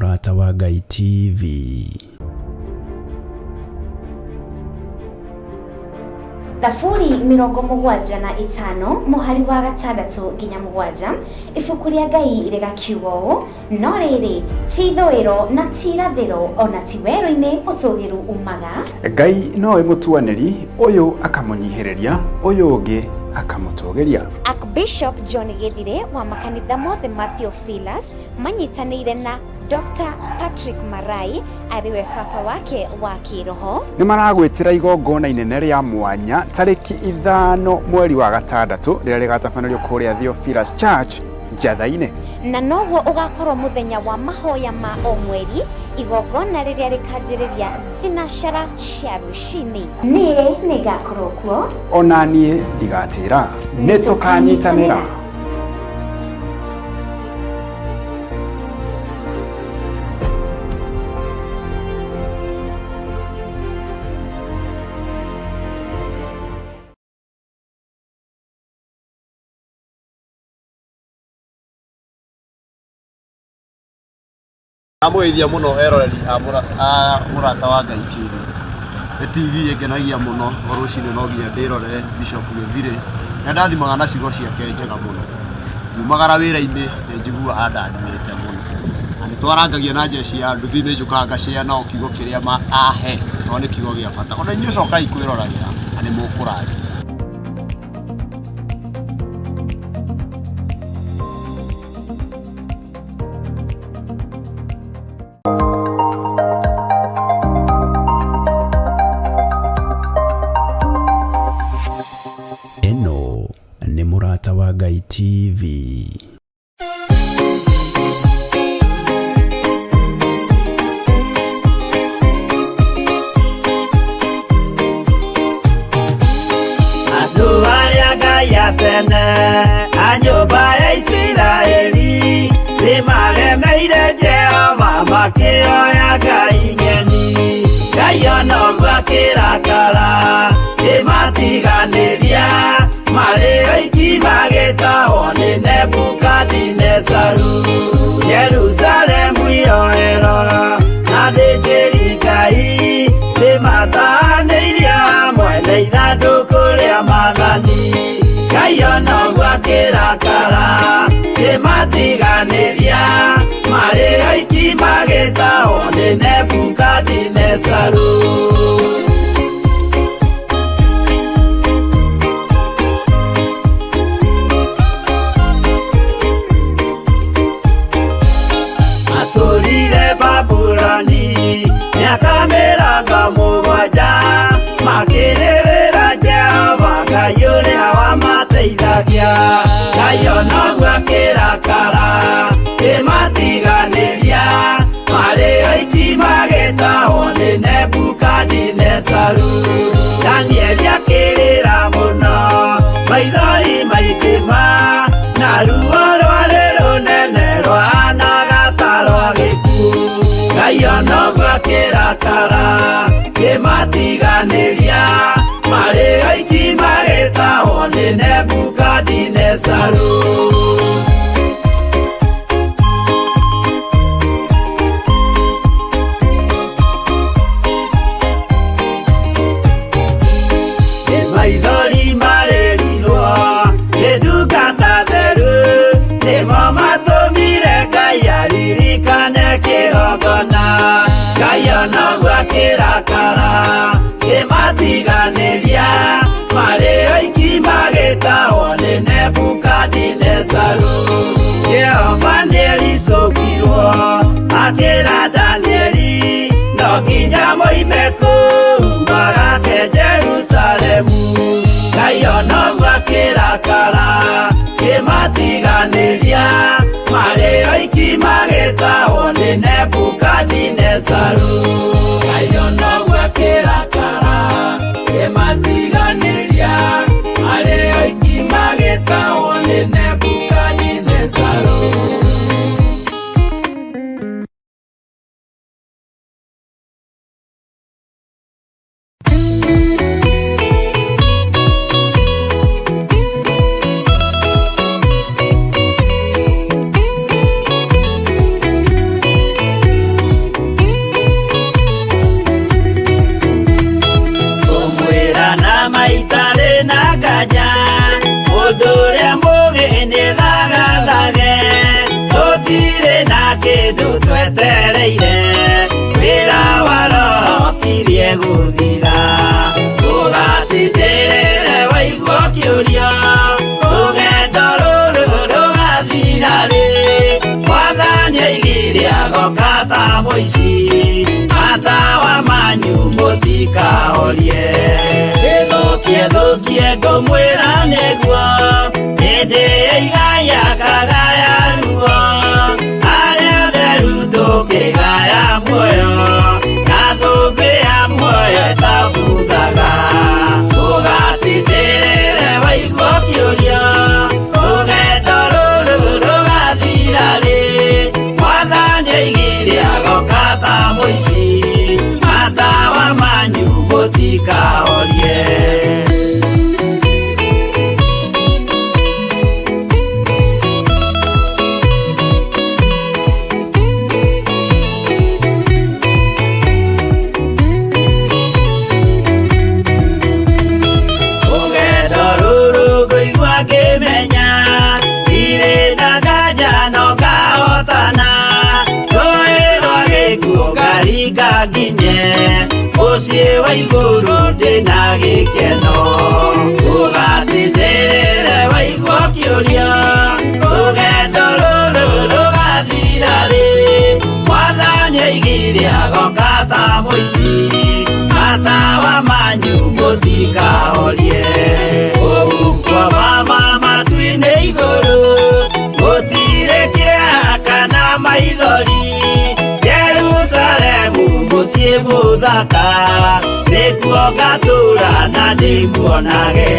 Mũrata wa Ngai TV. Thaburi 75 mũhari wa 6 nginya 7, ibuku rĩa Ngai rĩgakiuga ũũ: no rĩrĩ, ti ithũĩro na ti irathĩro, ona ti werũ-inĩ ũtũgĩru umaga. Ngai nowe mũtuanĩri, ũyũ akamũnyihĩrĩria, ũyũ ũngĩ akamũtũgĩria. Archbishop John Githire wa makanitha mothe ma Theophilus manyitanĩire na Dr. Patrick Marai arĩ we baba wake wa kĩroho. Nĩ maragwĩtĩra igongona inene rĩa mwanya tarĩki 5 mweri wa 6 rĩrĩa rĩgatabanĩrio kũrĩa Theophilus Church Njatha-inĩ. Na noguo ũgakorwo mũthenya wa mahoya ma o mweri, igongona rĩrĩa rĩkanjĩrĩria thinacara cia rũcinĩ. Niĩ nĩngakorwo kuo. Ona niĩ ndigatĩra. Nĩ tũkanyitanĩra. Ndamũgeithia mũno eroreri a Mũrata wa Ngai TV. Nĩ TV ĩngenagia mũno o rũcinĩ no nginya ndĩrorere Bishop Gĩthirĩ. Nĩ andathimaga na ciugo ciake njega mũno. Ngiumagara wĩra-inĩ nĩ njiguaga andathimĩte mũno. Na nĩ twarangagia na jeshi ya nduthi, nĩ njũkaga ngacĩa nao kiugo kĩrĩa ahe tondũ nĩ kiugo gĩa bata. Ona inyuĩ cokai kwĩroragĩra na nĩ mũkũrathimwo. Ĩno nĩ Mũrata wa Ngai TV. Andũ arĩa Ngai a tene a nyũmba ya Isiraeli nĩmaremeire Jehova makĩoya ngai ng'eni. Ngai ona ũguo akĩrakara kĩmatiganĩria marĩ oiki magĩtahwo nĩ Nebukadinezaru. Jerusalemu iroero na thĩnjĩri Ngai nĩmatanĩirio hamwe na ithandũkũ rĩa maathani. Ngai ona ũguo akĩrakara kĩmatiganĩria marĩ oiki magĩtahwo nĩ Nebukadinezaru. Matũrire Babuloni mĩaka 70 makĩrĩrĩra Jehova Ngai ũrĩa wamateithagia. Ngai ona ũguo akĩrakara kĩmatiganĩria marĩ oiki magĩtahwo nĩ Nebukadinezaru. Danieli akĩrĩra mũno maithori maingĩ na ruo rwarĩ rũnene rwahanaga ta rwa gĩkuũ. Ngai ona ũguo akĩrakara kĩmatiganĩria marĩ oiki magĩtahwo nĩ Nebukadinezaru. Maithori marĩrirwo nĩ ndungata theru nĩmo matũmire Ngai aririkane kĩgongona. Ngai ona ũguo akĩrakara kĩmatiganĩria marĩ oiki magĩtahwo nĩ Nebukadinezaru. Jehova nĩericũkirwo akĩra Danieli no nginya moime kũu magake Jerusalemu. Ngai ona ũguo akĩrakara kĩmatiganĩria marĩ oiki magĩtahwo nĩ Nebukadinezaru. Ngai ona ũguo akĩrakara kĩmatiganĩria marĩ oiki magĩtahwo nĩ Nebukadinezaru. Twetereire wĩra wa Roho kirie gũthira. Ũgatindĩrĩre waigua ũkĩũria, rũgendo rũrũ rũgathira rĩ? Mwathani oigire agoka ta mũici, matawa manyu mũtikahorie. Ĩthũkie thũkie ngũmwĩra nĩguo, hĩndĩ ĩigaya kagaya ruo, arĩa atheru tũkĩgaya muoyo, na thũmbĩ ya muoyo ĩtabuthaga. Ũgatindĩrĩre waigua ũkĩũria, rũgendo rũrũ rũgathira rĩ? Mwathani oigire agoka ta mũici, matawa manyu mũtikahorie. Rũgendo rũrũ ngũigua ngĩmenya, ndirĩ na nganja no ngahotana. Rũĩ rwa gĩkuũ ngaringa nginye, mũciĩ wa igũrũ ndĩna gĩkeno. Ũgatindĩrĩre waigua ũkĩũria, rũgendo rũrũ rũgathira rĩ? Mwathani oigire agoka ta mũici, matawa manyu mũtikahorie. Ũguo mama matu-inĩ igũrũ, gũtirĩ kĩeha kana maithori. Jerusalemu mũciĩ mũthaka, nĩkuo ngatũũra na ndĩmuonage.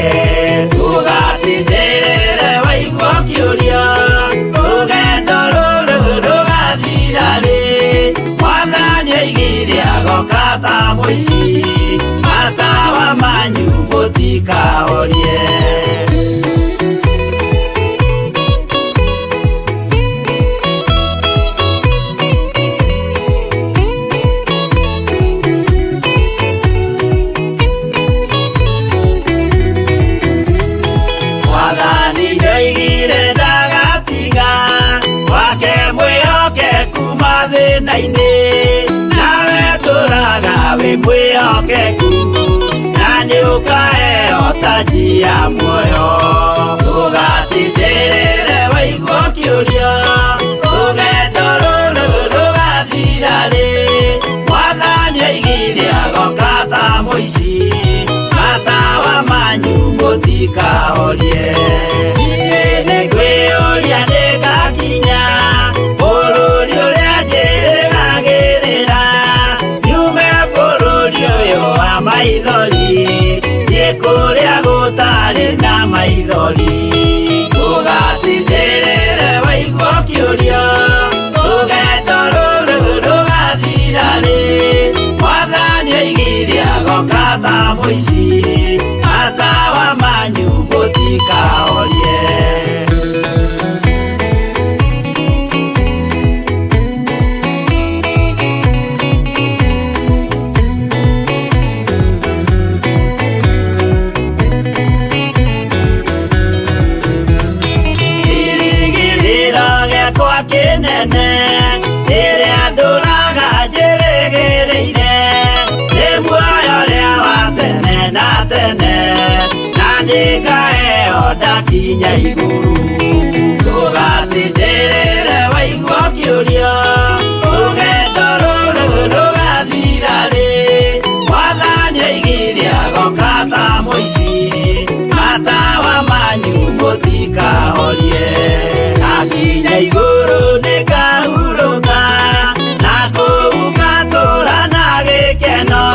Ũgatindĩrĩre waigua ũkĩũria, rũgendo rũrũ rũgathira rĩ? Mwathani oigire agoka ta mũici, matawa manyu mũtikahorie. Mwathani nĩoigire ndagatiga wake mwĩhokeku mathĩna-inĩ, nawe tũraga wĩ mwĩhokeku, na nĩũkaheo taji ya muoyo. Ũgatindĩrĩre waigua ũkĩũria, rũgendo rũrũ rũgathira rĩ? Mwathani oigire agoka ta mũici, matawa manyu mũtikahorie. Niĩ nĩngwĩyũria nĩngakinya bũrũri ũrĩa njĩrĩgagĩrĩra, nyume bũrũri ũyũ wa maithori, thiĩ kũrĩa gũtarĩ na maithori. Ũgatindĩrĩre waigua ũkĩũria, rũgendo rũrũ rũgathira rĩ? Mwathani oigire agoka ta mũici, matawa manyu mũtikahorie. Kĩrĩgĩrĩro gĩakwa kĩnene, rĩrĩa ndũraga njĩrĩgĩrĩire, nĩ muoyo ũrĩa wa tene na tene, na nĩngaheo ndakinya igũrũ. Ũgatindĩrĩre waigua ũkĩũria, rũgendo rũrũ rũgathira rĩ? Mwathani oigire agoka ta mũici, matawa manyu mũtikahorie. Ndakinya igũrũ nĩngahurũka, na kũu ngatũũra na gĩkeno.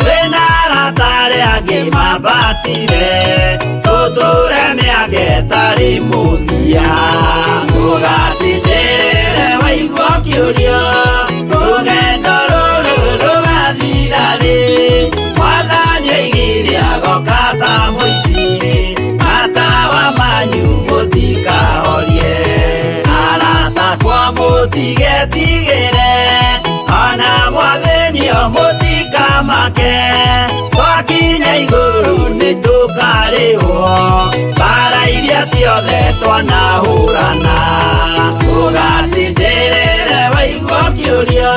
Twĩna arata arĩa angĩ mambatire, tũtũũre mĩaka ĩtarĩ mũthia. Ũgatindĩrĩre waigua ũkĩũria, rũgendo rũrũ rũgathira rĩ? Mwathani oigire agoka ta mũici, matawa manyu mũtikahorie. Arata akwa mũtigetigĩre, ona mwathĩnio mũtikamake, twakinya igũrũ nĩtũkarĩhwo mbara iria ciothe twanahũrana. Ũgatindĩrĩre waigua ũkĩũria,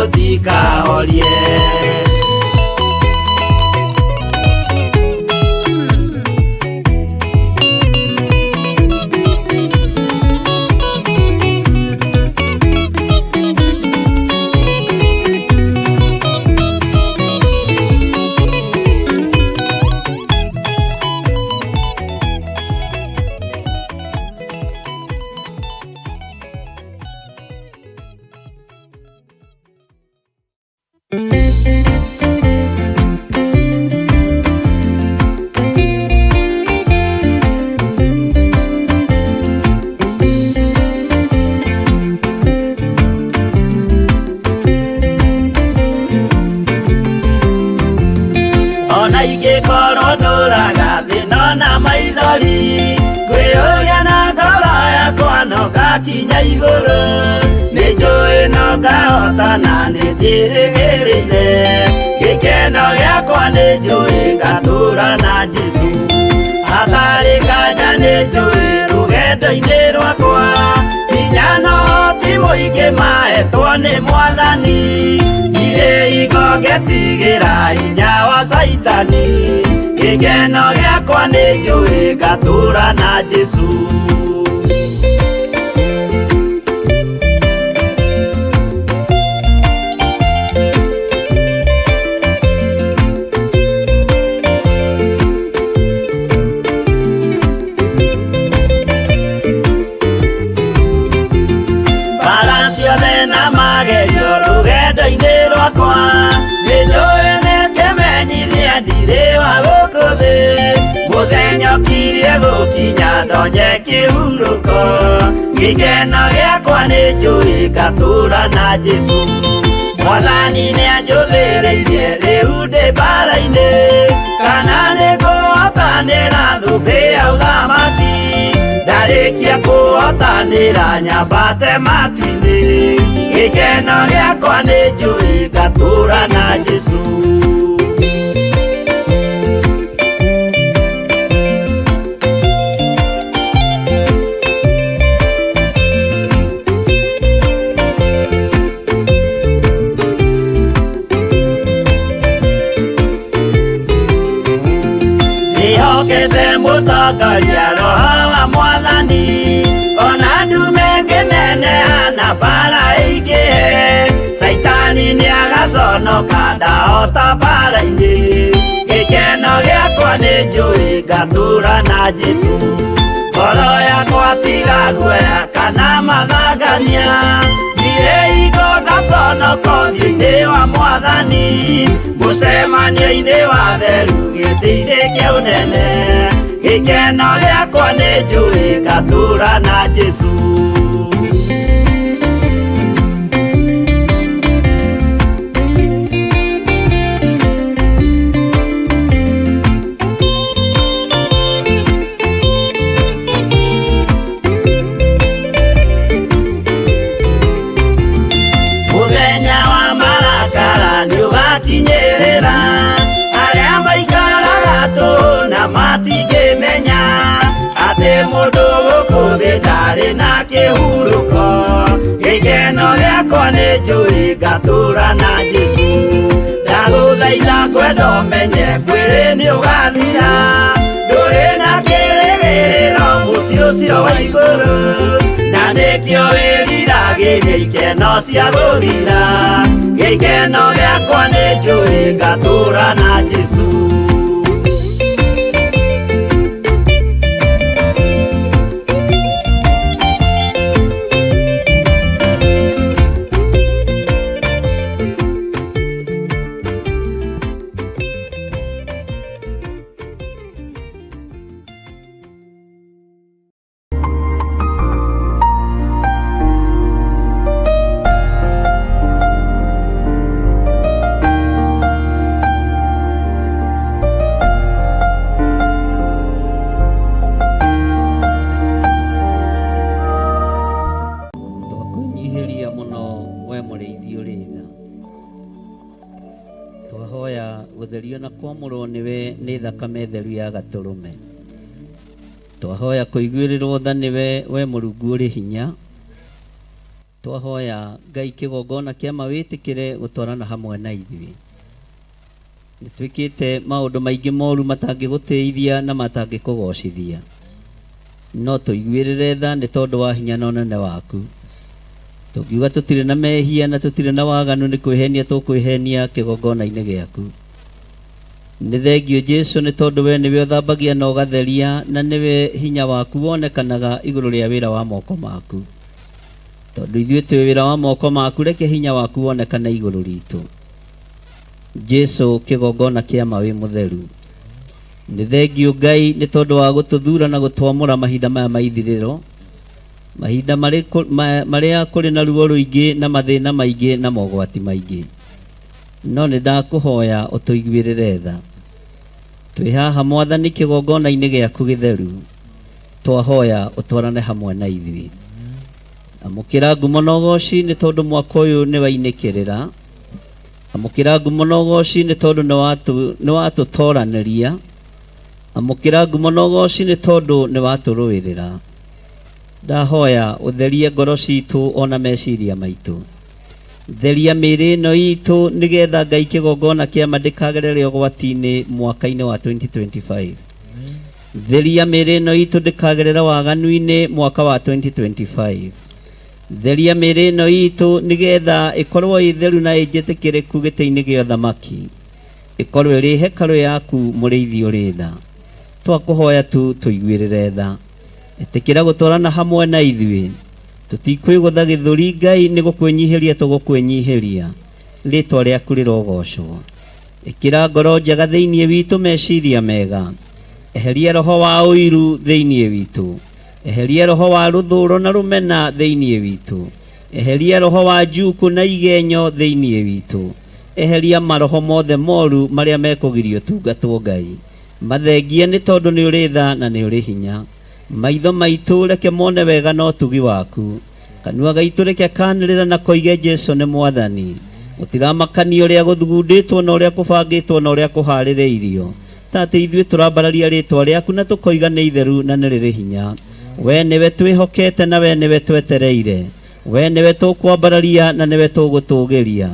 Mũtikahorie. Ona ingĩkorwo ndũraga thĩna na maithori, ngwĩyũria na ngoro yakwa no ngakinya igũrũ. Nĩ njũĩ no ngahotana, nĩ njĩrĩgĩrĩire gĩkeno gĩakwa, nĩ njũĩ ngatũra na Jesũ. Hatarĩ nganja nĩ njũĩ rũgendo-inĩ rwakwa, hinya no ti mũingĩ mahetwo nĩ Mwathani. Ndirĩ hingo ngetigĩra hinya wa Caitani, gĩkeno gĩakwa nĩ njũĩ ngatũra na Jesũ. Mbara ciothe na magerio rũgendo-inĩ rwakwa, nĩ njũĩ nĩ kĩmenyithia ndirĩ wa gũkũ thĩ. Mũthenya ũkirie gũkinya ndonye kĩhurũko, gĩkeno gĩakwa nĩ njũĩ ngatũra na Jesũ. Mwathani nĩanjũthĩrĩirie rĩu ndĩ mbara-inĩ, kana nĩngũhotanĩra thũmbĩ ya ũthamaki. Ndarĩkia kũhotanĩra nyambate matu-inĩ, gĩkeno gĩakwa nĩ njũĩ ngatũra na Jesũ. Ndĩhokete mũtongoria Roho wa Mwathani, ona ndume ngĩneneha na mbara ĩingĩhe, Caitani nĩagaconoka ndahota mbara-inĩ. Gĩkeno gĩakwa nĩ njũĩ ngatũra na Jesũ. Ngoro yakwa tiga guoya kana mathangania, ndirĩ hingo ngaconoka ũthiũ-inĩ wa Mwathani. Mũcemanio-inĩ wa theru gĩtĩ-inĩ kĩa ũnene, gĩkeno gĩakwa nĩ njũĩ ngatũra na Jesũ. Mũthenya wa marakara nĩũgakinyĩrĩra, arĩa maikaraga tũhũ na matingĩmenya atĩ mũndũ gũkũ thĩ ndarĩ na kĩhurũko. Gĩkeno gĩakwa nĩ njũĩ ngatũra na Jesũ. Ndagũthaitha ngwenda ũmenye mwĩrĩ nĩũgathira, ndũrĩ na kĩrĩgĩrĩro mũciĩ ũcio wa igũrũ, na nĩkĩo wĩriragĩria ikeno cia gũthira. Gĩkeno gĩakwa nĩ njũĩ ngatũra na Jesũ. Twakwĩnyihĩria mũno we mũrĩithi ũrĩ tha, twahoya gũtherio na kwamũrwo nĩwe nĩ thakame theru ya gatũrũme. Twahoya kũiguĩrĩrwo tha nĩwe we Mũrungu ũrĩ hinya. Twahoya Ngai kĩgongona kĩa ma wĩtĩkĩre gũtwarana hamwe na ithuĩ. Nĩ twĩkĩte maũndũ maingĩ moru matangĩgũtĩithia na matangĩkũgocithia, no tũiguĩrĩre tha nĩ tondũ wa hinya na ũnene waku. Tũngiuga tũtirĩ na mehia na tũtirĩ na waganu, nĩ kwĩhenia tũkwĩhenia kĩgongona-inĩ gĩaku. Nĩ thengio Jesu, nĩ tondũ we nĩwe ũthambagia na ũgatheria, na nĩwe hinya waku wonekanaga igũrũ rĩa wĩra wa moko maku. Tondũ ithuĩ twĩ wĩra wa moko maku, reke hinya waku wonekane igũrũ ritũ. Jesu, kĩgongona kĩa ma wĩ mũtheru. Nĩ thengio Ngai nĩ tondũ wa gũtũthura na gũtwamũra mahinda maya ma ithirĩro, mahinda marĩa kũrĩ na ruo rũingĩ na mathĩna maingĩ na mogwati maingĩ. No nĩ ndakũhoya ũtũiguĩrĩre tha. Twĩ haha Mwathani kĩgongona-inĩ gĩaku gĩtheru, twahoya ũtwarane hamwe na ithuĩ. Amũkĩra ngumo na ũgoci nĩ tondũ mwaka ũyũ nĩ wainĩkĩrĩra. Amũkĩra ngumo na ũgoci nĩ tondũ nĩ watũtoranĩria. Amũkĩra ngumo na ũgoci nĩ tondũ nĩ watũrũĩrĩra. Ndahoya ũtherie ngoro citũ ona meciria maitũ. Theria mĩĩrĩ ĩno itũ nĩgetha Ngai kĩgongona kĩa ma ndĩkagerere ũgwati-inĩ mwaka-inĩ wa 2025. Theria mĩĩrĩ ĩno itũ ndĩkagerere waganu-inĩ mwaka wa 2025. Theria mĩĩrĩ ĩno itũ nĩgetha ĩkorwo ĩ theru na ĩnjĩtĩkĩrĩku gĩtĩ-inĩ gĩa ũthamaki, ĩkorwo ĩrĩ hekarũ yaku mũrĩithi ũrĩ tha. Twakũhoya tu tũiguĩrĩre tha. Ĩtĩkĩra gũtwarana hamwe na ithuĩ. Tũtikwĩgũtha gĩthũri Ngai, nĩ gũkwĩnyihĩria tũgũkwĩnyihĩria. Rĩtwa rĩaku rĩrogocwo. Ĩkĩra ngoro njega thĩinĩ witũ, meciria mega. Eheria roho wa ũiru thĩinĩ witũ. Eheria roho wa rũthũro na rũmena thĩinĩ witũ. Eheria roho wa njuku na igenyo thĩinĩ witũ. Eheria maroho mothe moru marĩa mekũgiria ũtungatwo Ngai. Mathengie nĩ tondũ nĩ ũrĩ tha na nĩ ũrĩ hinya. Maitho maitũ reke mone wega na ũtugi waku. Kanua gaitũ reke kanĩrĩra na koige Jesu nĩ Mwathani. Gũtiramakania ũrĩa gũthugundĩtwo na ũrĩa kũbangĩtwo na ũrĩa kũharĩrĩirio. Ta atĩ ithuĩ tũrambararia rĩtwa rĩaku na tũkoiga nĩ itheru na nĩ rĩrĩ hinya. We nĩwe twĩhokete na we nĩwe twetereire. We nĩwe tũkwambararia na nĩwe tũgũtũgĩria.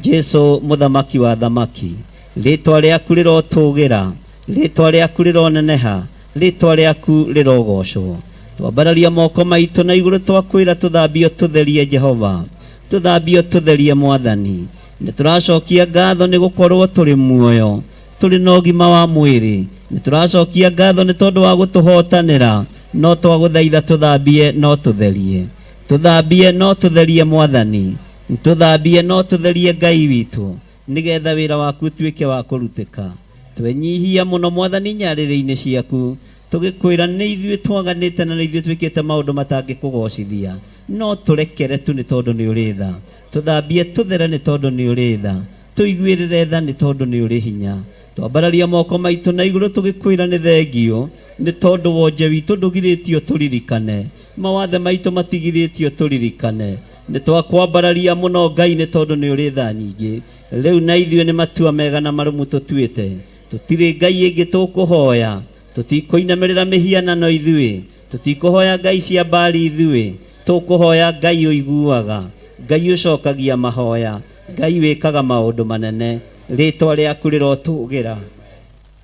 Jesu mũthamaki wa thamaki. Rĩtwa rĩaku rĩrotũgĩra, rĩtwa rĩaku rĩroneneha, rĩtwa rĩaku rĩrogocwo. Twambararia moko maitũ na igũrũ twakwĩra tũthambio tũtherie Jehova, tũthambio tũtherie Mwathani. Nĩ tũracokia ngatho nĩ gũkorwo tũrĩ muoyo, tũrĩ na ũgima wa mwĩrĩ. Nĩ tũracokia ngatho nĩ tondũ wa gũtũhotanĩra, no twagũthaitha tũthambie no tũtherie. Tũthambie no tũtherie Mwathani, tũthambie no tũtherie Ngai witũ, nĩgetha wĩra waku ũtuĩke wa kũrutĩka. Twenyihia mũno Mwathani nyarĩrĩ-inĩ ciaku, tũgĩkwĩra nĩ ithuĩ twaganĩte na nĩ ithuĩ twĩkĩte maũndũ matangĩkũgocithia, no tũrekere tu nĩ tondũ nĩ ũrĩ tha. Tũthambie tũthere nĩ tondũ nĩ ũrĩ tha. Tũiguĩrĩre tha nĩ tondũ nĩ ũrĩ hinya. Twambararia moko maitũ na igũrũ tũgĩkwĩra nĩ thengio nĩ tondũ wonje witũ ndũgirĩtio tũririkane, mawathe maitũ matigirĩtio tũririkane. Nĩ twakwambararia mũno Ngai nĩ tondũ nĩ ũrĩ tha nyingĩ. Rĩu na ithuĩ nĩ matua mega na marũmu tũtuĩte. Tũtirĩ Ngai ĩngĩ tũkũhoya. Tũtikũinamĩrĩra mĩhianano ithuĩ. Tũtikũhoya Ngai cia Baali ithuĩ. Tũkũhoya Ngai ũiguaga, Ngai ũcokagia mahoya, Ngai wĩkaga maũndũ manene. Rĩtwa rĩaku rĩrotũgĩra.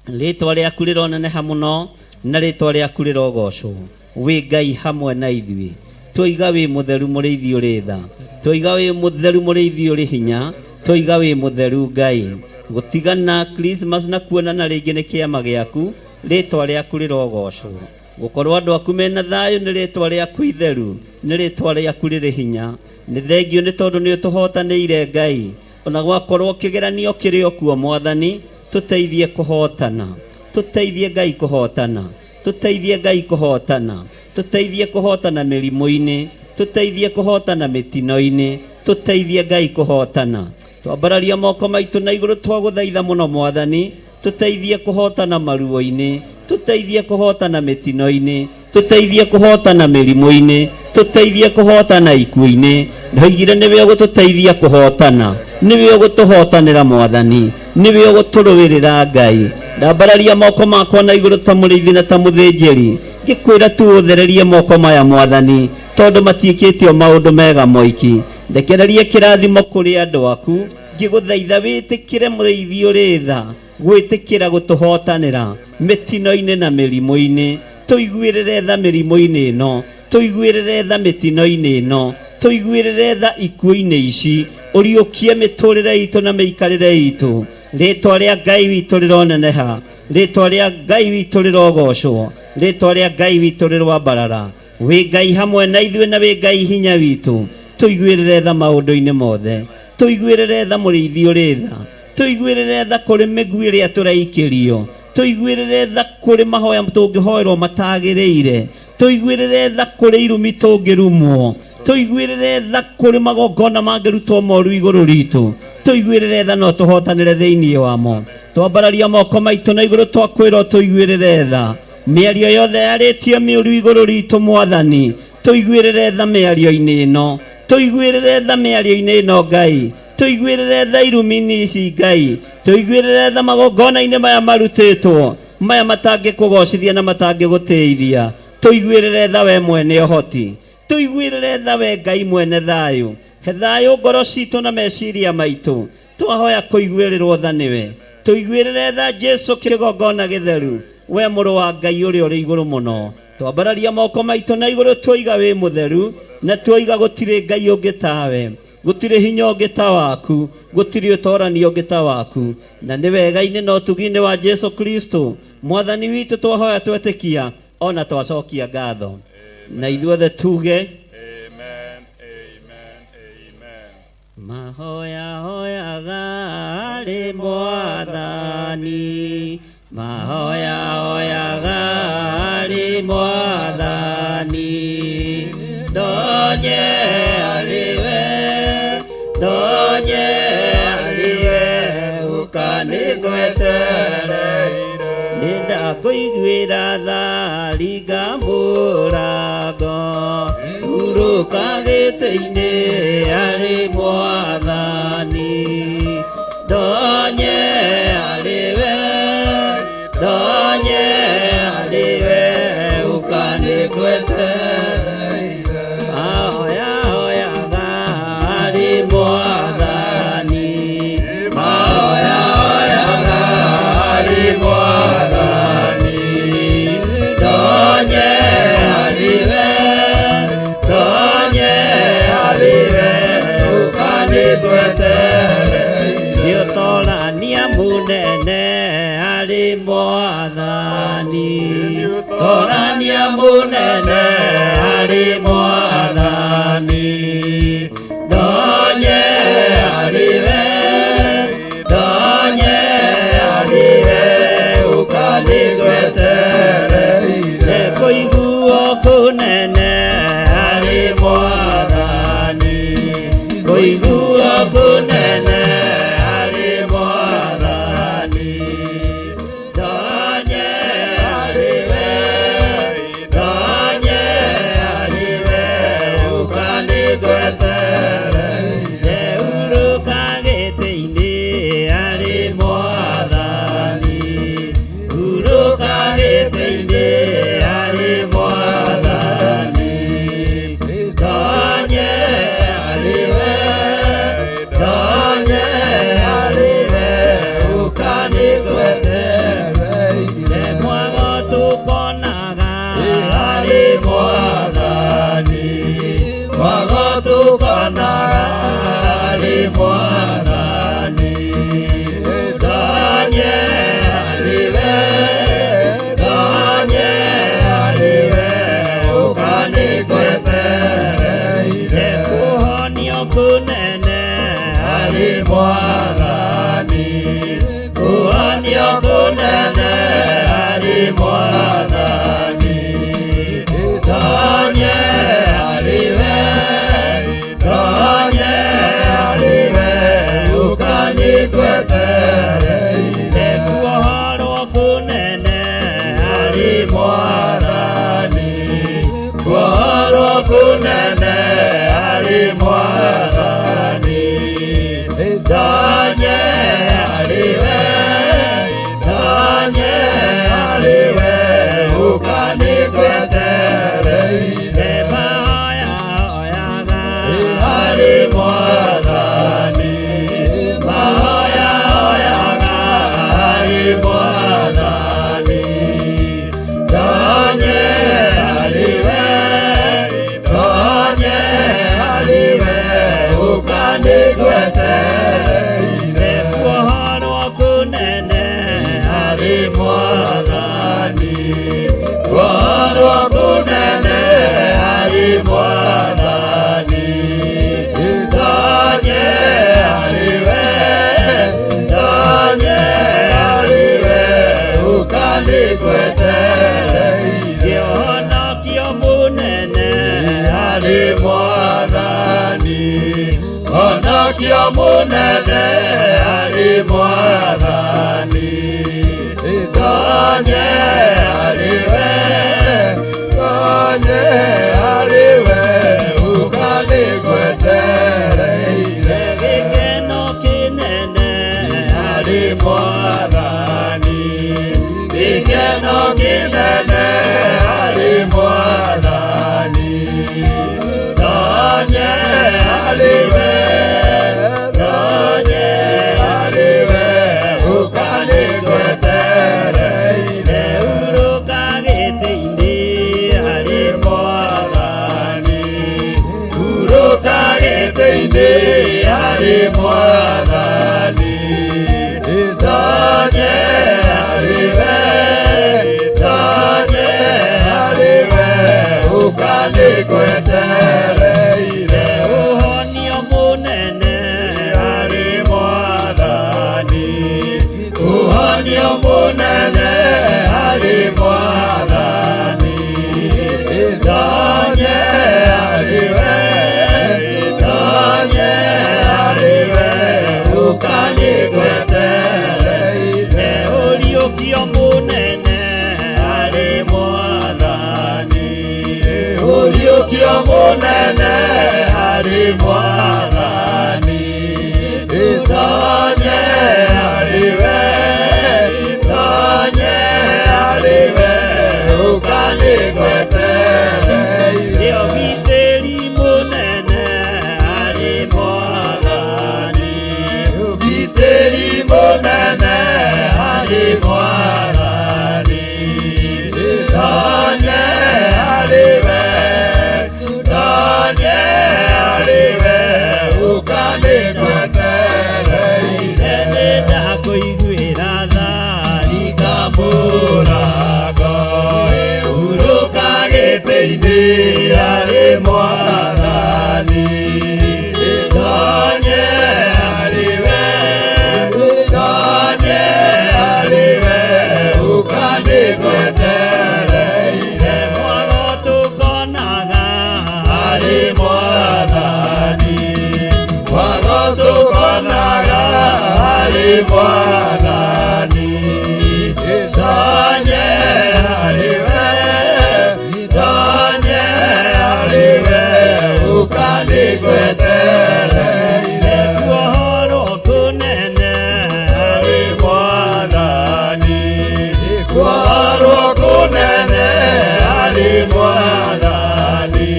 Rĩtwa rĩaku rĩroneneha mũno na rĩtwa rĩaku rĩrogocwo. Wĩ Ngai hamwe na ithuĩ. Twoiga wĩ mũtheru mũrĩithi ũrĩ tha. Twoiga wĩ mũtheru mũrĩithi ũrĩ hinya. Twoiga wĩ mũtheru Ngai. Gũtigana Christmas na kuonana rĩngĩ nĩ kĩama gĩaku. Rĩtwa rĩaku rĩrogocwo. Gũkorwo andũ aku mena thayũ nĩ rĩtwa rĩaku itheru, nĩ rĩtwa rĩaku rĩrĩ hinya. Nĩ thengio nĩ tondũ nĩ ũtũhotanĩire Ngai. Ona gwakorwo kĩgeranio kĩrĩ o kuo Mwathani, tũteithie kũhotana. Tũteithie Ngai kũhotana. Tũteithie Ngai kũhotana. Tũteithie kũhotana mĩrimũ-inĩ. Tũteithie kũhotana mĩtino-inĩ. Tũteithie Ngai kũhotana. Twambararia moko maitũ na igũrũ twagũthaitha mũno Mwathani, tũteithie kũhotana maruo-inĩ, tũteithie kũhotana mĩtino-inĩ, tũteithie kũhotana mĩrimũ-inĩ, tũteithie kũhotana ikuũ-inĩ. Ndoigire nĩwe ũgũtũteithia kũhotana, nĩwe ũgũtũhotanĩra Mwathani, nĩwe ũgũtũrũĩrĩra Ngai. Ndambararia moko makwa na igũrũ ta mũrĩithi na ta mũthĩnjĩri, ngĩkwĩra tu ũthererie moko maya Mwathani. Tondũ matiĩkĩte o maũndũ mega moiki. Ndekererie kĩrathimo kũrĩ andũ aku. Ngĩgũthaitha wĩtĩkĩre mũrĩithi ũrĩ tha, gwĩtĩkĩra gũtũhotanĩra mĩtino-inĩ na mĩrimũ-inĩ. Tũiguĩrĩre tha mĩrimũ-inĩ ĩno, tũiguĩrĩre tha mĩtino-inĩ ĩno, tũiguĩrĩre tha ikuũ-inĩ ici. Ũriũkie mĩtũrĩre itũ na mĩikarĩre itũ. Rĩtwa rĩa Ngai witũ rĩroneneha, rĩtwa rĩa Ngai witũ rĩrogocwo, rĩtwa rĩa Ngai witũ rĩroambarara. Wĩ Ngai hamwe na ithuĩ na wĩ Ngai hinya witũ. Tũiguĩrĩre tha maũndũ-inĩ mothe. Tũiguĩrĩre tha mũrĩithi ũrĩ tha. Tũiguĩrĩre tha kũrĩ mĩguĩ ĩrĩa tũraikĩrio. Tũiguĩrĩre tha kũrĩ mahoya tũngĩhoerwo matagĩrĩire. Tũiguĩrĩre tha kũrĩ irumi tũngĩrumwo. Tũiguĩrĩre tha kũrĩ magongona mangĩrutwo moru igũrũ ritũ. Tũiguĩrĩre tha no tũhotanĩre thĩinĩ wamo. Twambararia moko maitũ na igũrũ twakwĩrwo tũiguĩrĩre tha. Mĩario yothe yarĩtio mĩũru igũrũ ritũ Mwathani, tũiguĩrĩre tha mĩario-inĩ ĩno. Tũiguĩrĩre tha mĩario-inĩ ĩno Ngai. Tũiguĩrĩre tha irumi-inĩ ici Ngai. Tũiguĩrĩre tha magongona-inĩ maya marutĩtwo, maya matangĩkũgocithia na matangĩgũtĩithia. Tũiguĩrĩre tha we mwene ũhoti. Tũiguĩrĩre tha we Ngai mwene thayũ. He thayũ ngoro citũ na meciria maitũ. Twahoya kũiguĩrĩrwo tha nĩwe. Tũiguĩrĩre tha Jesu kĩgongona gĩtheru, we mũrũ wa Ngai ũrĩa ũrĩ igũrũ mũno. Twambararia moko maitũ na igũrũ tuoiga wĩ mũtheru, na tuoiga gũtirĩ Ngai ũngĩ tawe, gũtirĩ hinya ũngĩ ta waku, gũtirĩ ũtorani ũngĩ ta waku. Na nĩ wega-inĩ na ũtugi-inĩ wa Jesu Kristo Mwathani witũ twahoya twetĩkia ona twacokia ngatho. Na ithuothe tuge Amen, amen, amen. Mahoya hoyaga arĩ Mwathani, mahoya hoyaga arĩ Mwathani, ndonye arĩ we, ndonye arĩ we, ũka nĩngwetereire. Nĩndakũiguĩra tha, ringa mũrango, hurũka gĩtĩ-inĩ arĩ Mwathani, ndonye arĩ we, ndonye arĩ we, ũka nĩngwetereire. Mahoya hoyaga arĩ Mwathani, mahoya hoyaga arĩ Mwathani, ndonye arĩ we, ndonye arĩ we, ũka nĩngwetereire. Nĩũtorania mũnene arĩ Mwathani, torania mũnene arĩ Mwathani, ndonye arĩ we, ndonye arĩ we, ũka nĩngwetereire. Kũiguo kũnene arĩ Mwathani, kũiguo kũnene arĩ Mwathani, ndonye arĩ we, ndonye arĩ we, ũka nĩngwetereire. Hurũka gĩtĩ-inĩ arĩ Mwathani, hurũka gĩtĩ-inĩ arĩ Mwathani, ndonye arĩ we, ndonye arĩ we, ũka nĩngwetereire. Mwago tũkonaga arĩ Mwathani, mwago tũkonaga arĩ Mwathani, ndonye arĩ we, ndonye arĩ we, ũka nĩngwetereire. Kũhonio kũnene arĩ Mwathani, kũhonio kũnene arĩ Mwathani, ndonye arĩ we, ndonye arĩ we, ũka nĩngwetereire. Kuohorwo kũnene arĩ Mwathani, kuohorwo kũnene arĩ Mwathani, ndonye arĩ we, ndonye arĩ we, ũka nĩngwetereire. Mahoya Mwathani, tonye harĩ we, tonye harĩ we, ũka nĩngwetereire. Gĩkeno kĩnene Harĩ Mwathani, gĩkeno kĩnene harĩ Mwathani, tonye harĩ we, tonye harĩ we, ũka nĩngwetereire. Hurũka gĩtĩ-inĩ harĩ Mwathani, hurũka gĩtĩ-inĩ harĩ Mwathani, tonye harĩ we, tonye harĩ we, ũka nĩngwetereire. Ũhonio mũnene Harĩ Mwathani, ũhonio mũnene harĩ Mwathani, tonye harĩ we, tonye harĩ we, ũka nĩngwetereire. Ũriũkio mũnene Harĩ Mwathani, ũriũkio mũnene harĩ Mwathani, tonye harĩ we, tonye harĩ we, ũka nĩngwetereire. Ũgitĩri mũnene harĩ Mwathani, Ũgitĩri mũnene harĩ Mwathani, tonye harĩ we, tonye harĩ we, ũka nĩngwetereire. Nĩndakũiguĩra tha Ndikamũrago, hurũka gĩtĩ-inĩ harĩ Mwathani, tonye harĩ we, tonye harĩ we, ũka nĩngwetereire. Mwago tũkonaga Harĩ Mwathani, mwago tũkonaga harĩ Mwathani, tonye harĩ we, tonye harĩ we, ũka nĩngwetereire. Kuohorwo kũnene Harĩ Mwathani, kuohorwo kũnene harĩ Mwathani,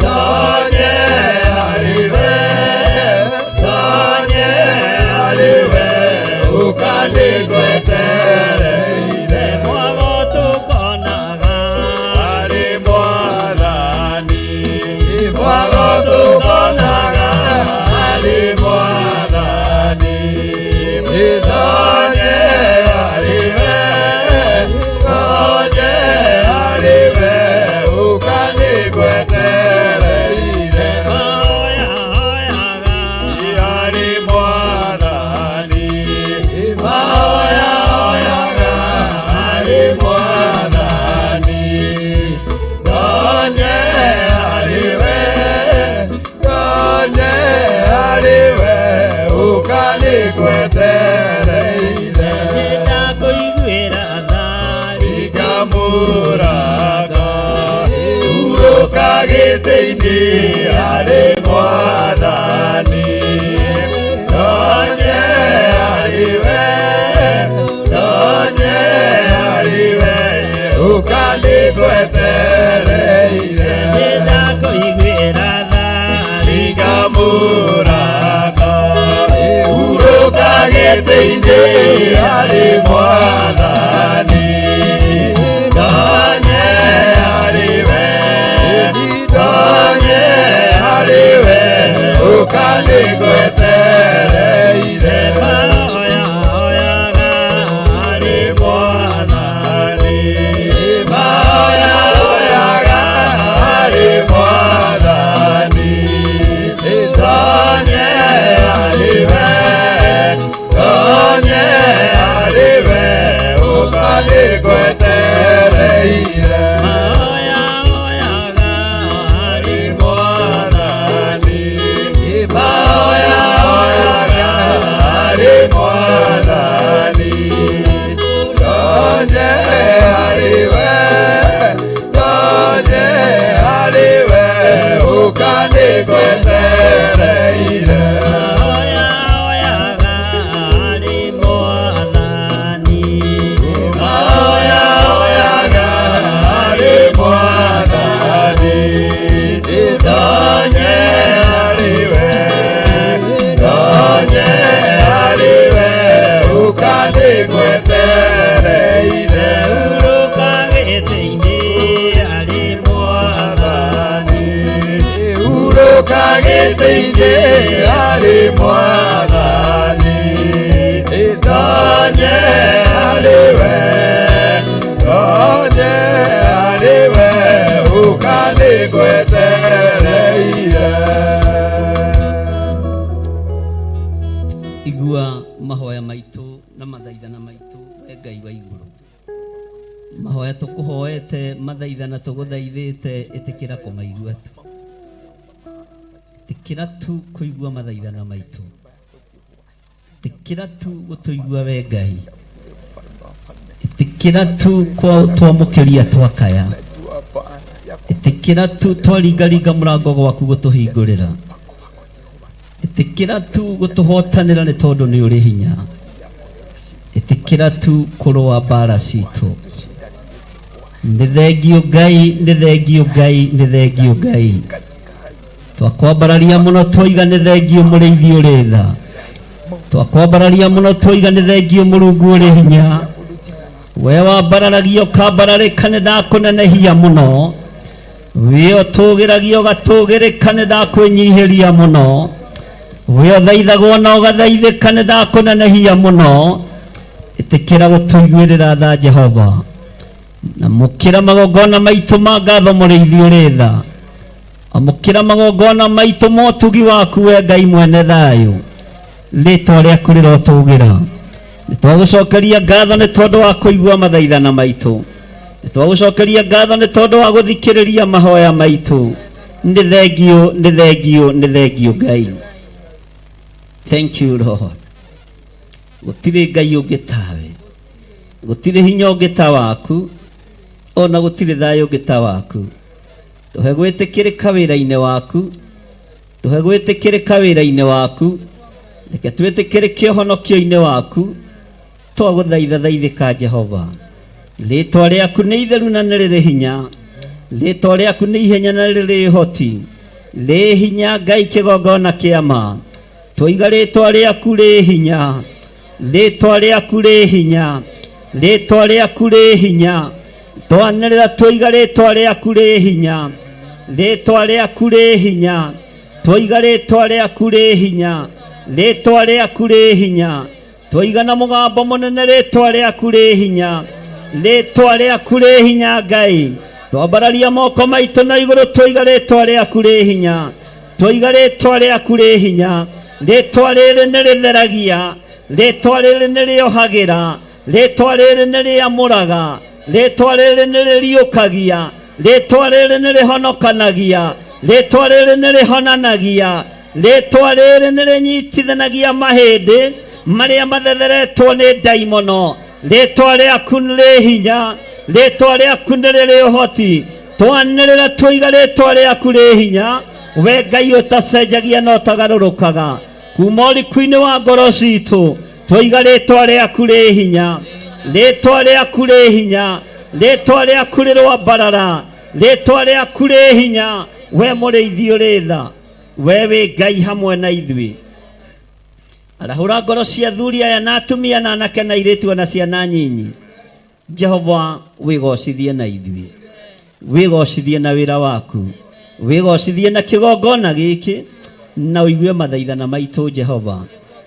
tonye harĩ we, tonye harĩ we, ũka nĩngwetereire. Mwago tũkonaga Harĩ Mwathani, mwago tũkonaga harĩ Mwathani, tonye harĩ we, tonye harĩ we, ũka nĩngwetereire. Mahoya hoyaga Harĩ Mwathani, mahoya hoyaga harĩ Mwathani, tonye harĩ we, tonye harĩ we, ũka nĩngwetereire. Nĩndakũiguĩra tha Ndikamũraga, hurũka gĩtĩ-inĩ harĩ Mwathani, tonye harĩ we, tonye harĩ we, ũka nĩngwetereire. Nĩndakũiguĩra tha Ndikamũraga, hurũka gĩtĩ-inĩ harĩ Mwathani, tonye harĩ we, tonye harĩ we, ũka nĩngwetereire. Mahoya hoyaga Harĩ Mwathani, mahoya hoyaga harĩ Mwathani, tonye harĩ we, tonye harĩ we, ũkanĩgwetereire. Oya oyaga arĩ mwathani. Oya oyaga arĩ mwathani, ndonye arĩ we, ndonye arĩ we, ũkanĩgwetereire. Hurũka gĩtĩ-inĩ arĩ mwathani. Hurũka gĩtĩ-inĩ arĩ mwathani, ndonye arĩ we, ndonye arĩ we, ũkanĩgwetereire. Igua mahoya maitũ na mathaithana maitũ we Ngai wa igũrũ. Mahoya tũkũhoete, mathaithana tũgũthaithĩte, ĩtĩkĩra kũmaigua tu. Ĩtĩkĩra tu kũigua mathaithana maitũ. Ĩtĩkĩra tu gũtũigua we Ngai. Ĩtĩkĩra tu twamũkĩria twakaya. Ĩtĩkĩra tu twaringaringa mũrango gwaku gũtũhingũrĩra. Ĩtĩkĩra tu gũtũhotanĩra nĩ tondũ nĩ ũrĩ hinya. Ĩtĩkĩra tu kũrũa mbara citũ. Nĩ thengio Ngai, nĩ thengio Ngai, nĩ thengio Ngai. Twakwambararia mũno twoiga nĩ thengio mũrĩithi ũrĩ tha. Twakwambararia mũno twoiga nĩ thengio Mũrungu ũrĩ hinya. We wambararagia ũkambararĩka nĩ ndakũnenehia mũno. We ũtũgĩragia ũgatũgĩrĩka nĩ ndakwĩnyihĩria mũno. We ũthaithagwo na ũgathaithĩka nĩ ndakũnenehia mũno. Ĩtĩkĩra gũtũiguĩrĩra tha Jehova. Na mũkĩra magongona maitũ ma ngatho mũrĩithi ũrĩ tha. Amũkĩra magongona maitũ ma ũtugi waku we Ngai mwene thayũ. Rĩtwa rĩaku rĩrotũgĩra. Nĩ twagũcokeria ngatho nĩ tondũ wa kũigua mathaithana maitũ. Nĩ twagũcokeria ngatho nĩ tondũ wa gũthikĩrĩria mahoya maitũ. Nĩ thengio, nĩ thengio, nĩ thengio Ngai. Thank you Lord. Gũtirĩ Ngai ũngĩ tawe. Gũtirĩ hinya ũngĩ ta waku. Ona gũtirĩ thayũ ũngĩ ta waku. Tũhe gwĩtĩkĩrĩka wĩra-inĩ waku. Tũhe gwĩtĩkĩrĩka wĩra-inĩ waku. Reke twĩtĩkĩrĩke ũhonokio-inĩ waku. Twagũthaitha thaithĩka Jehova. Rĩtwa rĩaku nĩ itheru na nĩ rĩrĩ hinya. Rĩtwa rĩaku nĩ ihenya na rĩrĩ ũhoti. Rĩ hinya Ngai kĩgongona kĩa ma. Twoiga rĩtwa rĩaku rĩ hinya. Rĩtwa rĩaku rĩ hinya. Rĩtwa rĩaku rĩ hinya. Twanĩrĩra twoiga rĩtwa rĩaku rĩ hinya. Rĩtwa rĩaku rĩ hinya. Twoiga rĩtwa rĩaku rĩ hinya. Rĩtwa rĩaku rĩ hinya. Twoiga na mũgambo mũnene rĩtwa rĩaku rĩ hinya. Rĩtwa rĩaku rĩ hinya Ngai. Twambararia moko maitũ na igũrũ twoiga rĩtwa rĩaku rĩ hinya. Twoiga rĩtwa rĩaku rĩ hinya. Rĩtwa rĩrĩ nĩ rĩtheragia. Rĩtwa rĩrĩ nĩ rĩohagĩra. Rĩtwa rĩrĩ nĩ rĩamũraga. Rĩtwa rĩrĩ nĩ rĩriũkagia. Rĩtwa rĩrĩ nĩ rĩhonokanagia. Rĩtwa rĩrĩ nĩ rĩhonanagia. Rĩtwa rĩrĩ nĩ rĩnyitithanagia mahĩndĩ marĩa mathetheretwo nĩ ndaimono. Rĩtwa rĩaku nĩ rĩ hinya. Rĩtwa rĩaku nĩ rĩrĩ ũhoti. Twanĩrĩra twoiga rĩtwa rĩaku rĩ hinya. We Ngai ũtacenjagia na ũtagarũrũkaga. Kuma ũriku-inĩ wa ngoro citũ twoiga rĩtwa rĩaku rĩ hinya. Rĩtwa rĩaku rĩ hinya. Rĩtwa rĩaku rĩrwambarara. Rĩtwa rĩaku rĩ hinya. We mũrĩithi ũrĩ tha. We wĩ Ngai hamwe na ithuĩ. Arahũra ngoro cia athuri aya na atumia na anake na airĩtu ona ciana nyinyi. Jehova wĩgocithie na ithuĩ. Wĩgocithie na wĩra waku. Wĩgocithie na kĩgongona gĩkĩ na ũigue mathaithana maitũ Jehova.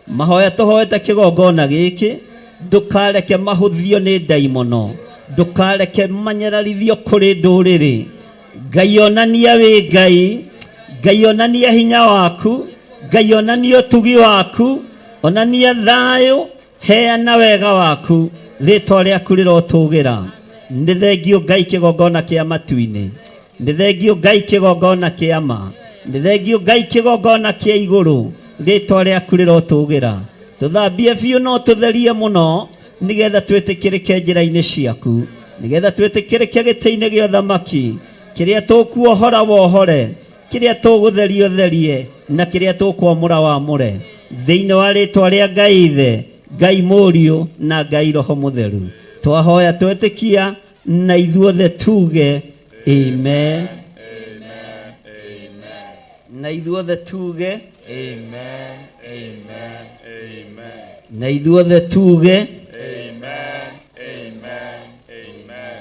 Mahoya tũhoete kĩgongona gĩkĩ ndũkareke mahũthio nĩ ndaimono. Ndũkareke manyararithio kũrĩ ndũrĩrĩ. Ngai onania wĩ Ngai. Ngai onania hinya waku. Ngai onania ũtugi waku. Onania thayũ. Heana wega waku. Rĩtwa rĩaku rĩrotũgĩra. Nĩ thengio Ngai kĩgongona kĩa matu-inĩ. Nĩ thengio Ngai kĩgongona kĩa ma. Nĩ thengio Ngai kĩgongona kĩa igũrũ. Rĩtwa rĩaku rĩrotũgĩra. Tũthambie biũ no tũtherie mũno nĩgetha twĩtĩkĩrĩke njĩra-inĩ ciaku. Nĩgetha twĩtĩkĩrĩke gĩtĩ-inĩ gĩa ũthamaki. Kĩrĩa tũkuohora wohore. Kĩrĩa tũgũtheria ũtherie na kĩrĩa tũkwamũra wamũre thĩinĩ wa rĩtwa rĩa Ngai Ithe, Ngai Mũriũ na Ngai Roho Mũtheru. Twahoya twetĩkia na ithuothe tuge amen. Na ithuothe tuge Amen. Amen. Amen. Na ithuothe tuge Amen. Amen. Amen.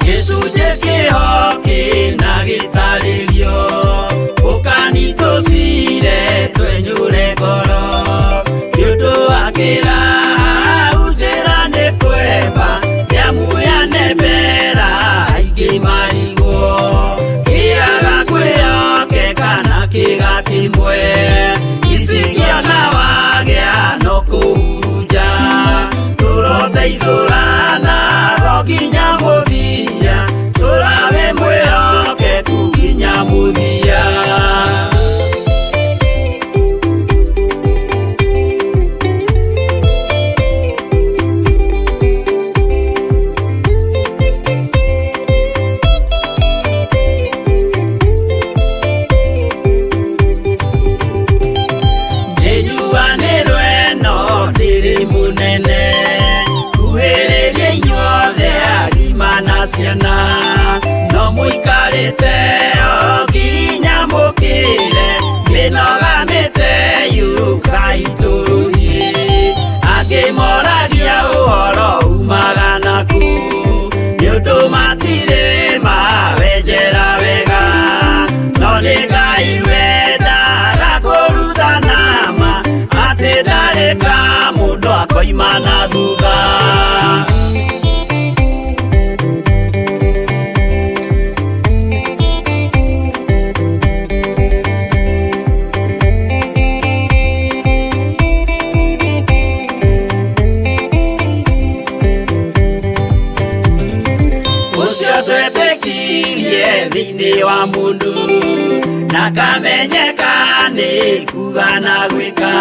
Gĩcunjĩ kĩho kĩna gĩtarĩrio ũkani tũcire twenyũre ngoro nĩ ũndũ wa kĩraha njĩra nĩ kwemba nĩamu ya nembera aingĩ marigwo kĩaga kwĩyokeka na kĩga kĩmwe icigĩona wagĩa no kũhurunja tũroteithũrana ro nginya mũthia tũrawe mwĩhokeku nginya mũthia. Nĩnjuanĩrwo ĩno ndĩrĩ mũnene kuhĩrĩria inyuothe agima na ciana no mũikarĩte o nginya mũkĩre mĩnoga mĩte yũkai tũthiĩ angĩ moragia ũhoro umaga naku nĩ ũndũ matirĩ mawenjera wega no nĩ Ngai wendaga kũrutana ma atĩ ndarĩ ka mũndũ akoima na thutha. Ũcio twetĩkirie thĩinĩ wa mũndũ na kamenyeka nĩ kuga na gwĩka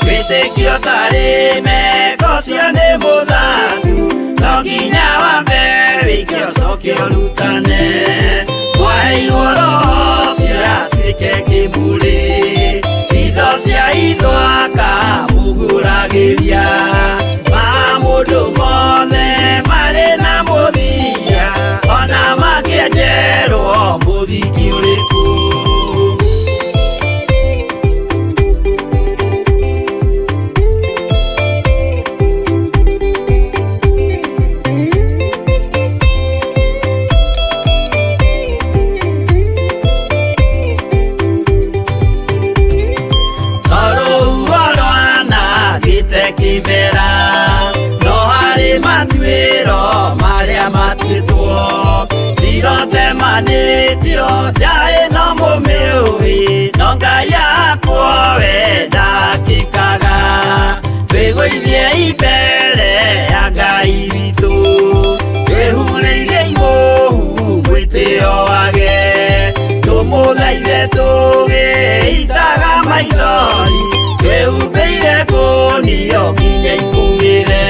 wĩtĩkio tarĩ meko ũcio nĩ mũthaku no nginya wambe wĩke ũcoke ũrutane mwaheirwo roho ũcio atuĩke kĩmũrĩ itho cia itho akamũgũragĩria ma mũndũ mothe marĩ na mũthia ona mangĩenjerwo mũthingi ũrĩkũ. Tondũ rwanangĩte kĩmera no harĩ matuĩro marĩa matuĩtwo cirotemanĩtio nja ĩno mũmĩũĩ no Ngai akwo we ndakĩkaga twĩgũithie mbere ya Ngai witũ twĩhurĩirie imũhu mwĩtĩo wage tũmũthaithe tũgĩitaga maithori twĩhumbĩire kũnio nginya ikũmĩre.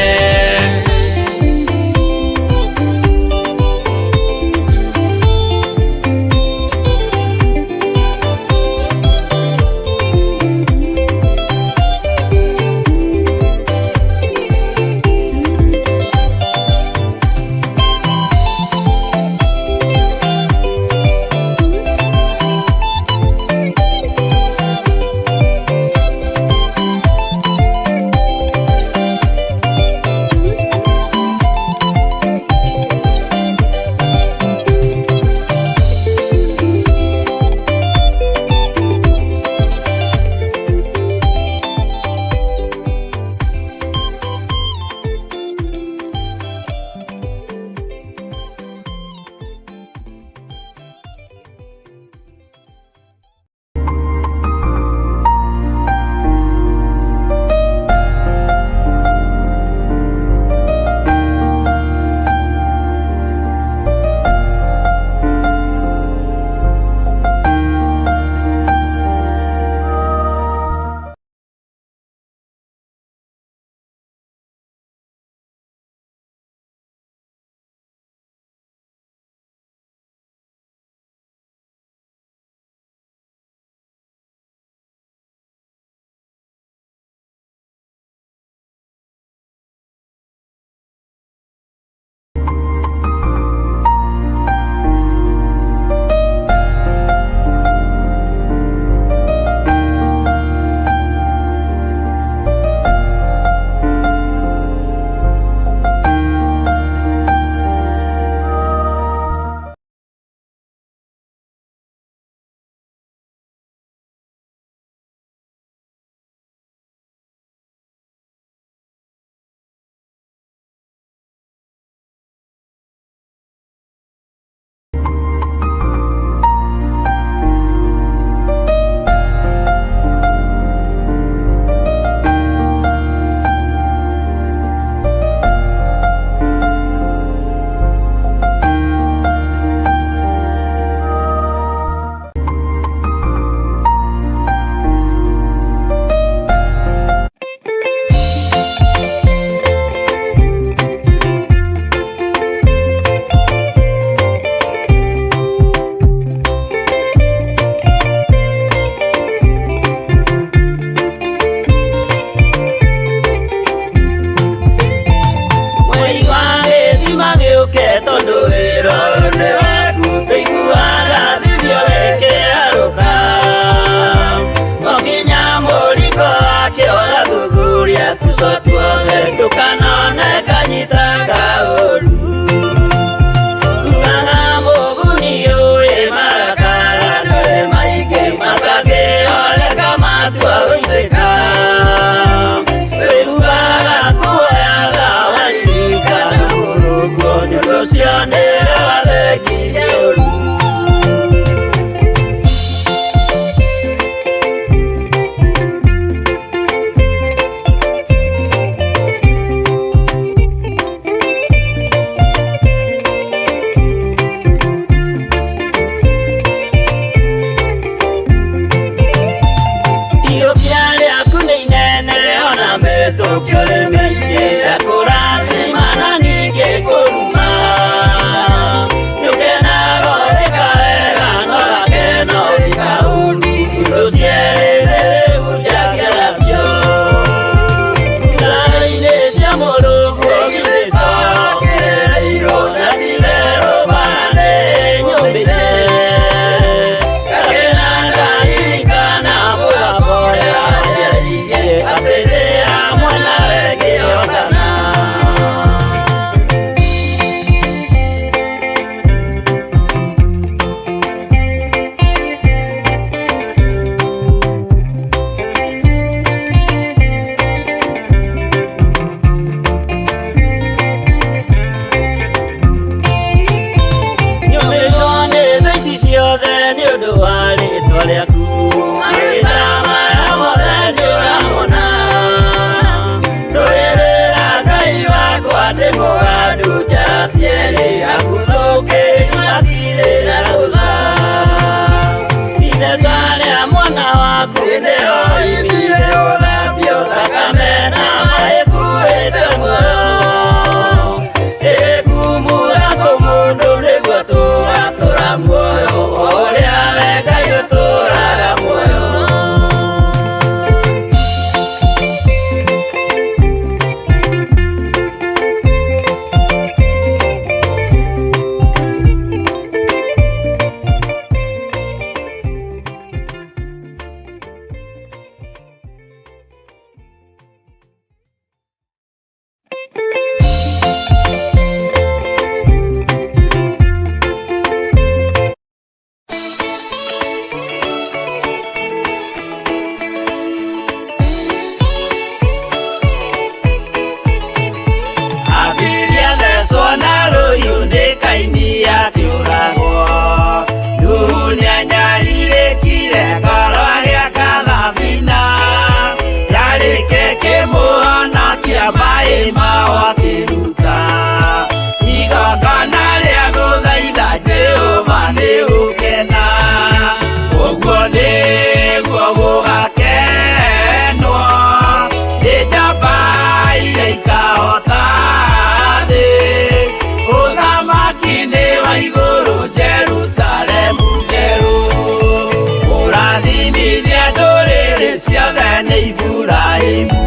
nĩ Iburahĩmu.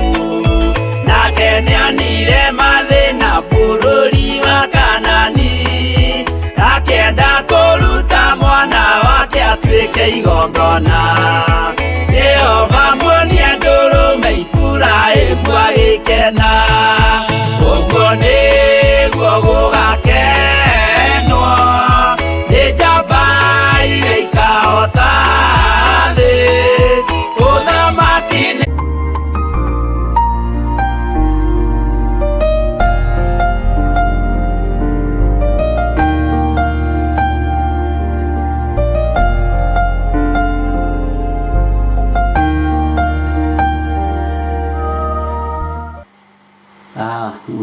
Nake nĩonire mathĩna bũrũri wa Kanani, akĩenda kũruta mwana wake atuĩke igongona. Jehova muonie ndũrũme, Iburahĩmu agĩkena. Ũguo nĩguo gũgakenwo nĩ njamba iria ikahota thĩ. Ũthamaki nĩ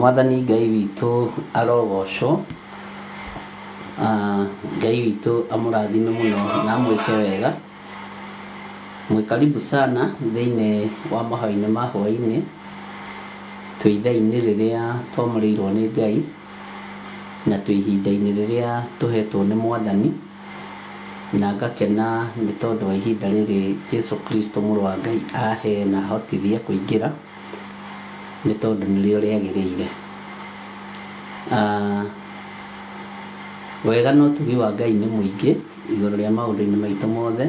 Mwathani Ngai witũ arogocwo. Ngai witũ amũrathime mũno na amwĩke wega. Mwĩ karibu sana thĩinĩ wa mahoya-inĩ ma hwaĩ-inĩ. Twĩ ithaa-inĩ rĩrĩa twamũrĩirwo nĩ Ngai na twĩ ihinda-inĩ rĩrĩa tũhetwo nĩ Mwathani, na ngakena nĩ tondũ wa ihinda rĩrĩ Jesu Kristo mũrũ wa Ngai ahe na ahotithie kũingĩra, nĩ tondũ nĩrĩo rĩagĩrĩire. Wega na ũtugi wa Ngai nĩ mũingĩ igũrũ rĩa maũndũ-inĩ maitũ mothe.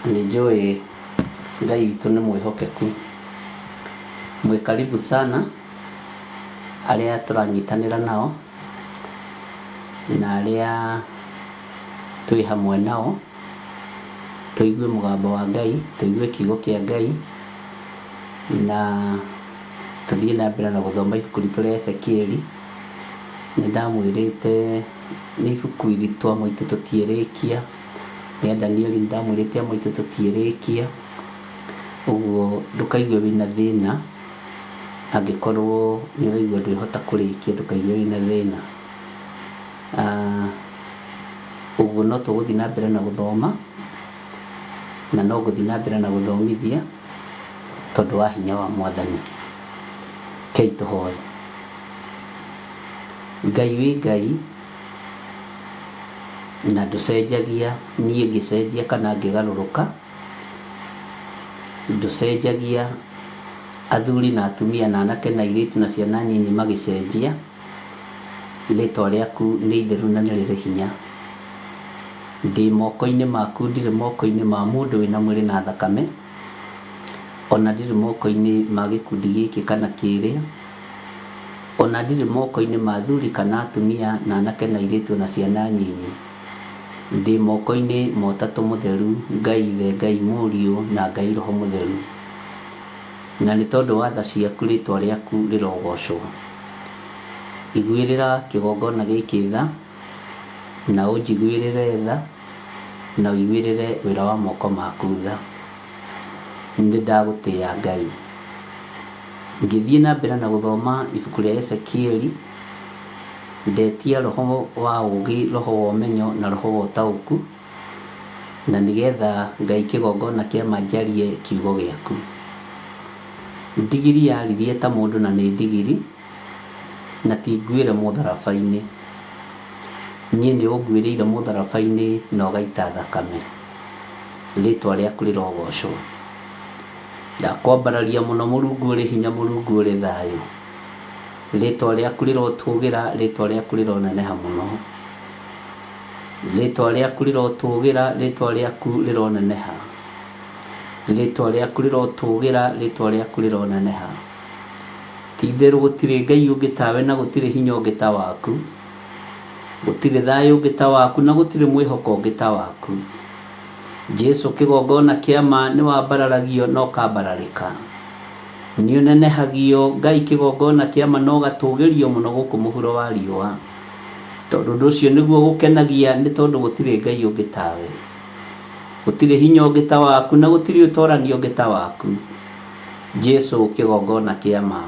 Nĩ njũĩ Ngai witũ nĩ mwĩhokeku. Mwĩ karibu sana arĩa tũranyitanĩra nao na arĩa twĩ hamwe nao, tũigue mũgambo wa Ngai, tũigue kiugo kĩa Ngai, na tũthiĩ na mbere na gũthoma ibuku ritũ rĩa Ezekieli. Nĩ ndamwĩrĩte nĩ ibuku iritũ amwe aitũ tũtiĩrĩkia, rĩa Danieli nĩ ndamwĩrĩte amwe aitũ tũtiĩrĩkia, ũguo ndũkaigue wĩna thĩna angĩkorwo nĩ ũraigua ndwĩhota kũrĩkia, ndũkaigue wĩna thĩna. Ũguo no tũgũthiĩ na mbere na gũthoma, na no ngũthiĩ na mbere na gũthomithia tondũ wa hinya wa Mwathani. Rekei tũhoe. Ngai wĩ Ngai na ndũcenjagia, niĩ ngĩcenjia kana ngĩgarũrũka, ndũcenjagia athuri na atumia na anake na airĩtu na ciana nyinyi magĩcenjia, rĩtwa rĩaku nĩ itheru na nĩ rĩrĩ hinya. Ndĩ moko-inĩ maku, ndirĩ moko-inĩ ma mũndũ wĩna mwĩrĩ na thakame, ona ndirĩ moko-inĩ ma gĩkundi gĩkĩ kana kĩrĩa, ona ndirĩ moko-inĩ ma athuri kana atumia na anake na airĩtu ona ciana nyinyi. Ndĩ moko-inĩ ma Ũtatũ Mũtheru, Ngai Ithe, Ngai Mũriũ, na Ngai Roho Mũtheru. Na nĩ tondũ wa tha ciaku rĩtwa rĩaku rĩrogocwo. Iguĩrĩra kĩgongona gĩkĩ tha, na ũnjiguĩrĩre tha, na ũiguĩrĩre wĩra wa moko maku tha. Nĩ ndagũtĩĩa Ngai. Ngĩthiĩ na mbere na gũthoma ibuku rĩa Ezekieli, ndetia roho wa ũũgĩ, roho wa ũmenyo, na roho wa ũtaũku, na nĩgetha Ngai kĩgongona kĩa ma njarie kiugo gĩaku. Ndigiri yaririe ta mũndũ na nĩ ndigiri, na ti nguĩre mũtharaba-inĩ. Niĩ nĩ ũnguĩrĩire mũtharaba-inĩ na ũgaita thakame. Rĩtwa rĩaku rĩrogocwo. Ndakwambararia mũno Mũrungu ũrĩ hinya, Mũrungu ũrĩ thayũ. Rĩtwa rĩaku rĩrotũgĩra, rĩtwa rĩaku rĩroneneha mũno. Rĩtwa rĩaku rĩrotũgĩra, rĩtwa rĩaku rĩroneneha. Rĩtwa rĩaku rĩrotũgĩra, rĩtwa rĩaku rĩroneneha. Ti-itherũ gũtirĩ Ngai ũngĩ tawe na gũtirĩ hinya ũngĩ ta waku. Gũtirĩ thayũ ũngĩ ta waku na gũtirĩ mwĩhoko ũngĩ ta waku. Jesu kĩgongona kĩa ma nĩwambararagio na ũkambararĩka. Nĩũnenehagio Ngai kĩgongona kĩa ma na ũgatũgĩrio mũno gũkũ mũhuro wa riũa. Tondũ ũndũ ũcio nĩguo ũgũkenagia nĩ tondũ gũtirĩ Ngai ũngĩ tawe. Gũtirĩ hinya ũngĩ ta waku na gũtirĩ ũtorania ũngĩ ta waku. Jesu kĩgongona kĩa ma.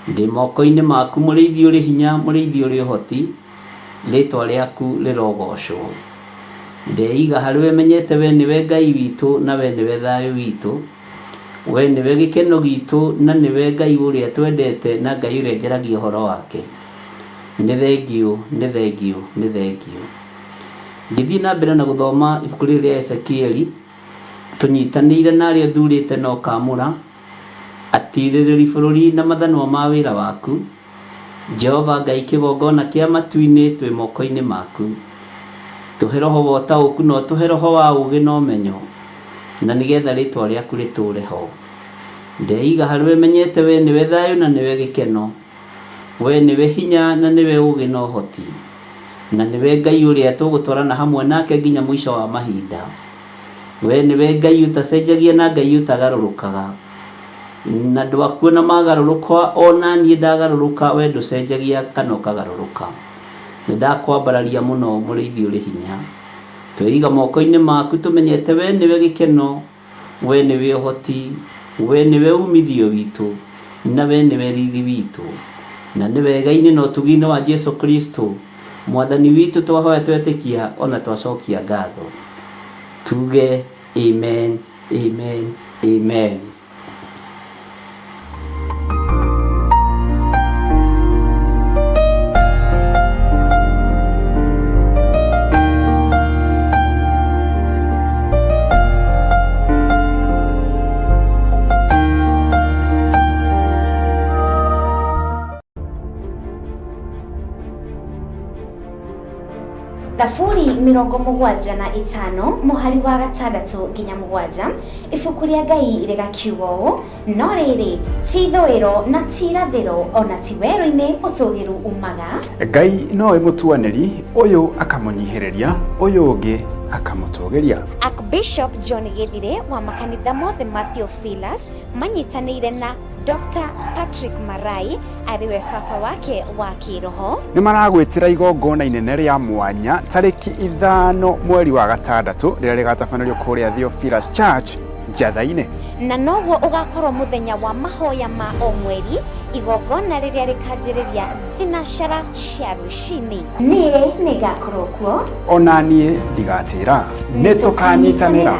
Ndĩ moko-inĩ maku mũrĩithi ũrĩ hinya, mũrĩithi ũrĩ ũhoti, rĩtwa rĩaku rĩrogocwo. Ndeiga harĩ we menyete we nĩwe Ngai witũ na we nĩwe thayũ witũ. We nĩwe gĩkeno gitũ na nĩwe Ngai ũrĩa twendete na Ngai ũrĩa njaragia ũhoro wake. Nĩ thengiũ, nĩ thengiũ, nĩ thengiũ. Ngĩthiĩ na mbere na gũthoma ibuku rĩrĩ rĩa Ezekieli, Tũnyitanĩire na arĩa ũthuurĩte na ũkaamũra, atirĩrĩri bũrũri na mathanwa ma wĩra waku. Jehova Ngai kĩgongona kĩa matu-inĩ twĩ moko-inĩ maku. Tũhe roho wa ũtaũku na ũtũhe roho wa ũũgĩ na ũmenyo, na nĩgetha rĩtwa rĩaku rĩtũũre ho. Ndeiga harĩwe menyete wee nĩwe thayũ na nĩwe gĩkeno, wee nĩwe hinya na nĩwe ũũgĩ na ũhoti, na nĩwe Ngai ũrĩa tũgũtwarana hamwe nake nginya mũico wa mahinda. Wee nĩwe Ngai ũtacenjagia na Ngai ũtagarũrũkaga. Na andũ akuo na magarũrũka o na niĩ ndagarũrũka, wee ndũcenjagia kana ũkagarũrũka. Nĩ ndakwambararia mũno mũrĩithi ũrĩ hinya. Tweiga moko-inĩ maku tũmenyete wee nĩwe gĩkeno, wee nĩwe ũhoti, wee nĩwe umithio witũ, na wee nĩwe riri witũ. Na nĩ wega-inĩ na ũtugi-inĩ wa Jesu Kristo, Mwathani witũ twahoya twetĩkia o na twacokia ngatho. Tuge amen, amen, amen. Thaburi 75 mũhari wa 6 nginya 7 ibuku rĩa Ngai rĩgakiuga ũũ, no rĩrĩ ti ithũĩro na ti irathĩro ona ti werũ-inĩ ũtũgĩru umaga. Ngai nowe mũtuanĩri, ũyũ akamũnyihĩrĩria, ũyũ ũngĩ akamũtũgĩria. Archbishop John Gĩthirĩ wa makanitha mothe ma Theophilus manyitanĩire na Dr. Patrick Marai arĩ we baba wake wa kĩroho. Nĩ maragwĩtĩra igongona inene rĩa mwanya tarĩki 5 mweri wa 6 rĩrĩa rĩgatabanĩrio kũrĩa Theophilus Church Njatha-inĩ. Na noguo ũgakorwo mũthenya wa mahoya ma o mweri, igongona rĩrĩa rĩkanjĩrĩria thinacara cia rũcinĩ. Niĩ nĩngakorwo kuo. Ona niĩ ndigatĩra. Nĩ tũkanyitanĩra.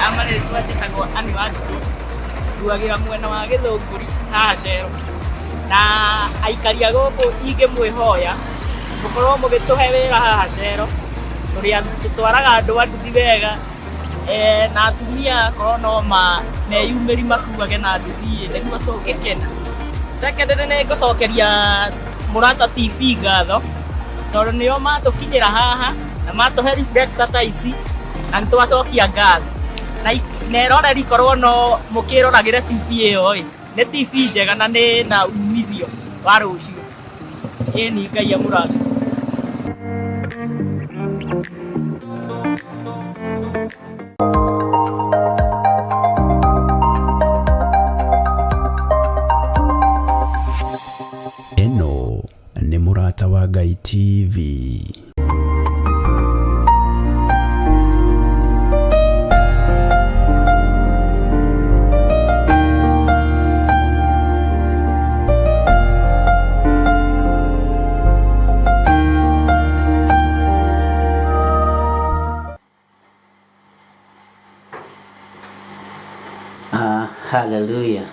Amarĩtwa njĩtagwo Ann Wanjikũ, nduagĩra mwena wa Gĩthũngũri haha Cero, na aikari a gũkũ ingĩmwĩhoya mũkorwo mũgĩtũhe wĩra haha Cero, tũrĩ tũtwaraga andũ a nduthi wega na atumia akorwo no meyumĩri makuage na nduthi nĩguo tũngĩkena. Second nĩ ngũcokeria Mũrata TV ngatho tondũ nĩo matũkinyĩra haha na matũhe reflector ta ici na nĩ twacokia ngatho. Na eroreri korwo no mũkĩroragĩre TV ĩyo ĩ, nĩ TV njega na nĩ na umithio wa rũciũ. Ĩni Ngai amũrathime. Ĩno nĩ Mũrata wa Ngai TV. Ah, hallelujah.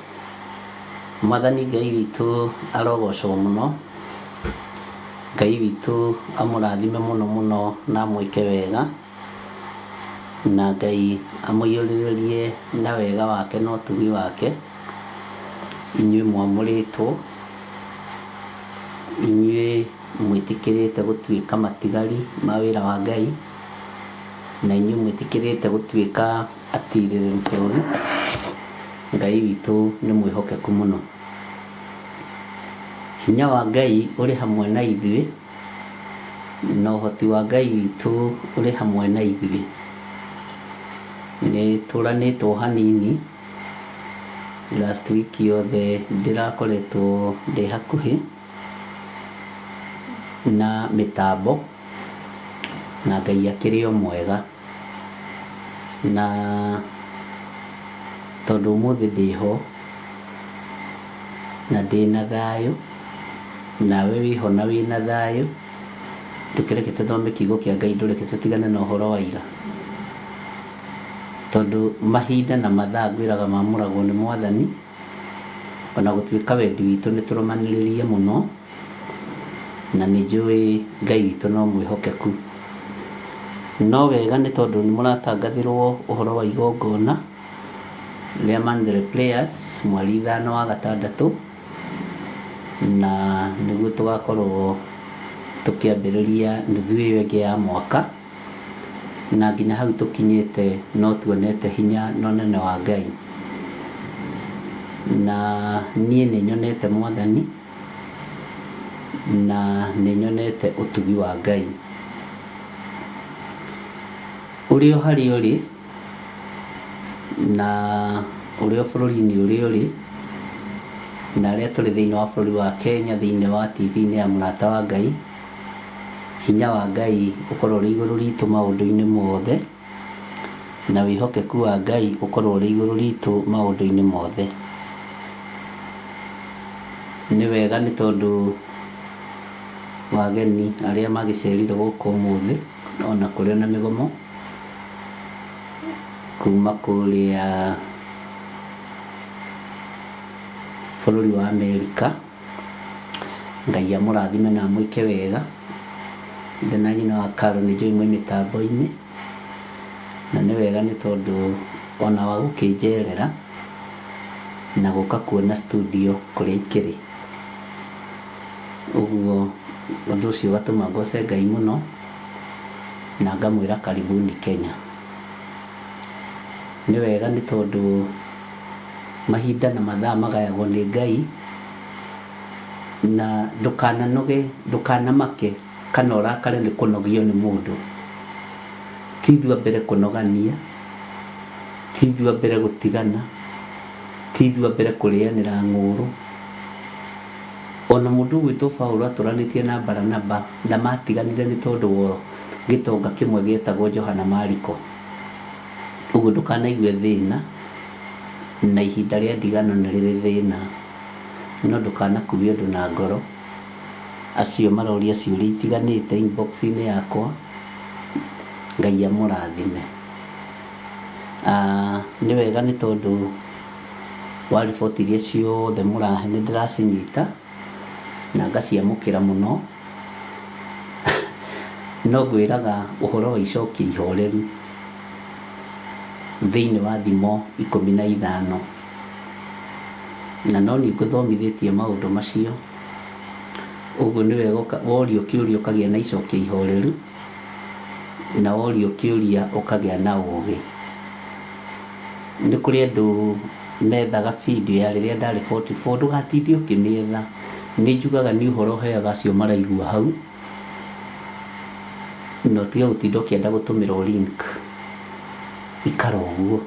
Mwathani Ngai witũ arogocwo mũno. Ngai witũ amũrathime mũno mũno na amwĩke wega. Na Ngai amũiyũrĩrĩrie na wega wake na ũtugi wake. Inyuĩ mwamũrĩtwo, inyuĩ mwĩtĩkĩrĩte gũtuĩka matigari ma wĩra wa Ngai, na inyuĩ mwĩtĩkĩrĩte gũtuĩka atirĩrĩri bũrũri. Ngai witũ nĩ mwĩhokeku mũno. Hinya wa Ngai ũrĩ hamwe na ithuĩ, na ũhoti wa Ngai witũ ũrĩ hamwe na ithuĩ. Nĩ tũranĩtwo hanini, last week yothe ndĩrakoretwo ndĩ hakuhĩ na mĩtambo, na Ngai akĩrĩ o mwega. Na tondũ ũmũthĩ ndĩho na ndĩna thayũ Nawe wĩho na wĩna thayũ. Ndũkĩreke tũthome kiugo kĩa Ngai, ndũreke tũtigane na ũhoro wa ira. Tondũ mahinda na mathaa ngwĩraga mamũragwo nĩ Mwathani, ona gũtuĩka wendi witũ nĩ tũrũmanĩrĩrie mũno, na nĩ njũĩ Ngai witũ no mwĩhokeku. No wega nĩ tondũ nĩ mũratangathĩrwo ũhoro wa igongona rĩa Monthly Prayers mweri 5 wa gatandatũ, na nĩguo tũgakorwo tũkĩambĩrĩria nuthu ĩyo ĩngĩ ya mwaka, na nginya hau tũkinyĩte no tuonete hinya na ũnene wa Ngai. Na niĩ nĩ nyonete Mwathani, na nĩ nyonete ũtugi wa Ngai. Ũrĩ o harĩa ũrĩ, na ũrĩ o bũrũri-inĩ ũrĩa ũrĩ, na arĩa tũrĩ thĩinĩ wa bũrũri wa Kenya, thĩinĩ wa TV-inĩ ya Mũrata wa Ngai, hinya wa Ngai ũkorwo ũrĩ igũrũ ritũ maũndũ-inĩ mothe, na wĩhokeku wa Ngai ũkorwo ũrĩ igũrũ ritũ maũndũ-inĩ mothe. Nĩ wega nĩ tondũ wa ageni arĩa magĩcerire gũkũ ũmũthĩ, ona kũrĩ ona mĩgomo, kuma kũrĩa bũrũri wa Amerika. Ngai amũrathime na amwĩke wega. Ithe na nyina wa Carol nĩ njũĩ mwĩ mĩtambo-inĩ, na nĩ wega nĩ tondũ ona wa gũkĩnjerera na gũka kuona studio kũrĩa ikĩrĩ. Ũguo ũndũ ũcio ũgatũma ngoce Ngai mũno na ngamwĩra karibuni Kenya. Nĩ wega nĩ tondũ mahinda na mathaa magayagwo nĩ Ngai, na ndũkananoge, ndũkanamake kana ũrakare nĩ kũnogio nĩ mũndũ. Ti ithuĩ a mbere kũnogania, ti ithuĩ a mbere gũtigana, ti ithuĩ a mbere kũrĩanĩra ng'ũrũ. Ona mũndũ ũgwĩtwo Paulo atũranĩtie na Baranaba na matiganire nĩ tondũ wa gĩtonga kĩmwe gĩetagwo Johana Mariko. Ũguo ndũkanaigue thĩna, na ihinda rĩa ndigano nĩ rĩrĩ thĩna, no ndũkanakue ũndũ na ngoro. Acio maroria ciũria itiganĩte inbox-inĩ yakwa, Ngai amũrathime. Nĩ wega nĩ tondũ wa riboti iria ciothe mũrahe nĩ ndĩracinyita na ngaciamũkĩra mũno. No ngwĩraga ũhoro wa icokia ihoreru thĩinĩ wa Thimo 15. Na no niĩ ngũthomithĩtie maũndũ macio. Ũguo nĩ wega worio kĩũria ũkagĩa na icokia ihoreru, na worio kĩũria ũkagĩa na ũgĩ. Nĩ kũrĩ andũ methaga video ya rĩrĩa ndarĩ 44, ndũgatinde ũkĩmĩetha. Nĩ njugaga nĩ ũhoro heaga acio maraigua hau, na ũtige gũtinda ũkĩenda gũtũmĩrwo link. Ikara ũguo.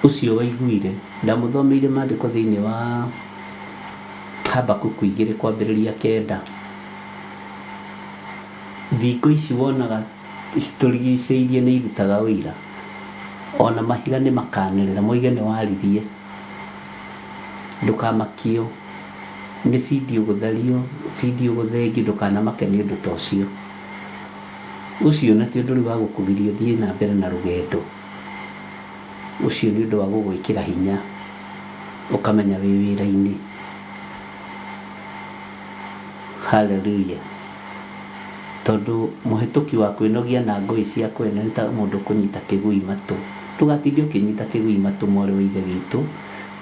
Ũcio waiguire, ndamũthomeire maandĩko thĩinĩ wa Habakuku 2 kwambĩrĩria 9. Thingo ici wonaga citũrigicĩirie nĩ irutaga ũira, ona mahiga nĩ makanĩrĩra moige nĩ waririe. Ndũkamakio nĩ bindiũ gũthario, bindiũ gũthengio, ndũkanamake nĩ ũndũ ta ũcio. Ũcio na ti ũndũ rĩu wa gũkũgiria ũthiĩ na mbere na rũgendo. Ũcio nĩ ũndũ wa gũgwĩkĩra hinya, ũkamenya wĩ wĩra-inĩ. Hallelujah. Tondũ mũhĩtũki wa kwĩnogia na ngũĩ cia kwene nĩ ta mũndũ ũkũnyita kĩgui matũ. Ndũgatinde ũkĩnyita kĩgui matũ mwarĩ wa Ithe witũ,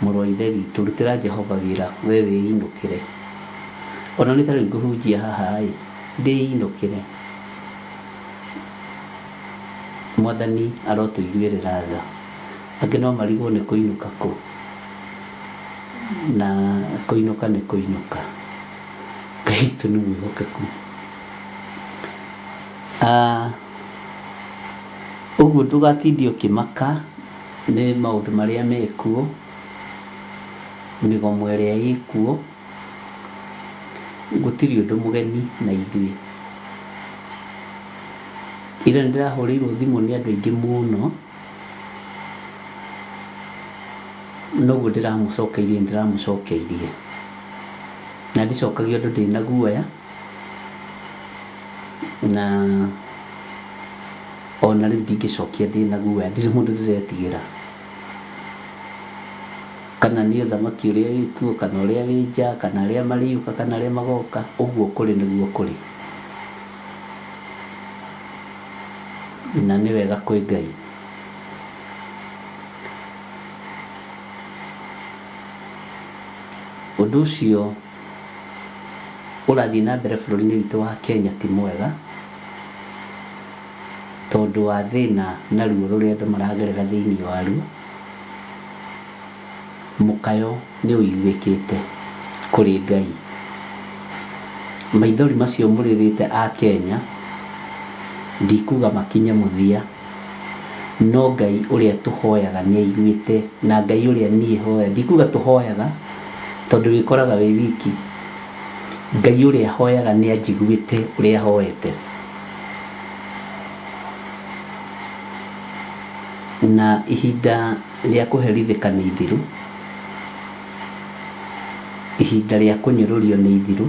mũrũ wa Ithe witũ, rutĩra Jehova wĩra we wĩinũkĩre. Ona nĩ ta rĩu ngũhunjia haha ĩ, ndĩinũkĩre. Mwathani arotũiguĩrĩra tha. Angĩ no marigwo nĩ kũinũka kũ, na kũinũka nĩ kũinũka. Ngai witũ nĩ mwĩhokeku. Ũguo ndũgatinde ũkĩmaka nĩ maũndũ marĩa mekuo, mĩgomo ĩrĩa ĩkuo, gũtirĩ ũndũ mũgeni na ithuĩ. Ira nĩ ndĩrahũrĩirwo thimũ nĩ andũ aingĩ mũno, noguo ndĩramũcokeirie nĩ ndĩramũcokeirie. Na ndicokagia ũndũ ndĩna guoya, na ona rĩu ndingĩcokia ndĩna guoya, ndirĩ mũndũ ndĩretigĩra. Kana nĩ ũthamaki ũrĩa wĩ kuo, kana ũrĩa wĩ nja, kana arĩa marĩũka, kana arĩa magoka, ũguo kũrĩ nĩguo kũrĩ. Na nĩ wega kwĩ Ngai. Ũndũ ũcio ũrathiĩ na mbere bũrũri-inĩ witũ wa Kenya ti mwega, tondũ wa thĩna na ruo rũrĩa andũ maragerera thĩinĩ waruo. Mũkayo nĩ ũiguĩkĩte kũrĩ Ngai. Maithori macio mũrĩrĩte a Kenya, ndikuga makinye mũthia, no Ngai ũrĩa tũhoyaga nĩ aiguĩte, na Ngai ũrĩa niĩ hoyaga, ndikuga tũhoyaga, tondũ wĩkoraga wĩ wiki. Ngai ũrĩa hoyaga nĩ anjiguĩte ũrĩa hoete. Na ihinda rĩa kũherithĩka nĩ ithiru, ihinda rĩa kũnyũrũrio nĩ ithiru,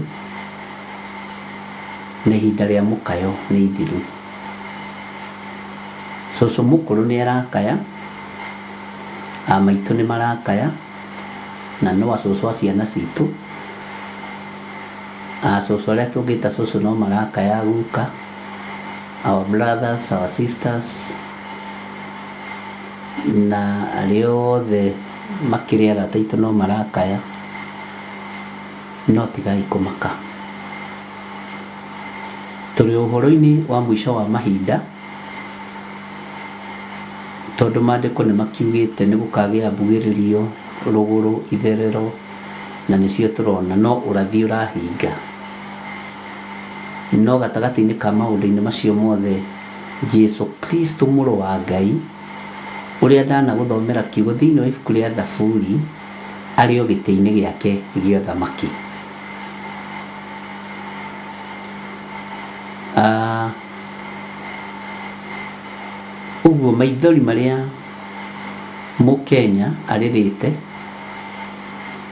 na ihinda rĩa mũkayo nĩ ithiru. Cũcũ mũkũrũ nĩ arakaya, a maitũ nĩ marakaya, na no a cũcũ a ciana citũ, a cũcũ arĩa tũngĩta cũcũ no marakaya guka, our brothers, our sisters, na arĩa othe makĩrĩ arata aitũ no marakaya, no tigai kũmaka. Tũrĩ ũhoro-inĩ wa mũico wa mahinda, tondũ maandĩko nĩ makiugĩte nĩ gũkagĩa mbugĩrĩrio, rũgũrũ, itherero, na nĩcio tũrona, no ũrathi ũrahinga. No gatagatĩ-inĩ ka maũndũ-inĩ macio mothe, Jesu Kristo mũrũ wa Ngai, ũrĩa ndanagũthomera kiugo thĩinĩ wa ibuku rĩa Thaburi, arĩ o gĩtĩ-inĩ gĩake gĩa ũthamaki. Ũguo maithori marĩa Mũkenya arĩrĩte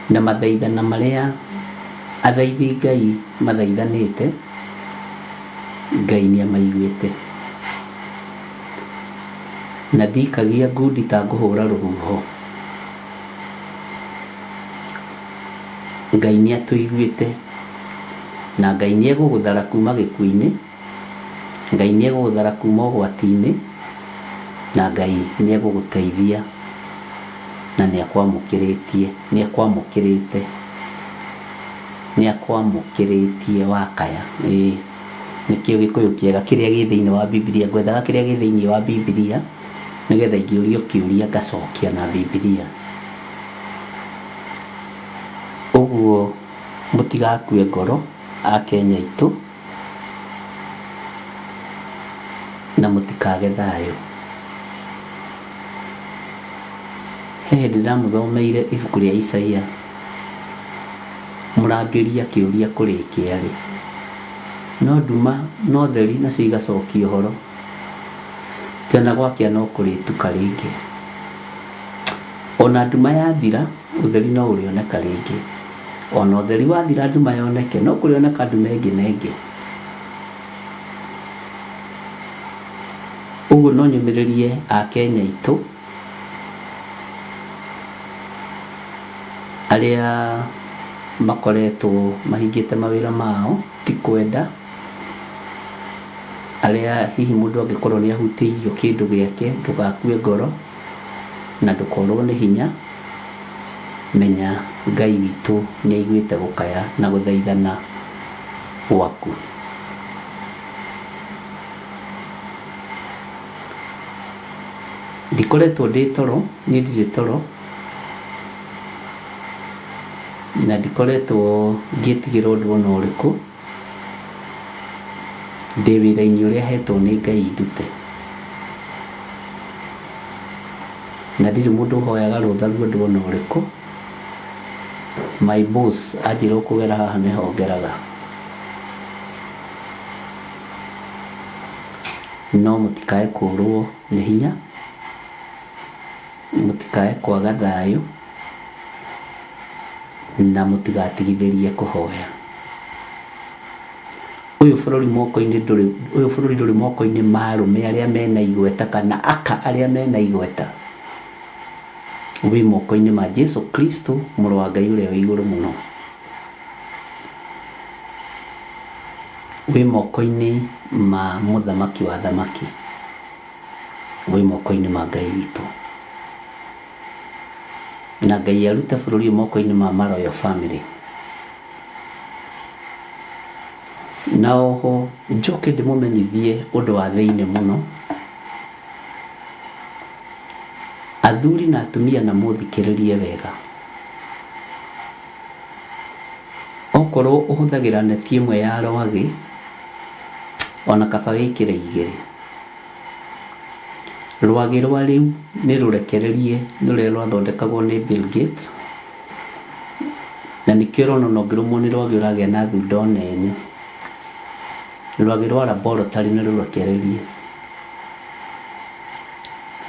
na mathaithana marĩa athaithi Ngai mathaithanĩte, Ngai nĩ amaiguĩte. Na ndikagia ngundi ta ngũhũra rũhuho. Ngai nĩ atũiguĩte, na Ngai nĩ egũgũthara kuma gĩkuũ-inĩ, Ngai nĩ egũgũthara kuma ũgwati-inĩ, na Ngai nĩ egũgũteithia, na nĩ akwamũkĩrĩtie, nĩ akwamũkĩrĩte, nĩ akwamũkĩrĩtie wakaya. Ĩĩ, nĩkĩo Gĩkũyũ kĩega kĩrĩa gĩ thĩinĩ wa Bibilia. Ngwethaga kĩrĩa gĩ thĩinĩ wa Bibilia, nĩgetha ingĩũrio kĩũria ngacokia na Bibilia. Ũguo mũtigakue ngoro a Kenya aitũ, na mũtikage thayũ. He hĩndĩ ndamũthomeire ibuku rĩa Isaia, mũrangĩri akĩũria kũrĩkĩa rĩ, no nduma na ũtheri nacio igacokia ũhoro, atĩ ona gwakĩa no kũrĩtuka rĩngĩ. Ona nduma yathira, ũtheri no ũrĩoneka rĩngĩ. Ona ũtheri wathira nduma yoneke, no kũrĩoneka nduma ĩngĩ na ĩngĩ. Ũguo no nyũmĩrĩrie Akenya aitũ arĩa makoretwo mahingĩte mawĩra mao ti kwenda, arĩa hihi mũndũ angĩkorwo nĩ ahutĩirio kĩndũ gĩake, ndũgakue ngoro na ndũkorwo nĩ hinya. Menya Ngai witũ nĩ aiguĩte gũkaya na gũthaithana gwaku. Ndikoretwo ndĩ toro, niĩ ndirĩ toro, na ndikoretwo ngĩtigĩra ũndũ ona ũrĩkũ, ndĩ wĩra-inĩ ũrĩa hetwo nĩ Ngai ndute. Na ndirĩ mũndũ ũhoyaga rũtha rwa ũndũ ona ũrĩkũ, my boss anjĩra ũkũgera haha nĩho ngeraga. No mũtikae kũrwo nĩ hinya, mũtikae kwaga thayũ, Na mũtigatigithĩrie kũhoya. Ũyũ bũrũri moko-inĩ ndũrĩ, ũyũ bũrũri ndũrĩ moko-inĩ ma arũme arĩa mena igweta kana aka arĩa mena igweta. Wĩ moko-inĩ ma Jesu Kristo mũrũ wa Ngai ũrĩa wĩ igũrũ mũno. Wĩ moko-inĩ ma mũthamaki wa athamaki. Wĩ moko-inĩ ma Ngai witũ. Na Ngai arute bũrũri ũyũ moko-inĩ ma ma royal family. Na oho njoke ndĩmũmenyithie ũndũ wa thĩinĩ mũno, athuri na atumia na mũthikĩrĩrie wega. Okorwo ũhũthagĩra neti ĩmwe ya rwagĩ, ona kaba wĩkĩre igĩrĩ. Rwagĩ rwa rĩu nĩ rũrekererie nĩ rũrĩa rwathondekagwo nĩ Bill Gates, na nĩkĩo ũrona ona ũngĩrũmwo nĩ rwagĩ ũragĩa na thundo nene. Rwagĩ rwa laboratory nĩ rũrekererie.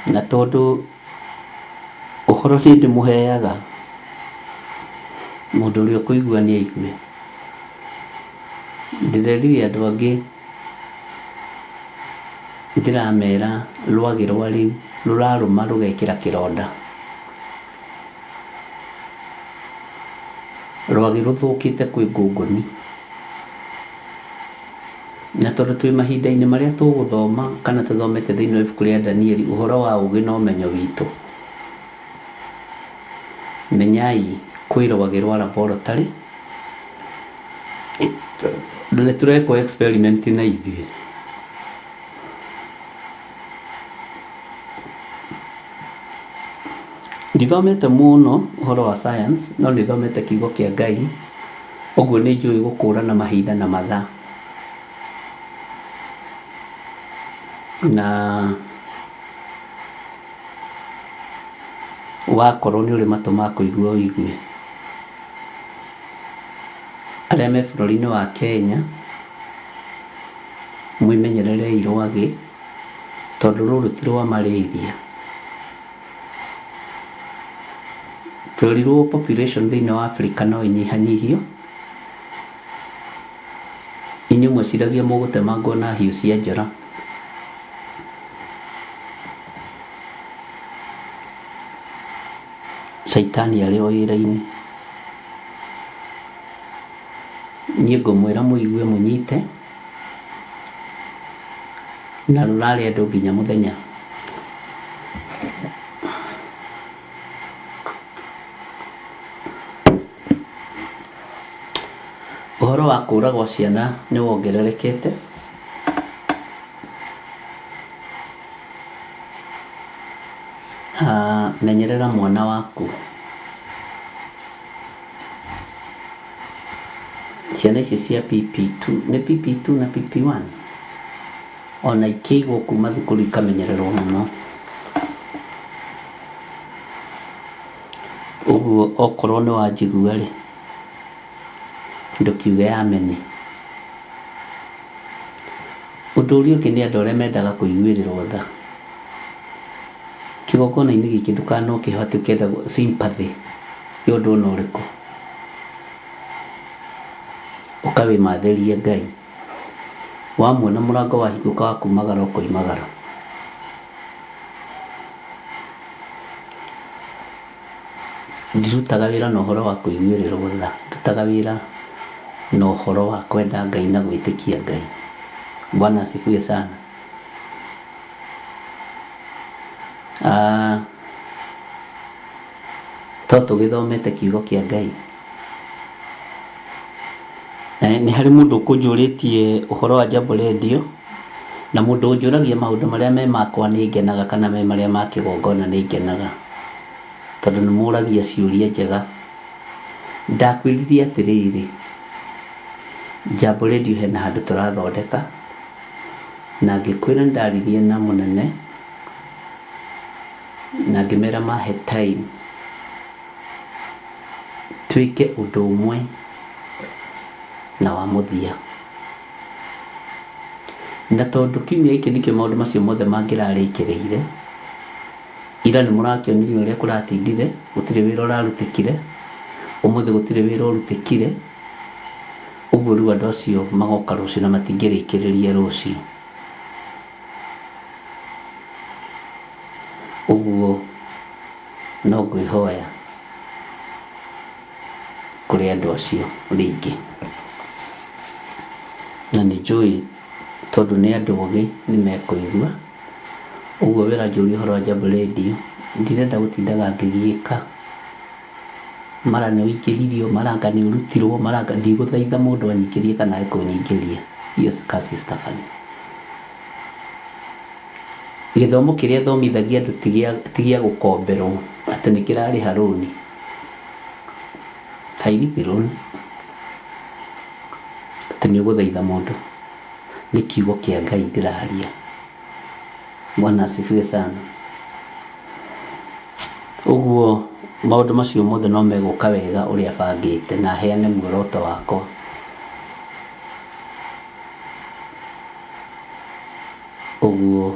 Na tondũ ũhoro niĩ ndĩmũheaga, mũndũ ũrĩa ũkũigua nĩ aigue. Ndĩrerire andũ angĩ ndĩramera rwagĩ rwa rĩu rũrarũma rũgekĩra kĩronda. Rwagĩ rũthũkĩte kwĩ ngũngũni. Na tondũ twĩ mahinda-inĩ marĩa tũgũthoma kana tũthomete thĩinĩ wa ibuku rĩa Danieli ũhoro wa ũgĩ na ũmenyo witũ, menyai kwĩ rwagĩ rwa laboratory na nĩ tũrekwo experiment na ithuĩ. Ndithomete mũno ũhoro wa science no nĩ thomete kiugo kĩa Ngai, ũguo nĩ njũĩ gũkũrana mahinda na mathaa. Na wakorwo nĩ ũrĩ matũ ma kũigua ũigue. Arĩa me bũrũri-inĩ wa Kenya, mwĩmenyererei rwagĩ, tondũ rũrũ ti rwa malaria. Twerirwo population thĩinĩ wa Africa no ĩnyihanyihio, inyuĩ mweciragia mũgũtemangwo na hiũ cia njora. Caitani arĩ o wĩra-inĩ. Niĩ ngũmwĩra mũigue mũnyite, na rũrarĩa andũ nginya mũthenya. Ũhoro wa kũragwo ciana nĩ wongererekete. Menyerera mwana waku. Ciana ici cia PP2, nĩ PP2 na PP1? Ona ikĩigwo kuma thukuru ikamenyererwo mũno. Ũguo okorwo nĩ wanjigua rĩ, ndũkiuge ameni. Ũndũ ũrĩa ũngĩ nĩ andũ arĩa mendaga kũiguĩrĩrwo tha. Kĩgongona-inĩ gĩkĩ ndũkanoke ho atĩ ũkĩenda sympathy ya ũndũ ona ũrĩkũ. Ũka wĩmathĩrie Ngai. Wamuona mũrango wahingũka wa kumagara ũkoimagara. Ndirutaga wĩra na ũhoro wa kũiguĩrĩrwo tha, ndutaga wĩra na ũhoro wa kwenda Ngai na gwĩtĩkia Ngai. Bwana asifiwe sana. Ah, to tũgĩthomete kiugo kĩa Ngai. Nĩ harĩ mũndũ ũkũnjũrĩtie ũhoro wa Jambo Radio, na mũndũ ũnjũragia maũndũ marĩa me makwa nĩ ngenaga kana me marĩa ma kĩgongona nĩ ngenaga, tondũ nĩ mũragia ciũria njega. Ndakwĩrire atĩrĩrĩ, Jambo Radio hena handũ tũrathondeka, na ngĩkwĩra nĩ ndaririe na mũnene, na ngĩmera mahe time. Twĩke ũndũ ũmwe na wa mũthia. Na tondũ kiumia gĩkĩ nĩkĩo maũndũ macio mothe mangĩrarĩkĩrĩire, ira nĩ mũrakĩonire ũrĩa kũratindire, gũtirĩ wĩra ũrarutĩkire, Ũmũthĩ gũtirĩ wĩra ũrutĩkire, ũguo rĩu andũ acio magoka rũciũ na matingĩrĩkĩrĩria rũciũ. Ũguo no ngwĩhoya kũrĩ andũ acio rĩngĩ. Na nĩ njũĩ tondũ nĩ andũ ogĩ nĩ mekũigua. Ũguo we ũranjũria ũhoro wa Jambo Radio, ndirenda gũtindaga ngĩgiĩka mara nĩ ũingĩririo, mara anga nĩ ũrutirwo, mara anga ndigũthaitha mũndũ anyingĩrie kana age kũnyingĩria. Hiyo kazi sitafanya. Gĩthomo kĩrĩa thomithagia andũ ti gĩa gũkomberwo atĩ nĩ kĩrarĩha rũni. Hairipi rũni atĩ nĩ ũgũthaitha mũndũ. Nĩ kiugo kĩa Ngai ndĩraria. Bwana asifiwe sana. Ũguo maũndũ macio mothe no megũka wega ũrĩa bangĩte na heane muoroto wakwa. Ũguo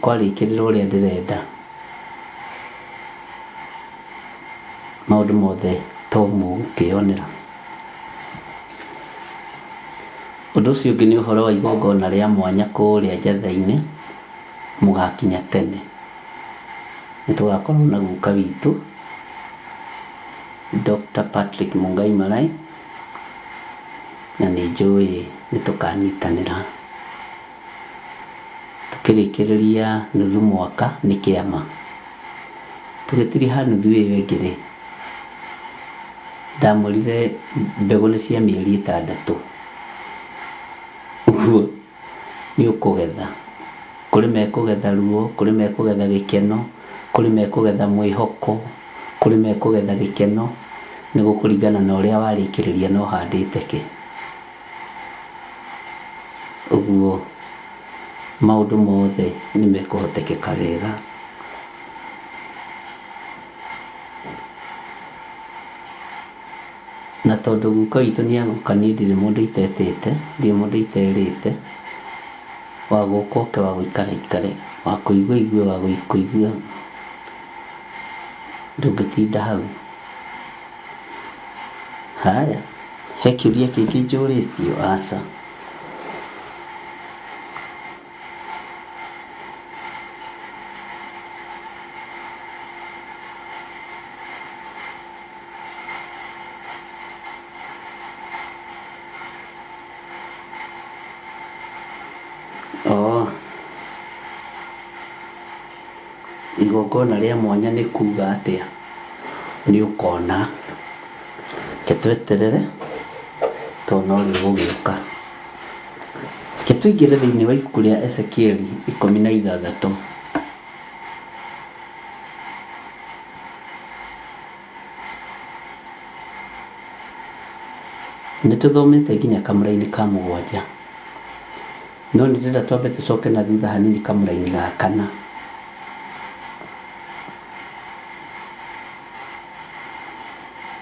kwarĩkĩrĩra ũrĩa ndĩrenda maũndũ mothe to mũgũkĩyonera. Ũndũ ũcio ũngĩ nĩ ũhoro wa igongona rĩa mwanya kũrĩa Njatha-inĩ, mũgakinya tene. Nĩ tũgakorwo na guka witũ Dr. Patrick Mungai Marai, na nĩ njũĩ nĩ tũkanyitanĩra. Tũkĩrĩkĩrĩria nuthu mwaka nĩ kĩama. Tũgĩtiriha nuthu ĩyo ĩngĩ rĩ, ndamwĩrire mbegũ nĩ cia mĩeri ĩtandatũ. Ũguo nĩ ũkũgetha. Kũrĩ mekũgetha ruo, kũrĩ mekũgetha gĩkeno, kũrĩ mekũgetha mwĩhoko, kũrĩ mekũgetha gĩkeno, nĩ gũkũringana na ũrĩa warĩkĩrĩria na ũhandĩte kĩ. Ũguo maũndũ mothe nĩ mekũhotekeka wega. Na tondũ guka witũ nĩ agũka niĩ ndirĩ mũndũ itetĩte, ndirĩ mũndũ iterĩte, wa gũka oke, wa gũikara aikare, wa kũigua aigue, wa kũigua ndũngĩtinda hau. Haya, he kĩũria kĩngĩ njũrĩtio? Aca. Oh. Igongona rĩa mwanya nĩ kuga atĩa? Nĩ ũkona. Reke tweterere tondũ no rĩo gũgĩũka. Reke tũingĩre thĩinĩ wa ibuku rĩa Ezekieli 16. Nĩ tũthomete nginya kamũra-inĩ ka mũgwanja, no nĩ ndĩrenda twambe tũcoke na thutha hanini kamũra-inĩ ga kana.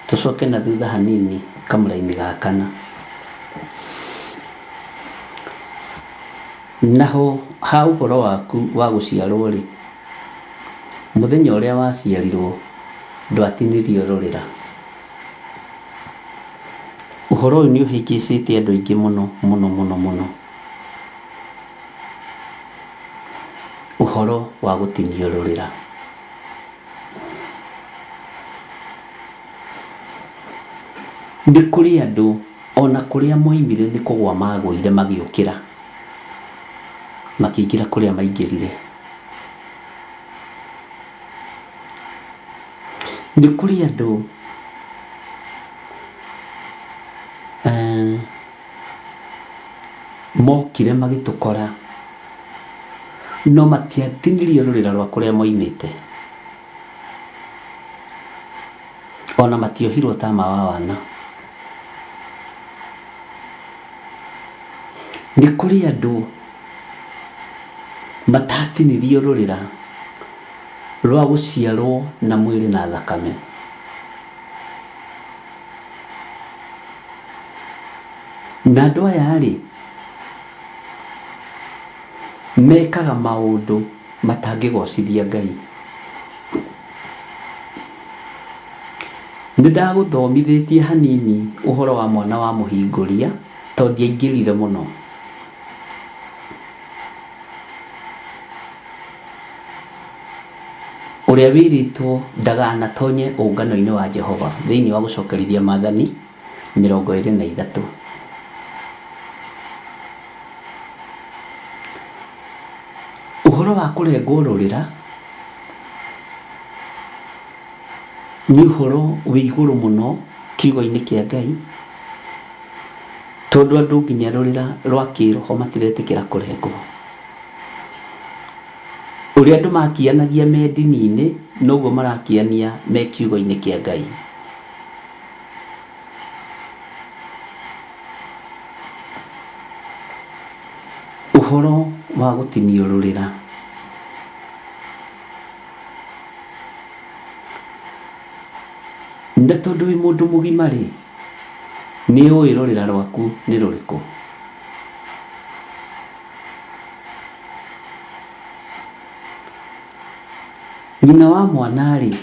Tũcoke na thutha hanini kamũra-inĩ ga kana. Naho ha ũhoro waku wa gũciarwo-rĩ, mũthenya ũrĩa waciarirwo ndwatinirio rũrĩra. Ũhoro ũyũ nĩ ũhĩngĩcĩte andũ aingĩ mũno mũno mũno mũno. Ũhoro wa gũtinio rũrĩra. Nĩ kũrĩ andũ ona kũrĩa moimire nĩ kũgwa magũire magĩũkĩra, makĩingĩra kũrĩa maingĩrire. Nĩ kũrĩ andũ eh, mokire magĩtũkora no matiatinirio rũrĩra rwa kũrĩa moimĩte ona matiohirwo tama wa wana. Nĩ kũrĩ andũ matatinirio rũrĩra rwa gũciarwo na mwĩrĩ na thakame. Na andũ aya-rĩ, mekaga maũndũ matangĩgocithia Ngai. Nĩ ndagũthomithĩtie hanini ũhoro wa mwana wa mũhingũria tondũ ndiaingĩrire mũno. Ũrĩa wĩrĩtwo ndaganatonye ũngano-inĩ wa Jehova thĩinĩ wa gũcokerithia maathani 23. Ũhoro wa kũrengwo rũrĩra nĩ ũhoro wĩ igũrũ mũno kiugo-inĩ kĩa Ngai, tondũ andũ nginya rũrĩra rwa kĩroho matiretĩkĩra kũrengwo. Ũrĩa andũ makianagia me ndini-inĩ noguo marakiania me kiugo-inĩ kĩa Ngai. Ũhoro wa gũtinio rũrĩra. Na tondũ wĩ mũndũ mũgima-rĩ, nĩ ũĩ rũrĩra rwaku nĩ rũrĩkũ? Nyina wa mwana-rĩ,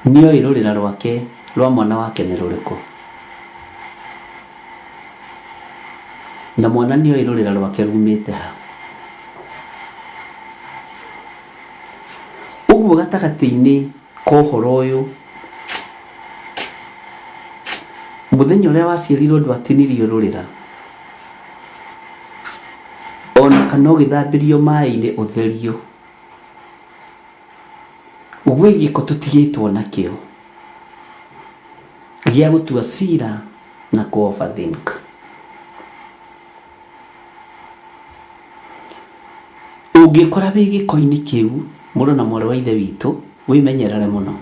nĩoĩ rũrĩra rwake rwa mwana wake nĩ rũrĩkũ? Na mwana nĩoĩ rũrĩra rwake rumĩte ha? Ũguo gatagatĩ-inĩ ka ũhoro ũyũ, mũthenya ũrĩa waciarirwo ndwatinirio rũrĩra, ona kana ũgĩthambĩrio maĩ-inĩ ũtherio. Gwĩ gĩko tũtigĩtwo nakĩo gĩa gũtua cira na kũ overthink. Ũngĩkora wĩ gĩko-inĩ kĩu, mũrũ na mwarĩ wa Ithe witũ, wĩmenyerere mũno.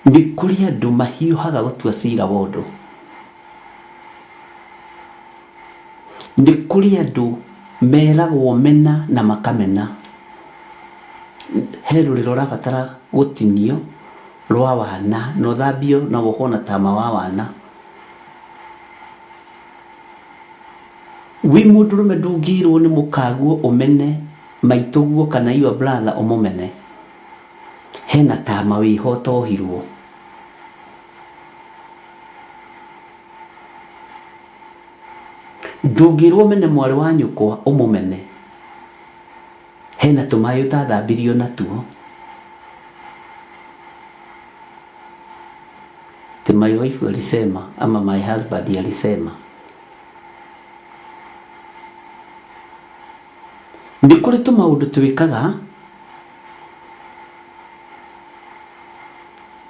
Nĩ kũrĩ andũ mahiũhaga gũtua cira wa ũndũ. Nĩ kũrĩ andũ meragwo mena na makamena. He rũrĩra ũrabatara gũtinio rwa wana na ũthambio na wohwo na tama wa wana. Wĩ mũndũrũme ndũngĩrwo nĩ mũkaguo ũmene maitũguo kana your brother ũmũmene. Hena tama wĩho ũtohirwo. Ndũngĩrwo ũmene mwarĩ wa nyũkwa ũmũmene. Hena tũmaĩ ũtathambirio natuo. Ti my wife alisema ama my husband alisema. Nĩ kũrĩ tũmaũndũ twĩkaga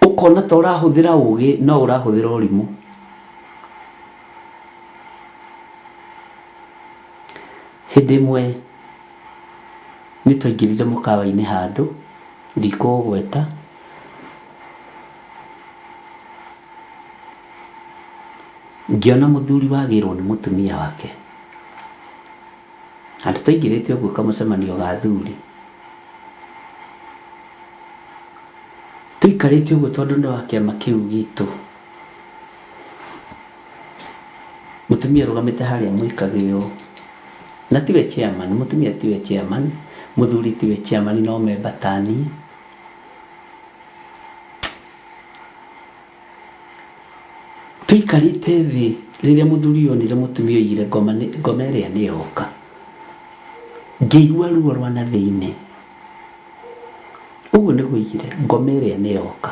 ũkona ta ũrahũthĩra ũgĩ no ũrahũthĩra ũrimũ. Hĩndĩ ĩmwe nĩ twaingĩrire mũkawa-inĩ handũ, ndikũũgweta, ngĩona mũthuri wagĩrwo nĩ mũtumia wake. Handũ twaingĩrĩte ũguo kamũcemanio ga athuri. Tũikarĩte ũguo tondũ nĩ wa kĩama kĩu gitũ. Mũtumia arũgamĩte harĩa mwĩkage ũũ. Na tiwe chairman, mũtumia tiwe chairman, mũthuri tiwe chairman no memba ta niĩ. Tũikarĩte thĩ rĩrĩa mũthuri ũyũ onire mũtumia oigire ngoma, ngoma ĩrĩa nĩ yoka. Ngĩigua ruo rwa na thĩinĩ. Ũguo nĩguo oigire, ngoma ĩrĩa nĩ yoka.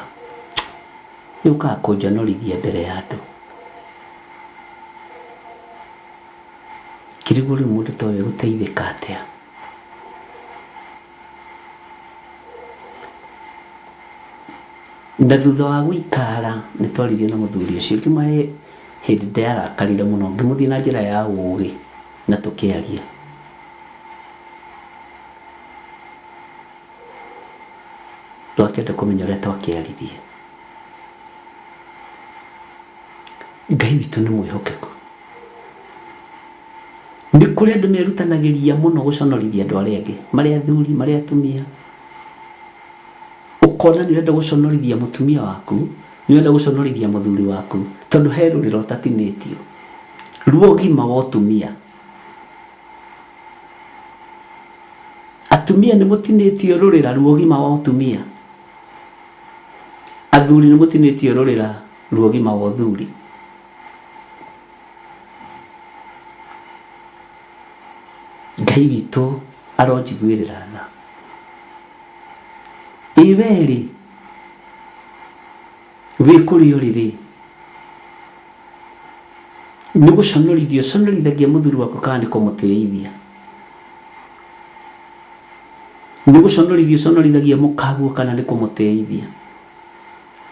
Yũkaga kũnjonorithia mbere ya andũ. Ngĩrigwo rĩu mũndũ ta ũyũ egũteithĩka atĩa. Na thutha wa gũikara nĩ twaririe na mũthuri ũcio ngĩmwĩra hĩndĩ ndarakarire mũno ngĩmũthiĩ na njĩra ya ũgĩ na tũkĩaria. Ndwakĩenda kũmenya ũrĩa twakĩaririe. Ngai witũ nĩ mwĩhokeku. Nĩ kũrĩ andũ merutanagĩria mũno gũconorithia andũ arĩa angĩ, marĩ athuri, marĩ atumia. Ũkona nĩ ũrenda gũconorithia mũtumia waku, nĩ ũrenda gũconorithia mũthuri waku, tondũ he rũrĩra ũtatinĩtio. Ruo ũgima wa ũtumia. Atumia nĩ mũtinĩtio rũrĩra rwa ũgima wa ũtumia. Athuri nĩ mũtinĩtio rũrĩra rwa ũgima wa ũthuri. Ngai witũ aronjiguĩrĩra tha. Ĩ we rĩ, wĩ kũrĩa ũrĩ rĩ, nĩ gũconorithia ũconorithagia mũthuri waku kana nĩ kũmũtĩithia? Nĩ gũconorithia ũconorithagia mũkaguo kana nĩ kũmũtĩithia?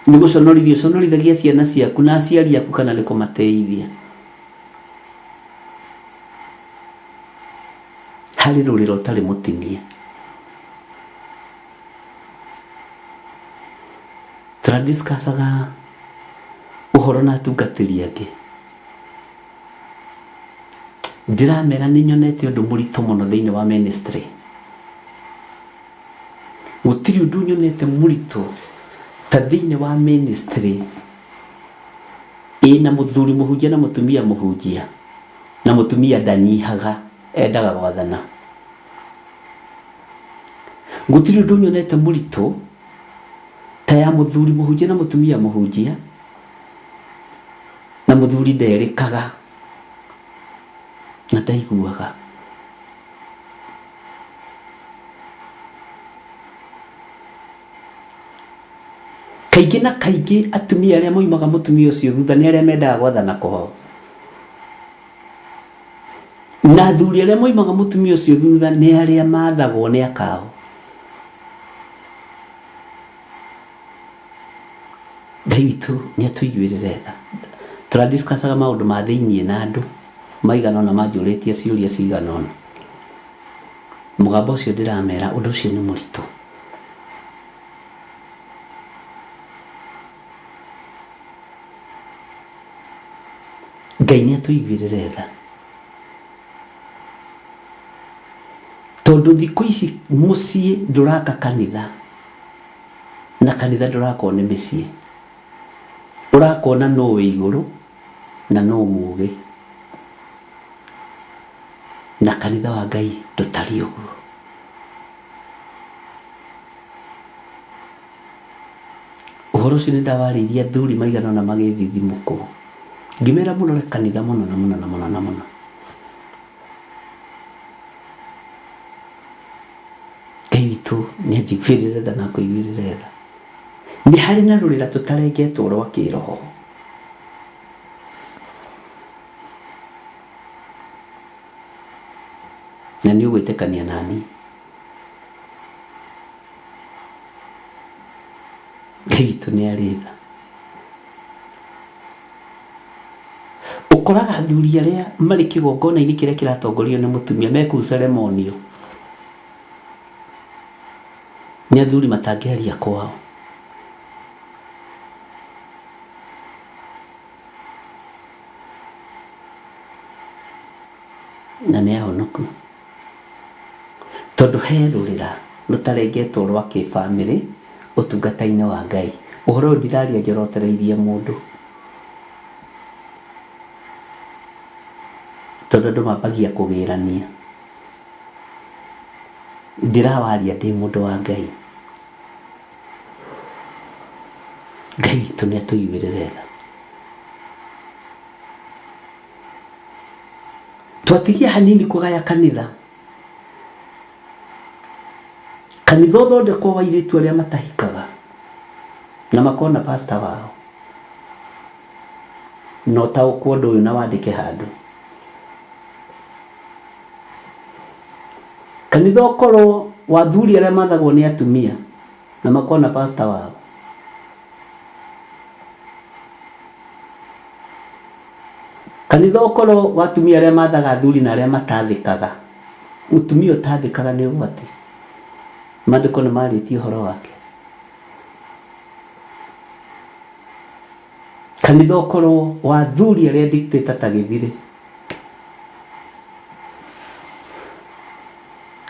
Nĩ gũconorithia ũconorithagia ciana ciaku na aciari aku kana nĩ kũmatĩithia? Harĩ rũrĩra ũtarĩ mũtinie. Tũradiscussaga ũhoro na atungatĩri angĩ. Ndĩramera nĩ nyonete ũndũ mũritũ mũno thĩinĩ wa ministry. Gũtirĩ ũndũ nyonete mũritũ ta thĩinĩ wa ministry ĩna mũthuri mũhunjia na mũtumia mũhunjia na mũtumia ndanyihaga endaga gwathana. Gũtirĩ ũndũ nyonete mũritũ ta ya mũthuri mũhunjia na mũtumia mũhunjia na mũthuri nderĩkaga na ndaiguaga. Kaingĩ na kaingĩ atumia arĩa moimaga mũtumia ũcio thutha nĩ arĩa mendaga gwathana kwao. Na athuri arĩa moimaga mũtumia ũcio thutha nĩ arĩa mathagwo nĩ akao. Ngai witũ nĩ atũiguĩrĩre tha. Tũradiscussaga maũndũ ma thĩiniĩ na andũ maigana ũna manjũrĩtie ciũria cigana ũna. Mũgambo ũcio ndĩramera ũndũ ũcio nĩ mũritũ. Ngai nĩ atũiguĩrĩre tha. Tondũ thikũ ici mũciĩ ndũraka kanitha na kanitha ndũrakwo nĩ mĩciĩ. Ũrakwo na nũ wĩ igũrũ na nũ mũgĩ. Na kanitha wa Ngai ndũtariĩ ũguo. Ũhoro ũcio nĩ ndawarĩirie athuri maigana ũna magĩthithimũkwo. Ngĩmera mũrore kanitha mũno na mũno na mũno na mũno. Ngai witũ nĩ anjiguĩrĩre tha na akũiguĩrĩre tha. Nĩ harĩ na rũrĩra tũtarengetwo rwa kĩroho. Na nĩ ũgwĩtĩkania nani. Ngai witũ nĩ arĩ tha. Ũkoraga athuri arĩa marĩ kĩgongona-inĩ kĩrĩa kĩratongorio nĩ mũtumia me kũu ceremonio. Nĩ athuri matangĩaria kwao. Na nĩ ahonoku. Tondũ he rũrĩra rũtarengetwo rwa kĩbamĩrĩ ũtungata-inĩ wa Ngai. Ũhoro ũyũ ndiraria njorotereirie mũndũ. Tondũ andũ mambagia kũgĩrania. Ndĩrawaria ndĩ mũndũ wa Ngai. Ngai witũ nĩ atũiguĩrĩre tha. Twatigia hanini kũgaya kanitha. Kanitha ũthondekwo wa airĩtu arĩa matahikaga na makona pastor wao. Na ũtaũkwo ũndũ ũyũ na wandĩke handũ. Kanitha ũkorwo wa athuri arĩa mathagwo nĩ atumia na makona pastor wao. Kanitha ũkorwo wa atumia arĩa mathaga athuri na arĩa matathĩkaga. Mũtumia ũtathĩkaga nĩ ũgwati. Maandĩko nĩ marĩtie ũhoro wake. Kanitha ũkorwo wa athuri arĩa dictator ta gĩthirĩ.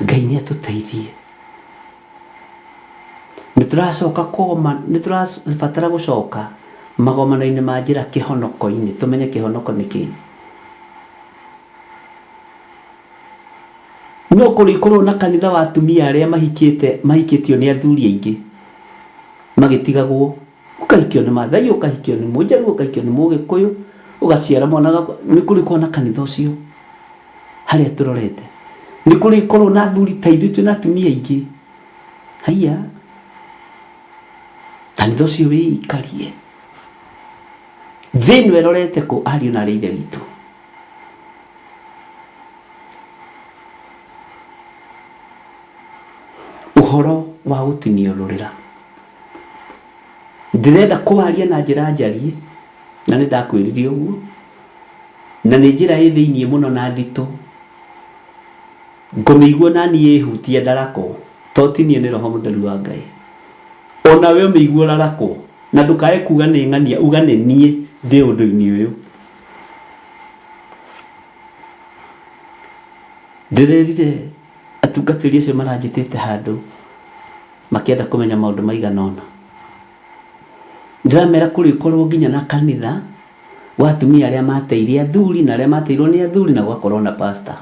Ngai nĩ atũteithie. Nĩ tũracoka kũgoma, nĩ tũrabatara gũcoka magomano-inĩ ma njĩra kĩhonoko-inĩ, tũmenye kĩhonoko nĩ kĩĩ. No kũrĩkorwo na kanitha wa atumia arĩa mahikĩte mahikĩtio nĩ athuri aingĩ magĩtigagwo ũkahikio nĩ Maathai, ũkahikio nĩ Mũjaruo, ũkahikio nĩ Mũgĩkũyũ, ũgaciara mwana gakwa. Nĩ kũrĩkorwo na kanitha ũcio harĩa tũrorete. Nĩ kũrĩkorwo na athuri ta ithuĩ twĩna atumia aingĩ. Haiya, kanitha ũcio wĩikarie. Thĩ ĩno ĩrorete kũ ariũ na arĩ ithe witũ? Ũhoro wa gũtinio rũrĩra. Ndĩrenda kũwaria na njĩra njariĩ, na nĩ ndakwĩrire ũguo, na nĩ njĩra ĩ thĩiniĩ mũno na nditũ. Ngũmĩigua na niĩ ĩhutie ndarakwo, to ti niĩ nĩ Roho Mũtheru wa Ngai. Onawe ũmĩigue ũrarakwo, na ndũkae kuga nĩ ng'ania, uga nĩ niĩ ndĩ ũndũ-inĩ ũyũ. Ndĩrerire atungatĩri acio maranjĩtĩte handũ makĩenda kũmenya maũndũ maigana ũna. Ndĩramera kũrĩkorwo nginya na kanitha wa atumia arĩa mateire athuri na arĩa mateirwo nĩ athuri na gũgakorwo na pastor.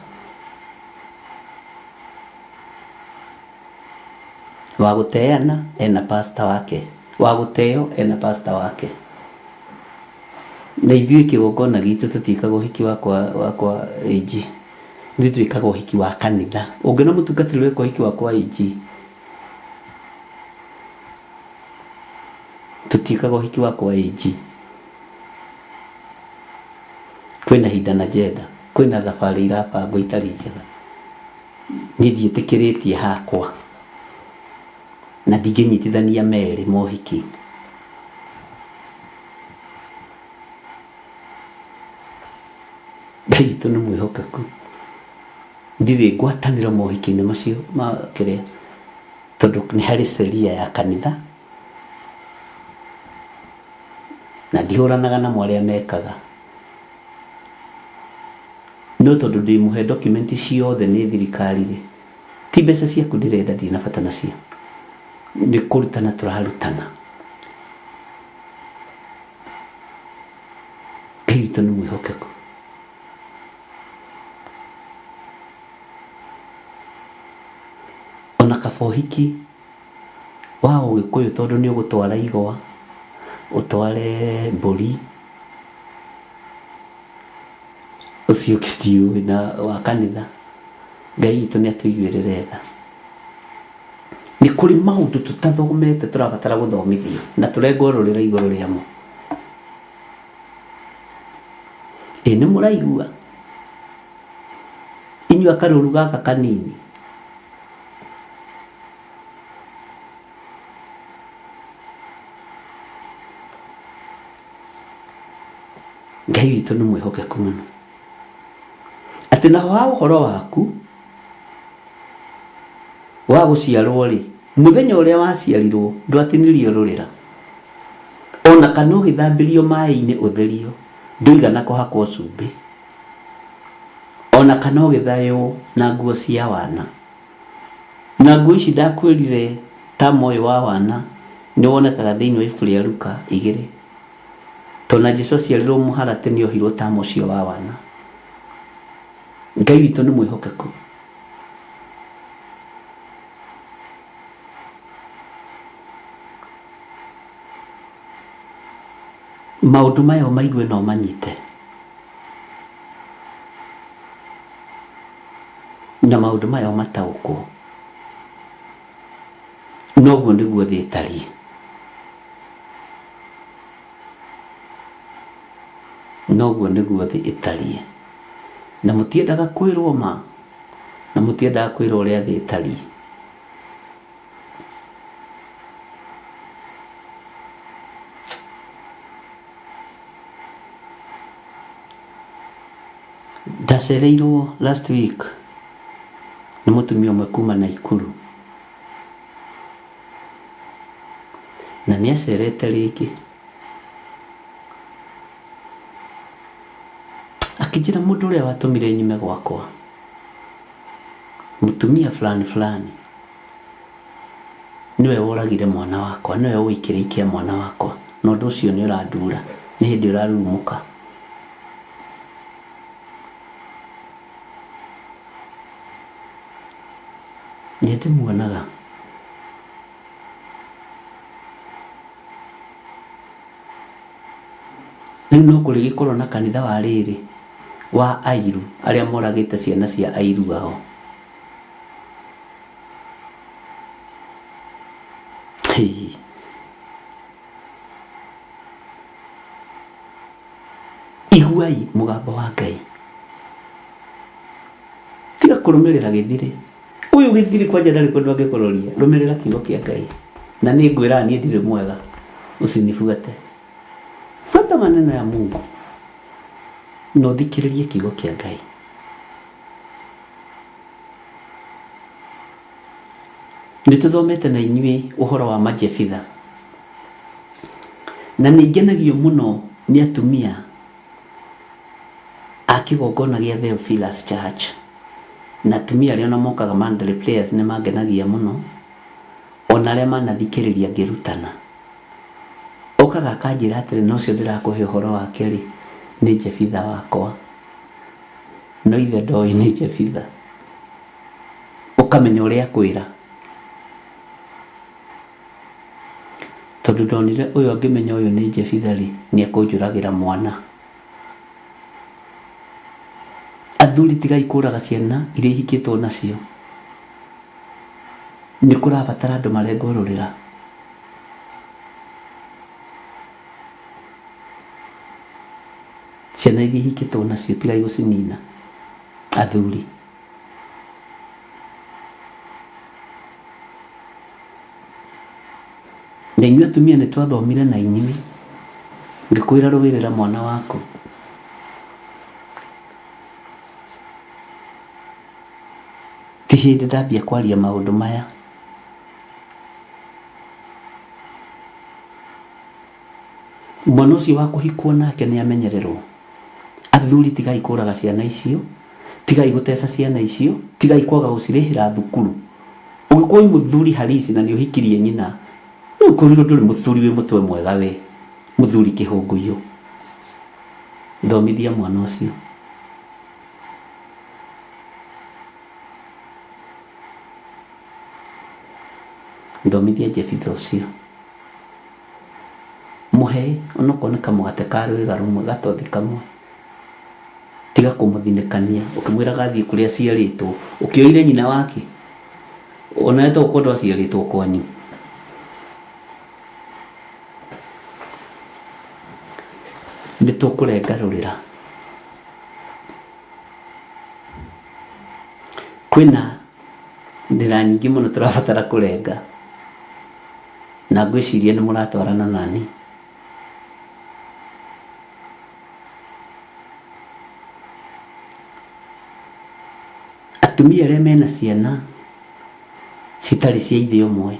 Wa gũteana ena pastor wake, wa gũteo ena pastor wake. Na ithuĩ kĩgongona gitũ tũtiĩkaga ũhiki wa kwa, wa kwa AG. Ithuĩ twĩkaga ũhiki wa kanitha. Ũngĩona mũtungatĩri weka ũhiki wa kwa AG, tũtiĩkaga ũhiki wa kwa AG. Kwĩna hinda na jenda, kwĩna thabarĩ irabangwo itarĩ njega. Niĩ ndiĩtĩkĩrĩtie hakwa na ndingĩnyitithania merĩ mohiki. Ngai witũ nĩ mwĩhokeku. Ndirĩ ngwatanĩro mohiki-inĩ macio ma kĩrĩa, tondũ nĩ harĩ sheria ya kanitha na ndihũranaga namo arĩa mekaga. No tondũ ndĩmũhe document ciothe nĩ thirikari rĩ, ti mbeca ciaku ndĩrenda ndirĩ na bata nacio. Nĩ kũrutana tũrarutana. Ngai witũ nĩ mwĩhokeku. Ona kaba ũhiki wa ũgĩkũyũ tondũ nĩ ũgũtwara igwa, ũtware mbũri, ũcio ũngĩ ndiũĩ na wa kanitha. Ngai witũ nĩ atũiguĩrĩre tha. Nĩ kũrĩ maũndũ tũtathomete tũrabatara gũthomithio na tũrengwo rũrĩra igũrũ rĩamo. Ĩ nĩ mũraigua? Inyuĩ a karũru gaka kanini. Ngai witũ nĩ mwĩhokeku mũno. Atĩ naho ha ũhoro waku wa gũciarwo-rĩ, mũthenya ũrĩa waciarirwo ndwatinirio rũrĩra, o na kana ũgĩthambĩrio maĩ-inĩ ũtherio, ndũigana kũhakwo cumbĩ, o na kana ũgĩthaywo na nguo cia wana. Na nguo ici ndakwĩrire tama ũyũ wa wana nĩ wonekaga thĩinĩ wa ibuku rĩa Luka igĩrĩ. Tondũ na Jesu aciarirwo mũharatĩ nĩ ohirwo tama ũcio wa wana. Ngai witũ nĩ mwĩhokeku. Maũndũ maya ũmaigue na ũmanyite. Na maũndũ maya ũmataũkwo. Noguo nĩguo thĩ ĩtariĩ. Noguo nĩguo thĩ ĩtariĩ. Na mũtiendaga kwĩrwo ma, na mũtiendaga kwĩrwo ũrĩa thĩ ĩtariĩ. Ndacereirwo last week nĩ mũtumia ũmwe kuma Naikuru. Na nĩ acerete rĩngĩ. Akĩnjĩra mũndũ ũrĩa watũmire nyume gwakwa, mũtumia fulani fulani, nĩwe woragire mwana wakwa, nĩwe ũĩ kĩrĩi kĩa mwana wakwa, na ũndũ ũcio nĩ ũrandura, nĩ hĩndĩ ũrarurumũka. Nyende muonaga. Rĩu no kũrĩgĩkorwo na kanitha wa rĩrĩ wa airu arĩa moragĩte ciana cia airu ao. Hĩ. Iguai mũgambo wa Ngai. Tiga kũrũmĩrĩra gĩthirĩ. Ũyũ gĩthirĩ kwanja ndarĩ kũndũ angĩkũroria. Rũmĩrĩra kiugo kĩa Ngai. Na nĩ ngwĩra niĩ ndirĩ mwega. Usinifuate. Fuata maneno ya Mungu. Na ũthikĩrĩrie kiugo kĩa Ngai. Nĩ tũthomete na inyuĩ ũhoro wa Majefitha. Na nĩ ngenagio mũno nĩ atumia a kĩgongona gĩa Theophilus Church. Na atumia arĩa ona mokaga monthly prayers nĩ mangenagia mũno. Ona arĩa manathikĩrĩria ngĩrutana. Okaga akanjĩra atĩrĩ, na ũcio ndĩrakũhe ũhoro wake rĩ, nĩ Jefitha wakwa. No ithe ndoĩ nĩ Jefitha. Ũkamenya ũrĩa akwĩra. Tondũ ndonire ũyũ angĩmenya ũyũ nĩ Jefitha rĩ, nĩ ekũnjũragĩra mwana. Athuri tigai kũraga ciana iria ihikĩtwo nacio. Nĩ kũrabatara andũ marengwo rũrĩra. Ciana iria ihikĩtwo nacio tigai gũcinina athuri. Na inyuĩ atumia nĩ twathomire na inyuĩ ngĩkwĩra rũĩrĩra mwana waku. Ti hĩndĩ ndambia kwaria maũndũ maya. Mwana ũcio wa kũhikwo nake nĩ amenyererwo. Athuri tigai kũraga ciana icio, tigai gũteca ciana icio, tigai kwaga gũcirĩhĩra thukuru. Ũngĩkorwo wĩ mũthuri halisi na nĩ ũhikirie nyina, rĩu ũkorirwo ndũrĩ mũthuri wĩ mũtwe mwega we, mũthuri kĩhũngũiyũ. Thomithia mwana ũcio. Thomithia Jefitha ũcio. Mũhe onokorwo nĩ kamũgate ka rwĩga rũmwe, gatothi kamwe. Tiga kũmũthinĩkania ũkĩmwĩraga athiĩ kũrĩa aciarĩtwo. Ũkĩoire nyina wake? Onawe to gũkorwo ndwaciarĩtwo kwanyu. Nĩ tũkũrenga rũrĩra. Kwĩna ndĩra nyingĩ mũno tũrabatara kũrenga. Na ngwĩciria nĩ mũratwarana nani. Atumia arĩa mena ciana citarĩ cia ithe ũmwe,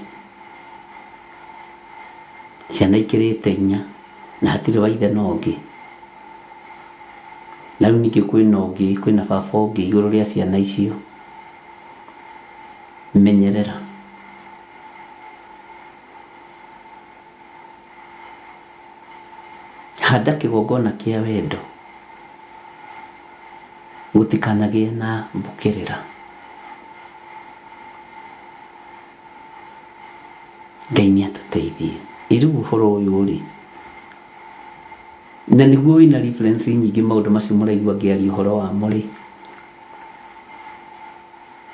ciana ikĩrĩte inya na hatirĩ wa ithe na ũngĩ, na rĩu ningĩ kwĩna ũngĩ, kwĩna baba ũngĩ igũrũ rĩa ciana icio, menyerera. Handa kĩgongona kĩa wendo, gũtikanagĩe na mbũkĩrĩra. Ngai nĩ atũteithie. Ĩ rĩu ũhoro ũyũ rĩ, na nĩguo wĩna reference nyingĩ maũndũ macio mũraigua ngĩaria ũhoro wamo rĩ,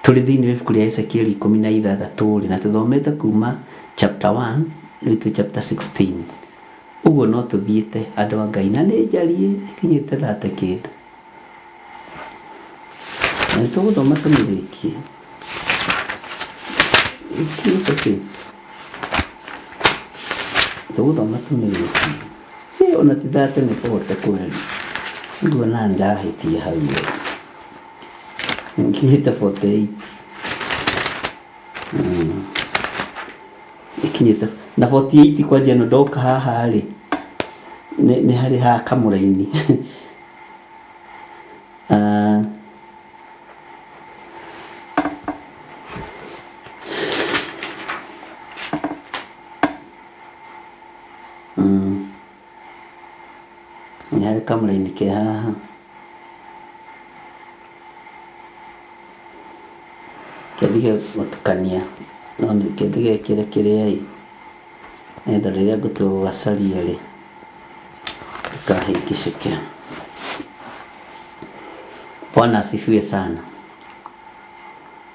Tũrĩ thĩinĩ wa ibuku rĩa Ezekieli 16 rĩ, na tũthomete kuma chapter 1 rĩu twĩ chapter 16. Ũguo no tũthiĩte andũ a Ngai, na nĩ njarie ĩkinyĩte thate kĩndũ. Na nĩ tũgũthoma tũmĩrĩkie. Ĩkinyĩte kĩ? Tũgũthoma tũmĩrĩkie. Ĩ ona ti thate nĩ kũhote kweri. Nguona ndahĩtia hau. Nginyĩte 48. Ikinyĩte na 48 kwanja ĩno ndoka haha rĩ, nĩ harĩ ha kamũraini. Ah, Nĩ harĩ kamũraini ke haha. Kĩndige gũtukania no kĩndigekĩre kĩrĩa ĩ nĩgetha rĩrĩa ngũtua gũgacaria rĩ ndikahĩngĩcĩke. Bwana asifiwe sana.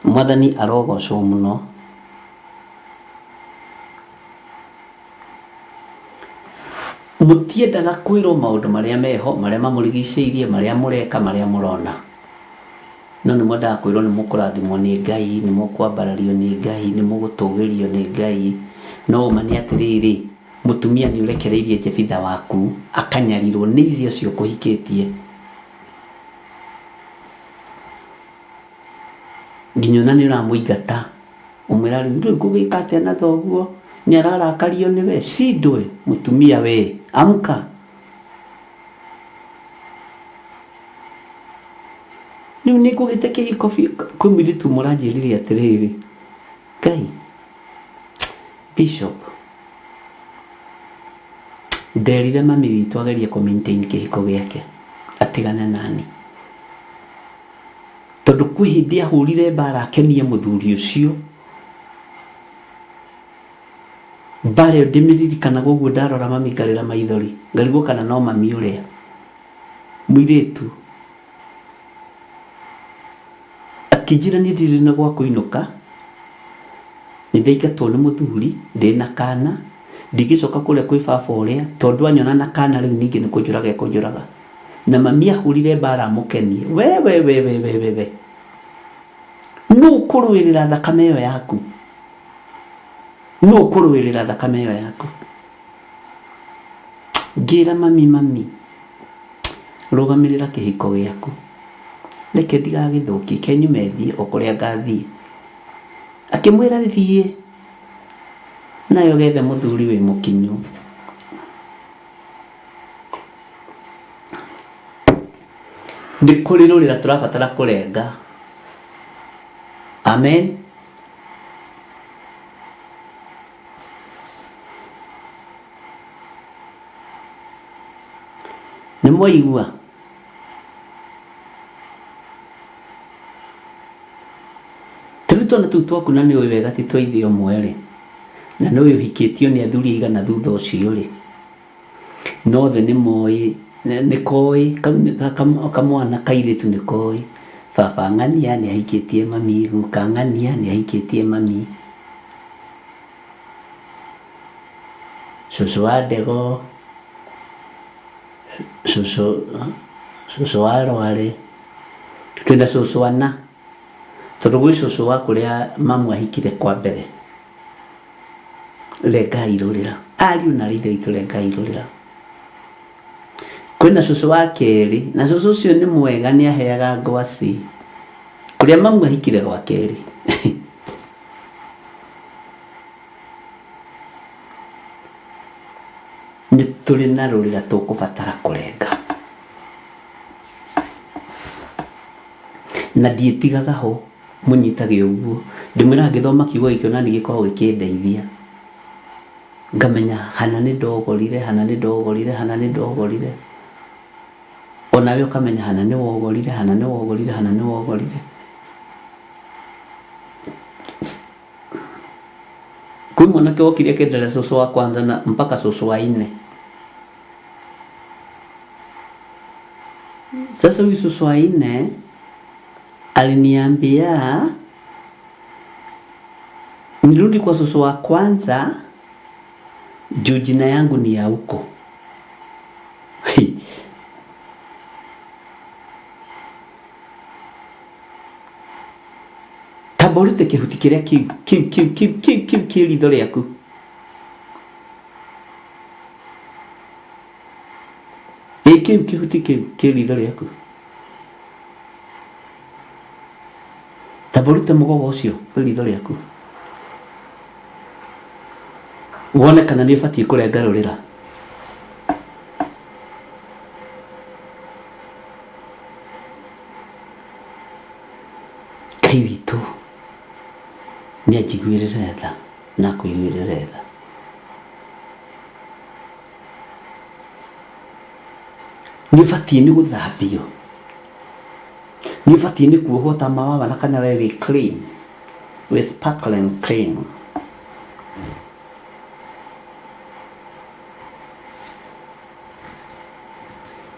Mwathani arogocwo mũno. Mũtiendaga kwĩrwo maũndũ marĩa meho, marĩa mamũrigicĩirie, marĩa mũreka, marĩa mũrona. No nĩ mwendaga kwĩrwo nĩ mũkũrathimwo nĩ Ngai, nĩ mũkwambarario nĩ Ngai, nĩ mũgũtũgĩrio nĩ Ngai. No ũma nĩ atĩrĩrĩ, mũtumia nĩ ũrekereirie Jebitha waku akanyarirwo nĩ ithe ũcio ũkũhikĩtie. Nginya ona nĩ ũramũingata ũmwĩra rĩu rĩu ngũgĩka atĩa na thoguo nĩ ararakario nĩwe cindwe mũtumia we amka. Rĩu nĩ ngũgĩte kĩhiko biũ kwĩ mũirĩtu ũmwe ũranjĩrire atĩrĩrĩ Ngai Bishop nderire mami witũ agerie kũ maintain kĩhiko gĩake atigane nani tondũ kwĩ hĩndĩ ahũrire mbara akenie mũthuri ũcio mbara ĩyo ndĩmĩririkanaga ũguo ndarora mami ngarĩra maithori ngarigwo kana no mami ũrĩa mũirĩtu akĩnjĩra niĩ ndirĩ na gwa kũinũka nĩ ndaingatwo nĩ mũthuri ndĩna kana ndingĩcoka kũrĩa kwĩ baba ũrĩa tondũ anyona na kana rĩu ningĩ nĩ kũnjũraga ekũnjũraga na mami ahũrire mbara amũkenie we we we we we we we nũ ũkũrũĩrĩra thakame ĩyo yaku nũ ũkũrũĩrĩra thakame ĩyo yaku ngĩra mami mami rũgamĩrĩra kĩhiko gĩaku reke ndigagĩthũkie kenyume thiĩ o kũrĩa ngathiĩ akĩmwĩra thiĩ nayo gethe mũthuri wĩ mũkinyu nĩ kũrĩ rũrĩra tũrabatara kũrenga amen nĩ mwaigua Rĩu twana tũu twaku na nĩ ũĩ wega ti twa ithe ũmwe rĩ, na nĩ ũĩ ũhikĩtio nĩ athuri aigana thutha ũcio rĩ, na othe nĩ moĩ, nĩ koĩ, kamwana kairĩtu nĩ koĩ, baba ng'ania nĩ ahikĩtie mami, guka ng'ania nĩ ahikĩtie mami, cũcũ wa ndego, cũcũ, cũcũ wa rware, twĩna cũcũ ana, tondũ gwĩ cũcũ wa kũrĩa mamu ahikire kwa mbere. Rengai rũrĩra, ariũ na aarĩ a Ithe witũ rengai rũrĩra. Kwĩna cũcũ wa kerĩ, na cũcũ ũcio nĩ mwega nĩ aheaga ngwacĩ, kũrĩa mamu ahikire gwa kerĩ. Nĩ tũrĩ na rũrĩra tũkũbatara kũrenga. Na ndiĩtigaga ho, mũnyitage ũguo. Ndĩmwĩraga ngĩthoma kiugo gĩkĩ ona niĩ gĩkoragwo gĩkĩndeithia. Ngamenya hana nĩ ndogorire, hana nĩ ndogorire, hana nĩ ndogorire. Onawe ũkamenya hana nĩ wogorire, hana nĩ wogorire, hana nĩ wogorire. Kwĩ mwanake wokire akĩenderea cũcũ wa kwanza na mpaka cũcũ wa ine. Sasa huyu cũcũ wa ine aliniambia nirudi kwa cũcũ wa kwanza juu jina yangu ni ya huko. Tamba ũrute kĩhuti kĩrĩa kĩu kĩu kĩu kĩu kĩu kĩu kĩ ritho rĩaku. Ĩ kĩu kĩhuti kĩu kĩ ritho rĩaku. Tamba ũrute mũgogo ũcio kwĩ ritho rĩaku. Wone kana nĩ ũbatiĩ kũrenga rũrĩra. Ngai witũ nĩ anjiguĩrĩre tha na akũiguĩrĩre tha. Nĩ ũbatiĩ nĩ gũthambio, nĩ ũbatiĩ nĩ kuohwo tama wa wana kana we wĩ clean. Wĩ sparkling clean.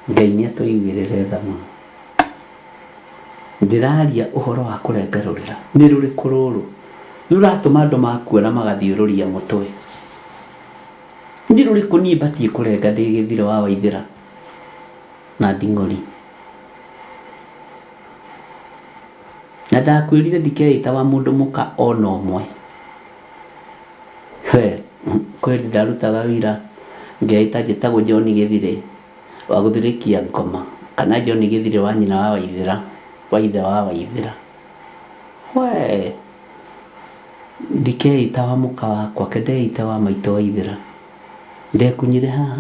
Ngai nĩ atũiguĩrĩre tha mũno. Ndĩraria ũhoro wa kũrenga rũrĩra. Nĩ rũrĩkũ rũrũ? Rũratũma andũ makua na magathiũrũria mũtwe. Nĩ rũrĩkũ niĩ batiĩ kũrenga ndĩ gĩthiro wa Waithĩra na Nding'ori? Na ndakwĩrire ndikeĩta wa mũndũ mũka ona ũmwe. He, kwĩ hĩndĩ ndarutaga wĩra ngeĩta njĩtagwo John Gĩthirĩ wa gũthirĩkia ngoma kana John Gĩthirĩ wa nyina wa Waithĩra wa ithe wa Waithĩra. We, ndikeĩta wa mũka wakwa ke ndeĩte wa maitũ Waithĩra. Ndekunyire haha.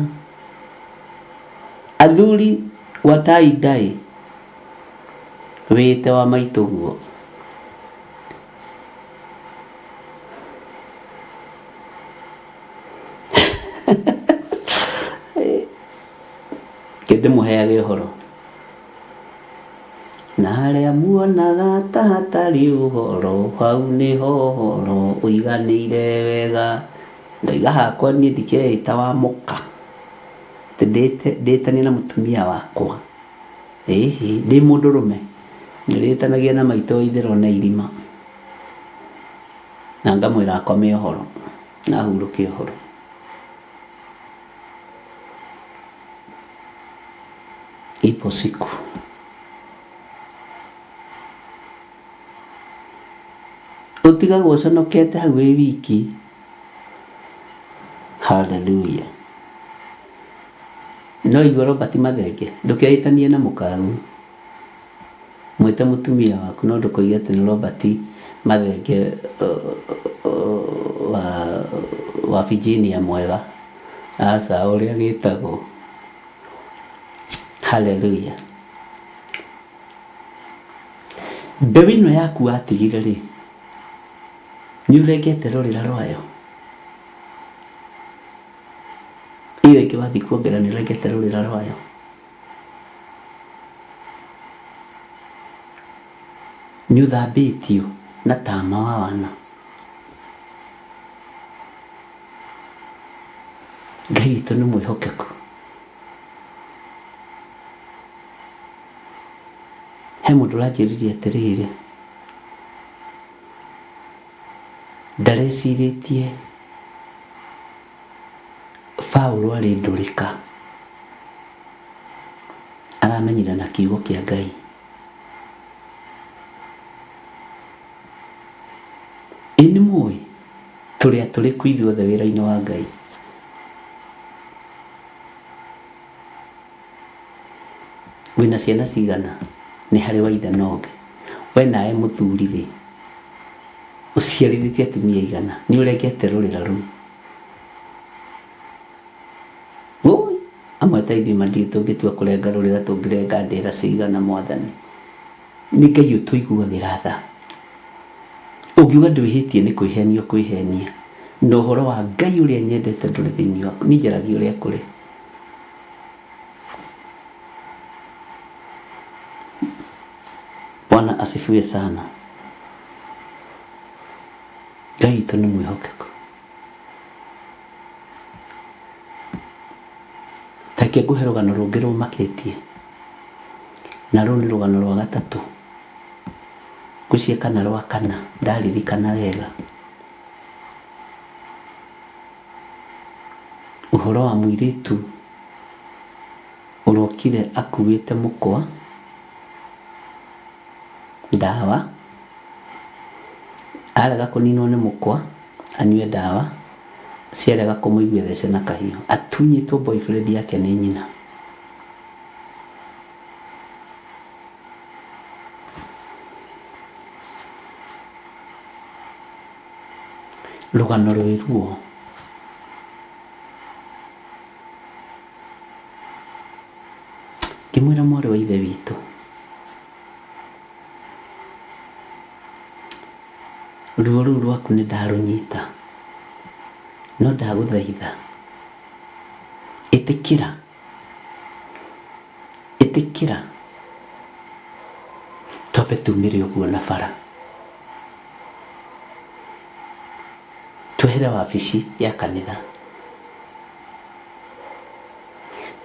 Athuri gwatai ndaĩ wĩĩte wa maitũ guo. Reke ndĩmũheage ũhoro. Na harĩa muonaga ta hatarĩ ũhoro, hau nĩho ũhoro ũiganĩire wega. Ndoiga hakwa niĩ ndikeĩta wa mũka, atĩ ndĩtanie na mũtumia wakwa. Ĩhĩ, ndĩ mũndũrũme, ndĩrĩtanagia na maitũ wa itherũ na irima. Na ngamwĩra akome ũhoro, na ahurũke ũhoro. Ipo siku. Ũtigagwo ũconokete hau wĩ wiki. Hallelujah. No igua Robert Mathenge, ndũkeĩtanie na mũkagu. Mwĩte mũtumia waku no ndũkoige atĩ nĩ Robert Mathenge wa, wa Virginia mwega. Aca, ũrĩa gĩtagwo. Hallelujah. Mbeũ ĩno yaku watigire rĩ, nĩ ũrengete rũrĩra rwayo? Ĩyo ĩngĩ wathiĩ kuongerera nĩ ũrengete rũrĩra rwayo? Nĩ ũthambĩtio na tama wa wana? Ngai witũ nĩ mwĩhokeku. He mũndũ ũranjĩrire atĩrĩrĩ, ndarecirĩtie Paũlũ arĩ ndũrĩka, aramenyire na kiugo kĩa Ngai. Ĩ nĩ mũĩ tũrĩ atũrĩku ithuothe wĩra-inĩ wa Ngai? Wĩna ciana cigana? Nĩ harĩ wa ithe na ũngĩ. We nawe mũthuri rĩ, ũciarithĩtie atumia aigana? Nĩ ũrengete rũrĩra rũu? Wũi, amwe ta ithuĩ ma ndiũĩ tũngĩtua kũrenga rũrĩra tũngĩrenga ndĩra cigana mwathani. Nĩ Ngai ũtũiguagĩra tha. Ũngiuga ndwĩhĩtie nĩ kwĩhenia ũkwĩhenia. Na ũhoro wa Ngai ũrĩa nyendete ndũrĩ thĩinĩ waku. Niĩ njaragia ũrĩa kũrĩ. Bwana asifiwe sana. Ngai witũ nĩ mwĩhokeku. Reke ngũhe rũgano rũngĩ rũmakĩtie, na rũu nĩ rũgano rwa gatatũ, ngwĩciria kana rwa kana ndaririkana wega. Ũhoro wa mũirĩtu ũrokire akuĩte mũkwa, ndawa, arega kũninwo nĩ mũkwa, anyue ndawa, ciarega kũmũigua ethece na kahiũ. Atunyĩtwo boyfriend yake nĩ nyina. Rũgano rwĩ ruo. Ngĩmwĩra mwarĩ wa ithe witũ, ruo rũu rwaku nĩ ndarũnyita, no ndagũthaitha ĩtĩkĩra, ĩtĩkĩra twambe tumĩre ũguo na bara. Twehere wabici ya kanitha.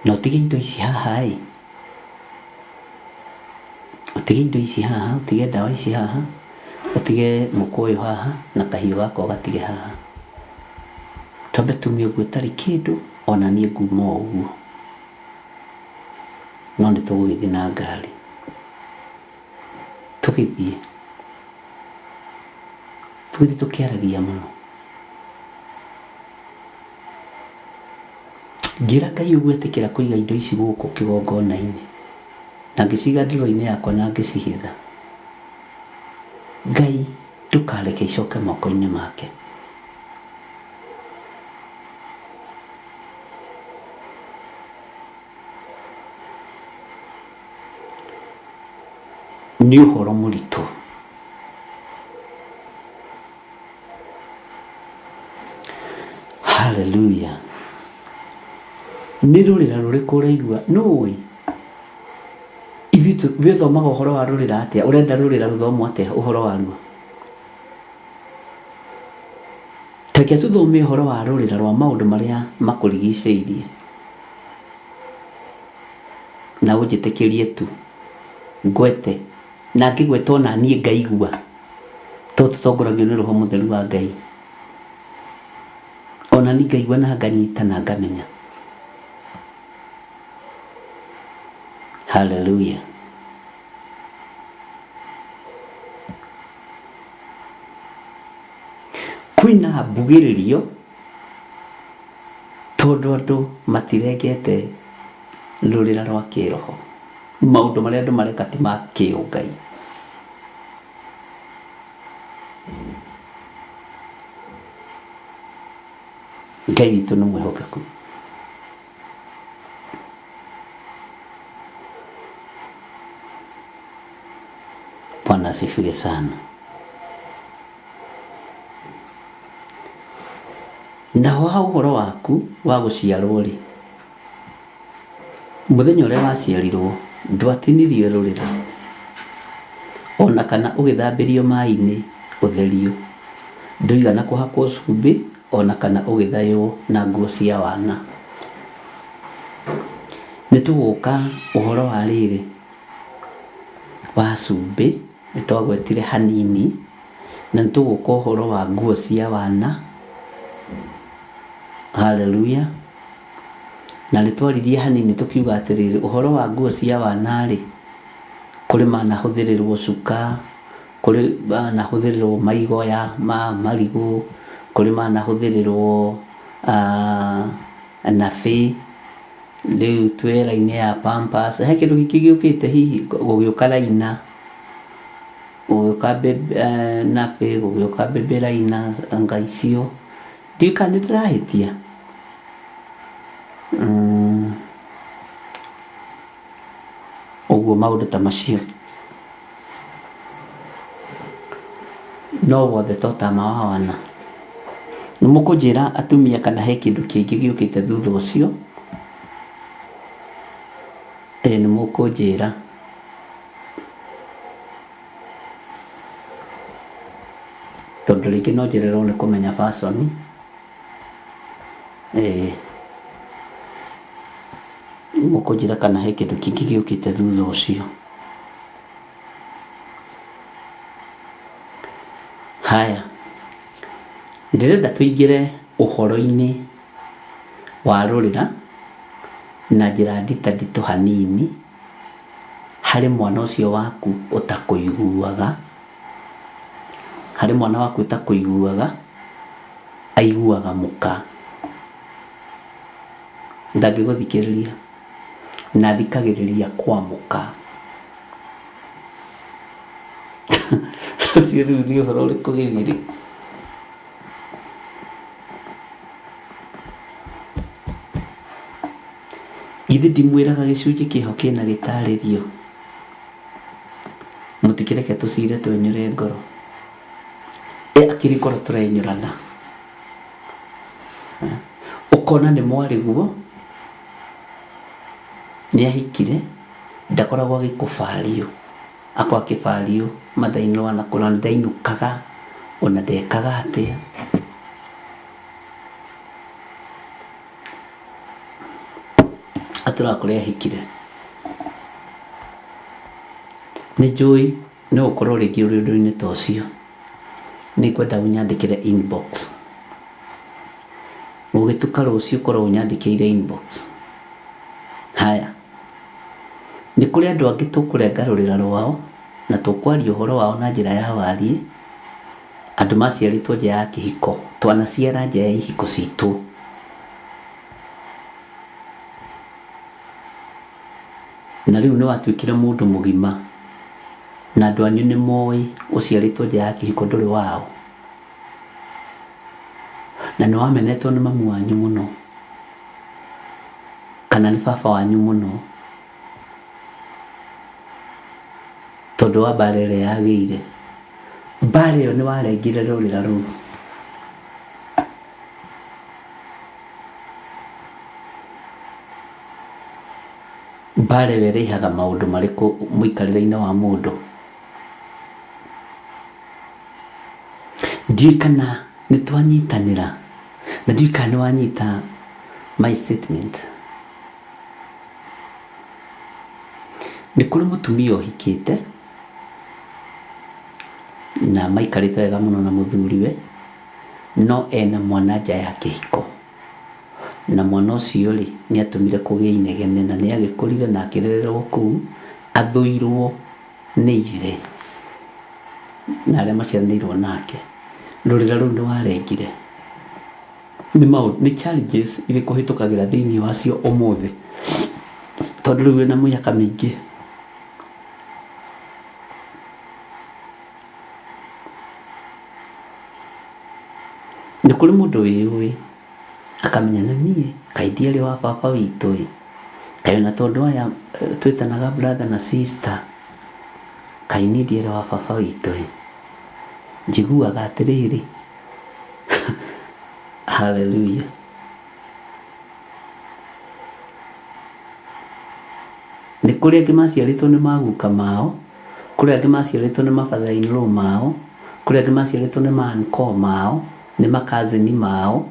Na ũtige indo ici haha ĩ, ũtige indo ici haha, ũtige ndawa ici haha, ũtige mũkwa ũyũ haha na kahiũ gaka ũgatige haha. Twambe tume ũguo ĩtarĩ kĩndũ ona niĩ nguma o ũguo. No nĩ tũgũgĩthiĩ na ngari. Tũgĩthiĩ. Tũgĩthiĩ tũkĩaragia mũno. Ngĩra Ngai ũguo etĩkĩra kũiga indo ici gũkũ kĩgongona-inĩ, na ngĩciga nduro-inĩ yakwa na ngĩcihitha. Ngai ndũkareke icoke moko-inĩ make. Nĩ ũhoro mũritũ. Haleluya. Nĩ rũrĩra rũrĩkũ ũraigua? Nũĩ? Ithuĩ wĩthomaga ũhoro wa rũrĩra atĩa? Ũrenda rũrĩra rũthomwo atĩa ũhoro waruo? Reke tũthome ũhoro wa rũrĩra rwa maũndũ marĩa makũrigicĩirie. Na ũnjĩtĩkĩrie tu ngwete na ngĩgweta ona niĩ ngaigua tondũ tũtongoragio nĩ roho mũtheru wa Ngai. Ona niĩ ngaigua na nganyita na ngamenya. Haleluya. Kwĩna mbugĩrĩrio tondũ andũ matirengete rũrĩra rwa kĩroho. Maũndũ marĩa andũ mareka ti ma kĩũngai. Ngai witũ nĩ mwĩhokeku. Bwana asifiwe sana. Naho ha ũhoro waku wa gũciarwo-rĩ, mũthenya ũrĩa waciarirwo ndwatinirio rũrĩra, o na kana ũgĩthambĩrio maĩ-inĩ ũtherio, ndũigana kũhakwo cumbĩ, o na kana ũgĩthaywo na nguo cia wana. Nĩ tũgũka ũhoro wa rĩrĩ wa cumbĩ, nĩ twagwetire hanini, na nĩ tũgũka ũhoro wa nguo cia wana. Haleluya. Na nĩ twaririe hanini tũkiuga atĩrĩrĩ, ũhoro wa nguo cia wana-rĩ, kũrĩ manahũthĩrĩrwo cuka, kũrĩ manahũthĩrĩrwo maigoya ma marigũ, kũrĩ manahũthĩrĩrwo nabĩ, rĩu twĩ raini ya pampers. He kĩndũ kĩngĩ gĩũkĩte hihi gũgĩũka raina, gũgĩũka nabĩ, gũgĩũka baby liner, anga icio. Ndiũĩ kana nĩ ndĩrahĩtia. Ũguo maũndũ ta macio. No wothe to tama wa wana. Nĩ mũkũnjĩra atumia kana he kĩndũ kĩngĩ gĩũkĩte thutha ũcio? Ĩĩ nĩ mũkũnjĩra. Tondũ rĩngĩ no njererwo nĩ kũmenya fashion. Ĩĩ. Mũkũnjĩra kana he kĩndũ kĩngĩ gĩũkĩte thutha ũcio. Haya, ndĩrenda tũingĩre ũhoro-inĩ wa rũrĩra na njĩra nditanditũ hanini harĩ mwana ũcio waku ũtakũiguaga, harĩ mwana waku ũtakũiguaga, aiguaga mũka. Ndangĩgũthikĩrĩria na athikagĩrĩria kwa mũka. Ũcio rĩu nĩ ũhoro ũrĩkũ gĩthiri? Githĩ ndimwĩraga gĩcunjĩ kĩho kĩna gĩtarĩrio? Mũtikĩreke tũcire twenyũre ngoro. Ĩ akĩrĩ ngoro tũrenyũrana. Ũkona nĩ mwarĩguo, nĩ ahikire, ndakoragwo agĩkũbario. Akoragwo akĩbario mother in law na ndainũkaga, ona ndekaga atĩa. Atũraga kũrĩa ahikire. Nĩ njũĩ no ũkorwo rĩngĩ ũrĩ ũndũ-inĩ ta ũcio. Nĩ ngwenda ũnyandĩkĩre inbox. Gũgĩtuka rũciũ ũkorwo ũnyandĩkĩire inbox. Haya. Nĩ kũrĩ andũ angĩ tũkũrenga rũrĩra rwao na tũkwaria ũhoro wao na njĩra ya wariĩ, andũ maciarĩtwo nja ya kĩhiko, twanaciara nja ya ihiko citũ. Na rĩu nĩ watuĩkire mũndũ mũgima na andũ anyu nĩ moĩ ũciarĩtwo nja ya kĩhiko ndũrĩ wao. Na nĩ wamenetwo nĩ mamu wanyu mũno kana nĩ baba wanyu mũno tondũ wa mbara ĩrĩa yagĩire. Mbara ĩyo nĩ warengire rũrĩra rũu. Mbara ĩyo ĩrehaga maũndũ marĩkũ mũikarĩre-inĩ wa mũndũ? Ndiũĩ kana nĩ twanyitanĩra na ndiũĩ kana nĩ wanyita my statement. Nĩ kũrĩ mũtumia ũhikĩte na maikarĩte wega mũno na mũthuriwe, no ena mwana nja ya kĩhiko. Na mwana ũcio rĩ, nĩ atũmire kũgĩe inegene na nĩ agĩkũrire na akĩrererwo kũu, athũirwo nĩ ithe na arĩa maciaranĩirwo nake. Rũrĩra rũu nĩ warengire. Nĩ maũndũ, nĩ challenges irĩkũ ũhĩtũkagĩra thĩinĩ wacio ũmũthĩ? Tondũ rĩu wĩna mĩaka mĩingĩ. Nĩ kũrĩ mũndũ wĩyũĩ akamenya na niĩ kaĩ ndiarĩ wa baba witũ ĩ, kaĩ ona tondũ aya twĩtanaga brother na sister, kaĩ niĩ ndiarĩ wa baba witũ ĩ, njiguaga atĩrĩrĩ hallelujah. Nĩ kũrĩ angĩ maciarĩtwo nĩ maguka mao, kũrĩ angĩ maciarĩtwo nĩ ma father in law mao, kũrĩ angĩ maciarĩtwo nĩ ma uncle mao, nĩ ma cousin mao.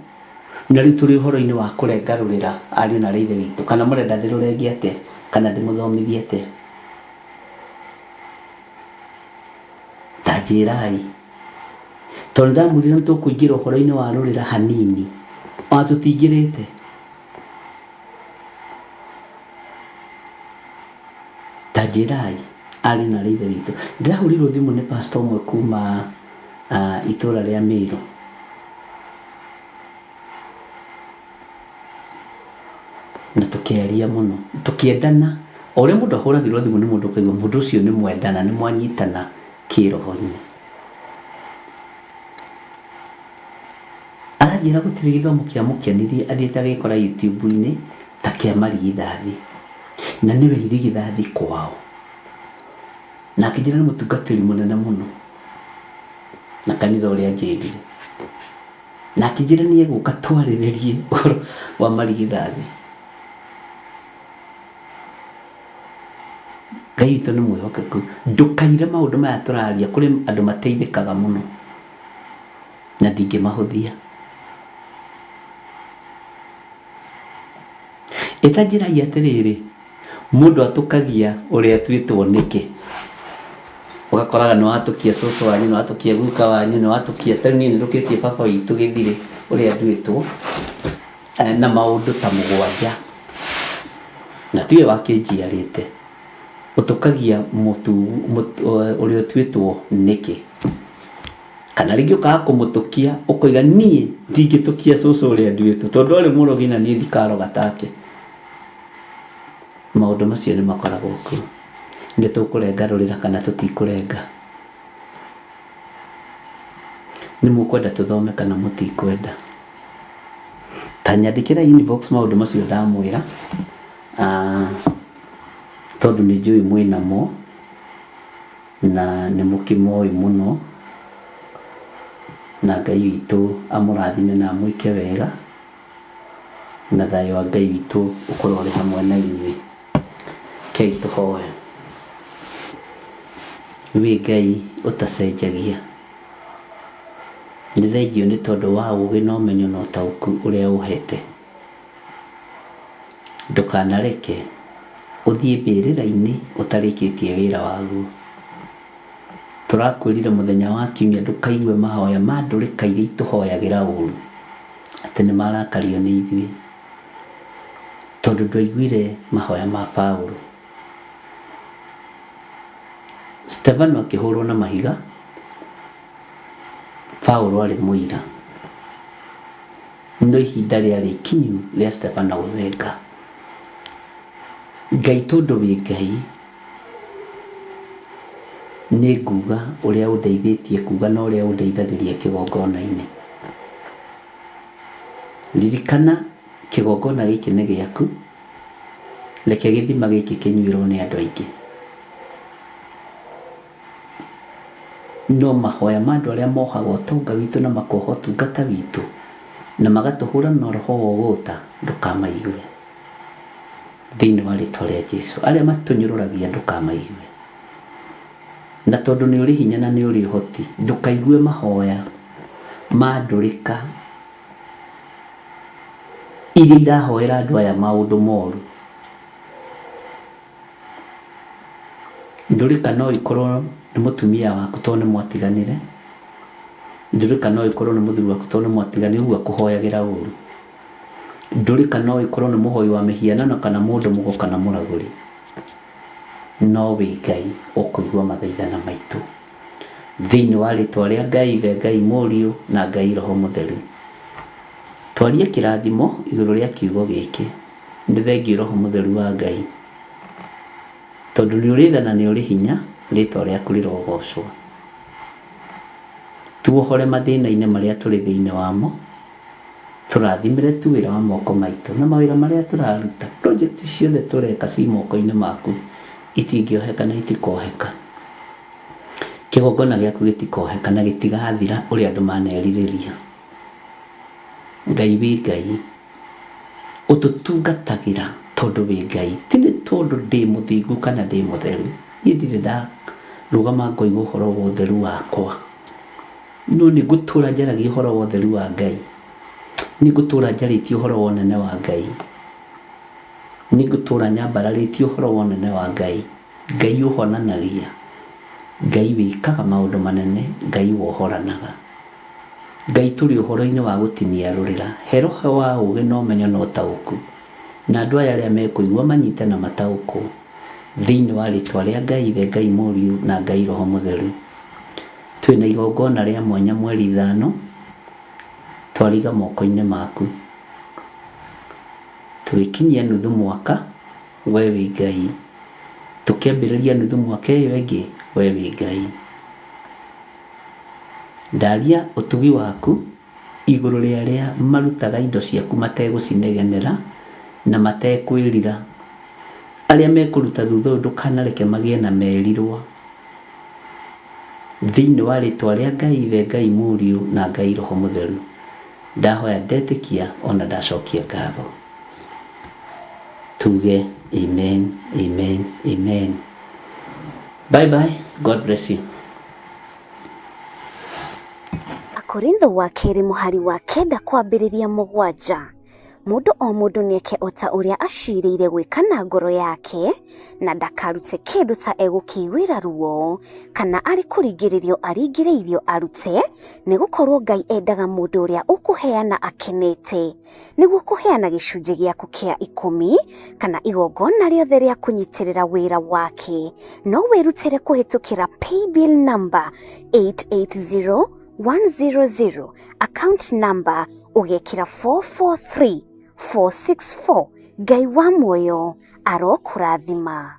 Na rĩu tũrĩ ũhoro-inĩ wa kũrenga rũrĩra ariũ na aarĩ a Ithe witũ. Kana mũrenda ndĩrũrenge atĩa? Kana ndĩmũthomithie atĩa? Ta njĩrai. Tondũ ndamwĩrire nĩ tũkũingĩra ũhoro-inĩ wa rũrĩra hanini, ona tũtingĩrĩte. Ta njĩrai, ariũ na aarĩ a Ithe witũ. Ndĩrahũrĩirwo thimũ nĩ pastor ũmwe kuma itũra rĩa Mĩrũ. Na tũkĩaria mũno, tũkĩendana. O ũrĩa mũndũ ahũragĩrwo thimũ nĩ mũndũ ũkaigua mũndũ ũcio nĩ mwendana, nĩ mwanyitana kĩroho-inĩ. Aranjĩra gũtirĩ gĩthomo kĩamũkenirie athiĩte agĩkora YouTube-inĩ ta kĩa marigithathi. Na nĩwe irigithathi kwao. Na akĩnjĩra nĩ mũtungatĩri mũnene mũno na kanitha ũrĩa anjĩrire. Na akĩnjĩra nĩ egũka twarĩrĩrie ũhoro wa marigithathi. Ngai witũ nĩ mwĩhokeku. Ndũkaire maũndũ maya tũraria, kũrĩ andũ mateithĩkaga mũno na ndingĩmahũthia. Ĩta njĩrai atĩrĩrĩ, mũndũ atũkagia ũrĩa atuĩtwo nĩkĩ? Ũgakoraga nĩ watũkia cũcũ wanyu, nĩ watũkia guka wanyu, nĩ watũkia, ta rĩu niĩ nĩ ndũkĩtie baba witũ gĩthirĩ ũrĩa nduĩtwo, na maũndũ ta mũgwanja, na tiwe wakĩnjiarĩte. Ũtũkagia ũrĩa ũtuĩtwo nĩkĩ? Kana rĩngĩ ũkaga kũmũtũkia ũkoiga niĩ ndingĩtũkia cũcũ ũrĩa nduĩtwo tondũ arĩ mũrogi na niĩ ndikaroga take. Maũndũ macio nĩ makoragwo kuo. Nĩ tũkũrenga rũrĩra kana tũtikũrenga? Nĩ mũkwenda tũthome kana mũtikwenda? Ta nyandĩkĩra inbox maũndũ macio ndamwĩra, tondũ nĩ njũĩ mwĩnamo na nĩ mũkĩmoĩ mũno, na Ngai witũ amũrathime na amwĩke wega, na thayũ wa Ngai witũ ũkorwo ũrĩ hamwe na inyuĩ. Rekei tũhoe. Wĩ Ngai ũtacenjagia, nĩ thengiũ nĩ tondũ wa ũgĩ na ũmenyo na ũtaũku ũrĩa ũhete. Ndũkanareke ũthiĩ mbĩrĩra-inĩ ũtarĩkĩtie wĩra waguo. Tũrakwĩrire mũthenya wa kiumia ndũkaigue mahoya ma ndũrĩka iria itũhoyagĩra ũru atĩ nĩ marakario nĩ ithuĩ, tondũ ndwaiguire mahoya ma Paũlũ. Stefano akĩhũrwo na mahiga, Paũlũ arĩ mũira. No ihinda rĩarĩ ikinyu rĩa Stefano gũthenga. Ngai tondũ wĩ Ngai, nĩ nguga ũrĩa ũndeithĩtie kuga na ũrĩa ũndeithagĩria kĩgongona-inĩ. Ririkana kĩgongona gĩkĩ nĩ gĩaku, reke gĩthima gĩkĩ kĩnyuĩrwo nĩ andũ aingĩ. No mahoya ma andũ arĩa mohaga ũtonga witũ na makoha ũtungata witũ na magatũhũra na roho wa ũgũta, ndũkamaigue. Thĩinĩ wa rĩtwa rĩa Jesu. Arĩa matũnyũrũragia ndũkamaigue. Na tondũ nĩ ũrĩ hinya na nĩ ũrĩ ũhoti, ndũkaigue mahoya ma ndũrĩka iria irahoera andũ aya maũndũ moru. Ndũrĩka no ĩkorwo nĩ mũtumia waku tondũ nĩ mwatiganire. Ndũrĩka no ĩkorwo nĩ mũthuri waku tondũ nĩ mwatiganire, ũguo akũhoyagĩra ũru. Ndũrĩka no ĩkorwo nĩ mũhoi wa mĩhianano kana mũndũ mũgo kana mũragũri. No wĩ Ngai ũkũigua mathaithana maitũ. Thĩinĩ wa rĩtwa rĩa Ngai Ithe, Ngai Mũriũ na Ngai Roho Mũtheru. Twarie kĩrathimo igũrũ rĩa kiugo gĩkĩ. Nĩ thengiũ Roho Mũtheru wa Ngai. Tondũ nĩ ũrĩ tha na nĩ ũrĩ hinya, rĩtwa rĩaku rĩrogocwo. Tuohore mathĩna-inĩ marĩa tũrĩ thĩinĩ wamo. Tũrathimĩre tu wĩra wa moko maitũ na mawĩra marĩa tũraruta. Project ciothe tũreka ci moko-inĩ maku, itingĩoheka na itikoheka. Kĩgongona gĩaku gĩtikoheka na gĩtigathira ũrĩa andũ manerirĩria. Ngai wĩ Ngai, ũtũtungatagĩra tondũ wĩ Ngai, ti nĩ tondũ ndĩ mũthingu kana ndĩ mũtheru. Niĩ ndirĩ ndarũgama ngoiga ũhoro wa ũtheru wakwa. No nĩ ngũtũra njaragia ũhoro wa ũtheru wa Ngai. Nĩ ngũtũra njarĩtie ũhoro wa ũnene wa Ngai. Nĩ ngũtũra nyambararĩtie ũhoro wa ũnene wa Ngai. Ngai ũhonanagia, Ngai wĩkaga maũndũ manene, Ngai wohoranaga. Ngai tũrĩ ũhoro-inĩ wa gũtinia rũrĩra. He roho wa ũũgĩ na ũmenyo na ũtaũku. Na andũ aya arĩa mekũigua manyite na mataũkwo. Thĩinĩ wa rĩtwa rĩa Ngai Ithe, Ngai Mũriũ na Ngai Roho Mũtheru. Twĩna igongona rĩa mwanya mweri ithano, twariga moko-inĩ maku. Tũgĩkinyia nuthu mwaka, we wĩ Ngai. Tũkĩambĩrĩria nuthu mwaka ĩyo ĩngĩ, we wĩ Ngai. Ndaria ũtugi waku igũrũ rĩa arĩa marutaga indo ciaku mategũcinegenera na matekwĩrira. Arĩa mekũruta thutha ũyũ ndũkanareke magĩe na merirwa. Thĩinĩ wa rĩtwa rĩa Ngai Ithe, Ngai Mũriũ na Ngai Roho Mũtheru, ndahoya ndetĩkia ona ndacokia ngatho. Tuge amen, amen, amen. Bye bye, God bless you. Akorintho wa kerĩ mũhari wa kenda kwambĩrĩria mũgwanja. Mũndũ o mũndũ nĩeke o ta ũrĩa aciirĩire gwĩka na ngoro yake, na ndakarute kĩndũ ta egũkĩiguĩra ruo, kana arĩ kũringĩrĩrio aringĩrĩirio arute, nĩ gũkorwo Ngai endaga mũndũ ũrĩa ũkũheana akenete. Nĩguo kũheana gĩcunjĩ gĩaku kĩa ikũmi, kana igongona rĩothe rĩa kũnyitĩrĩra wĩra wake, no wĩrutĩre kũhĩtũkĩra paybill number 880100, account number ũgekĩra 443464. Ngai wa muoyo arokũrathima.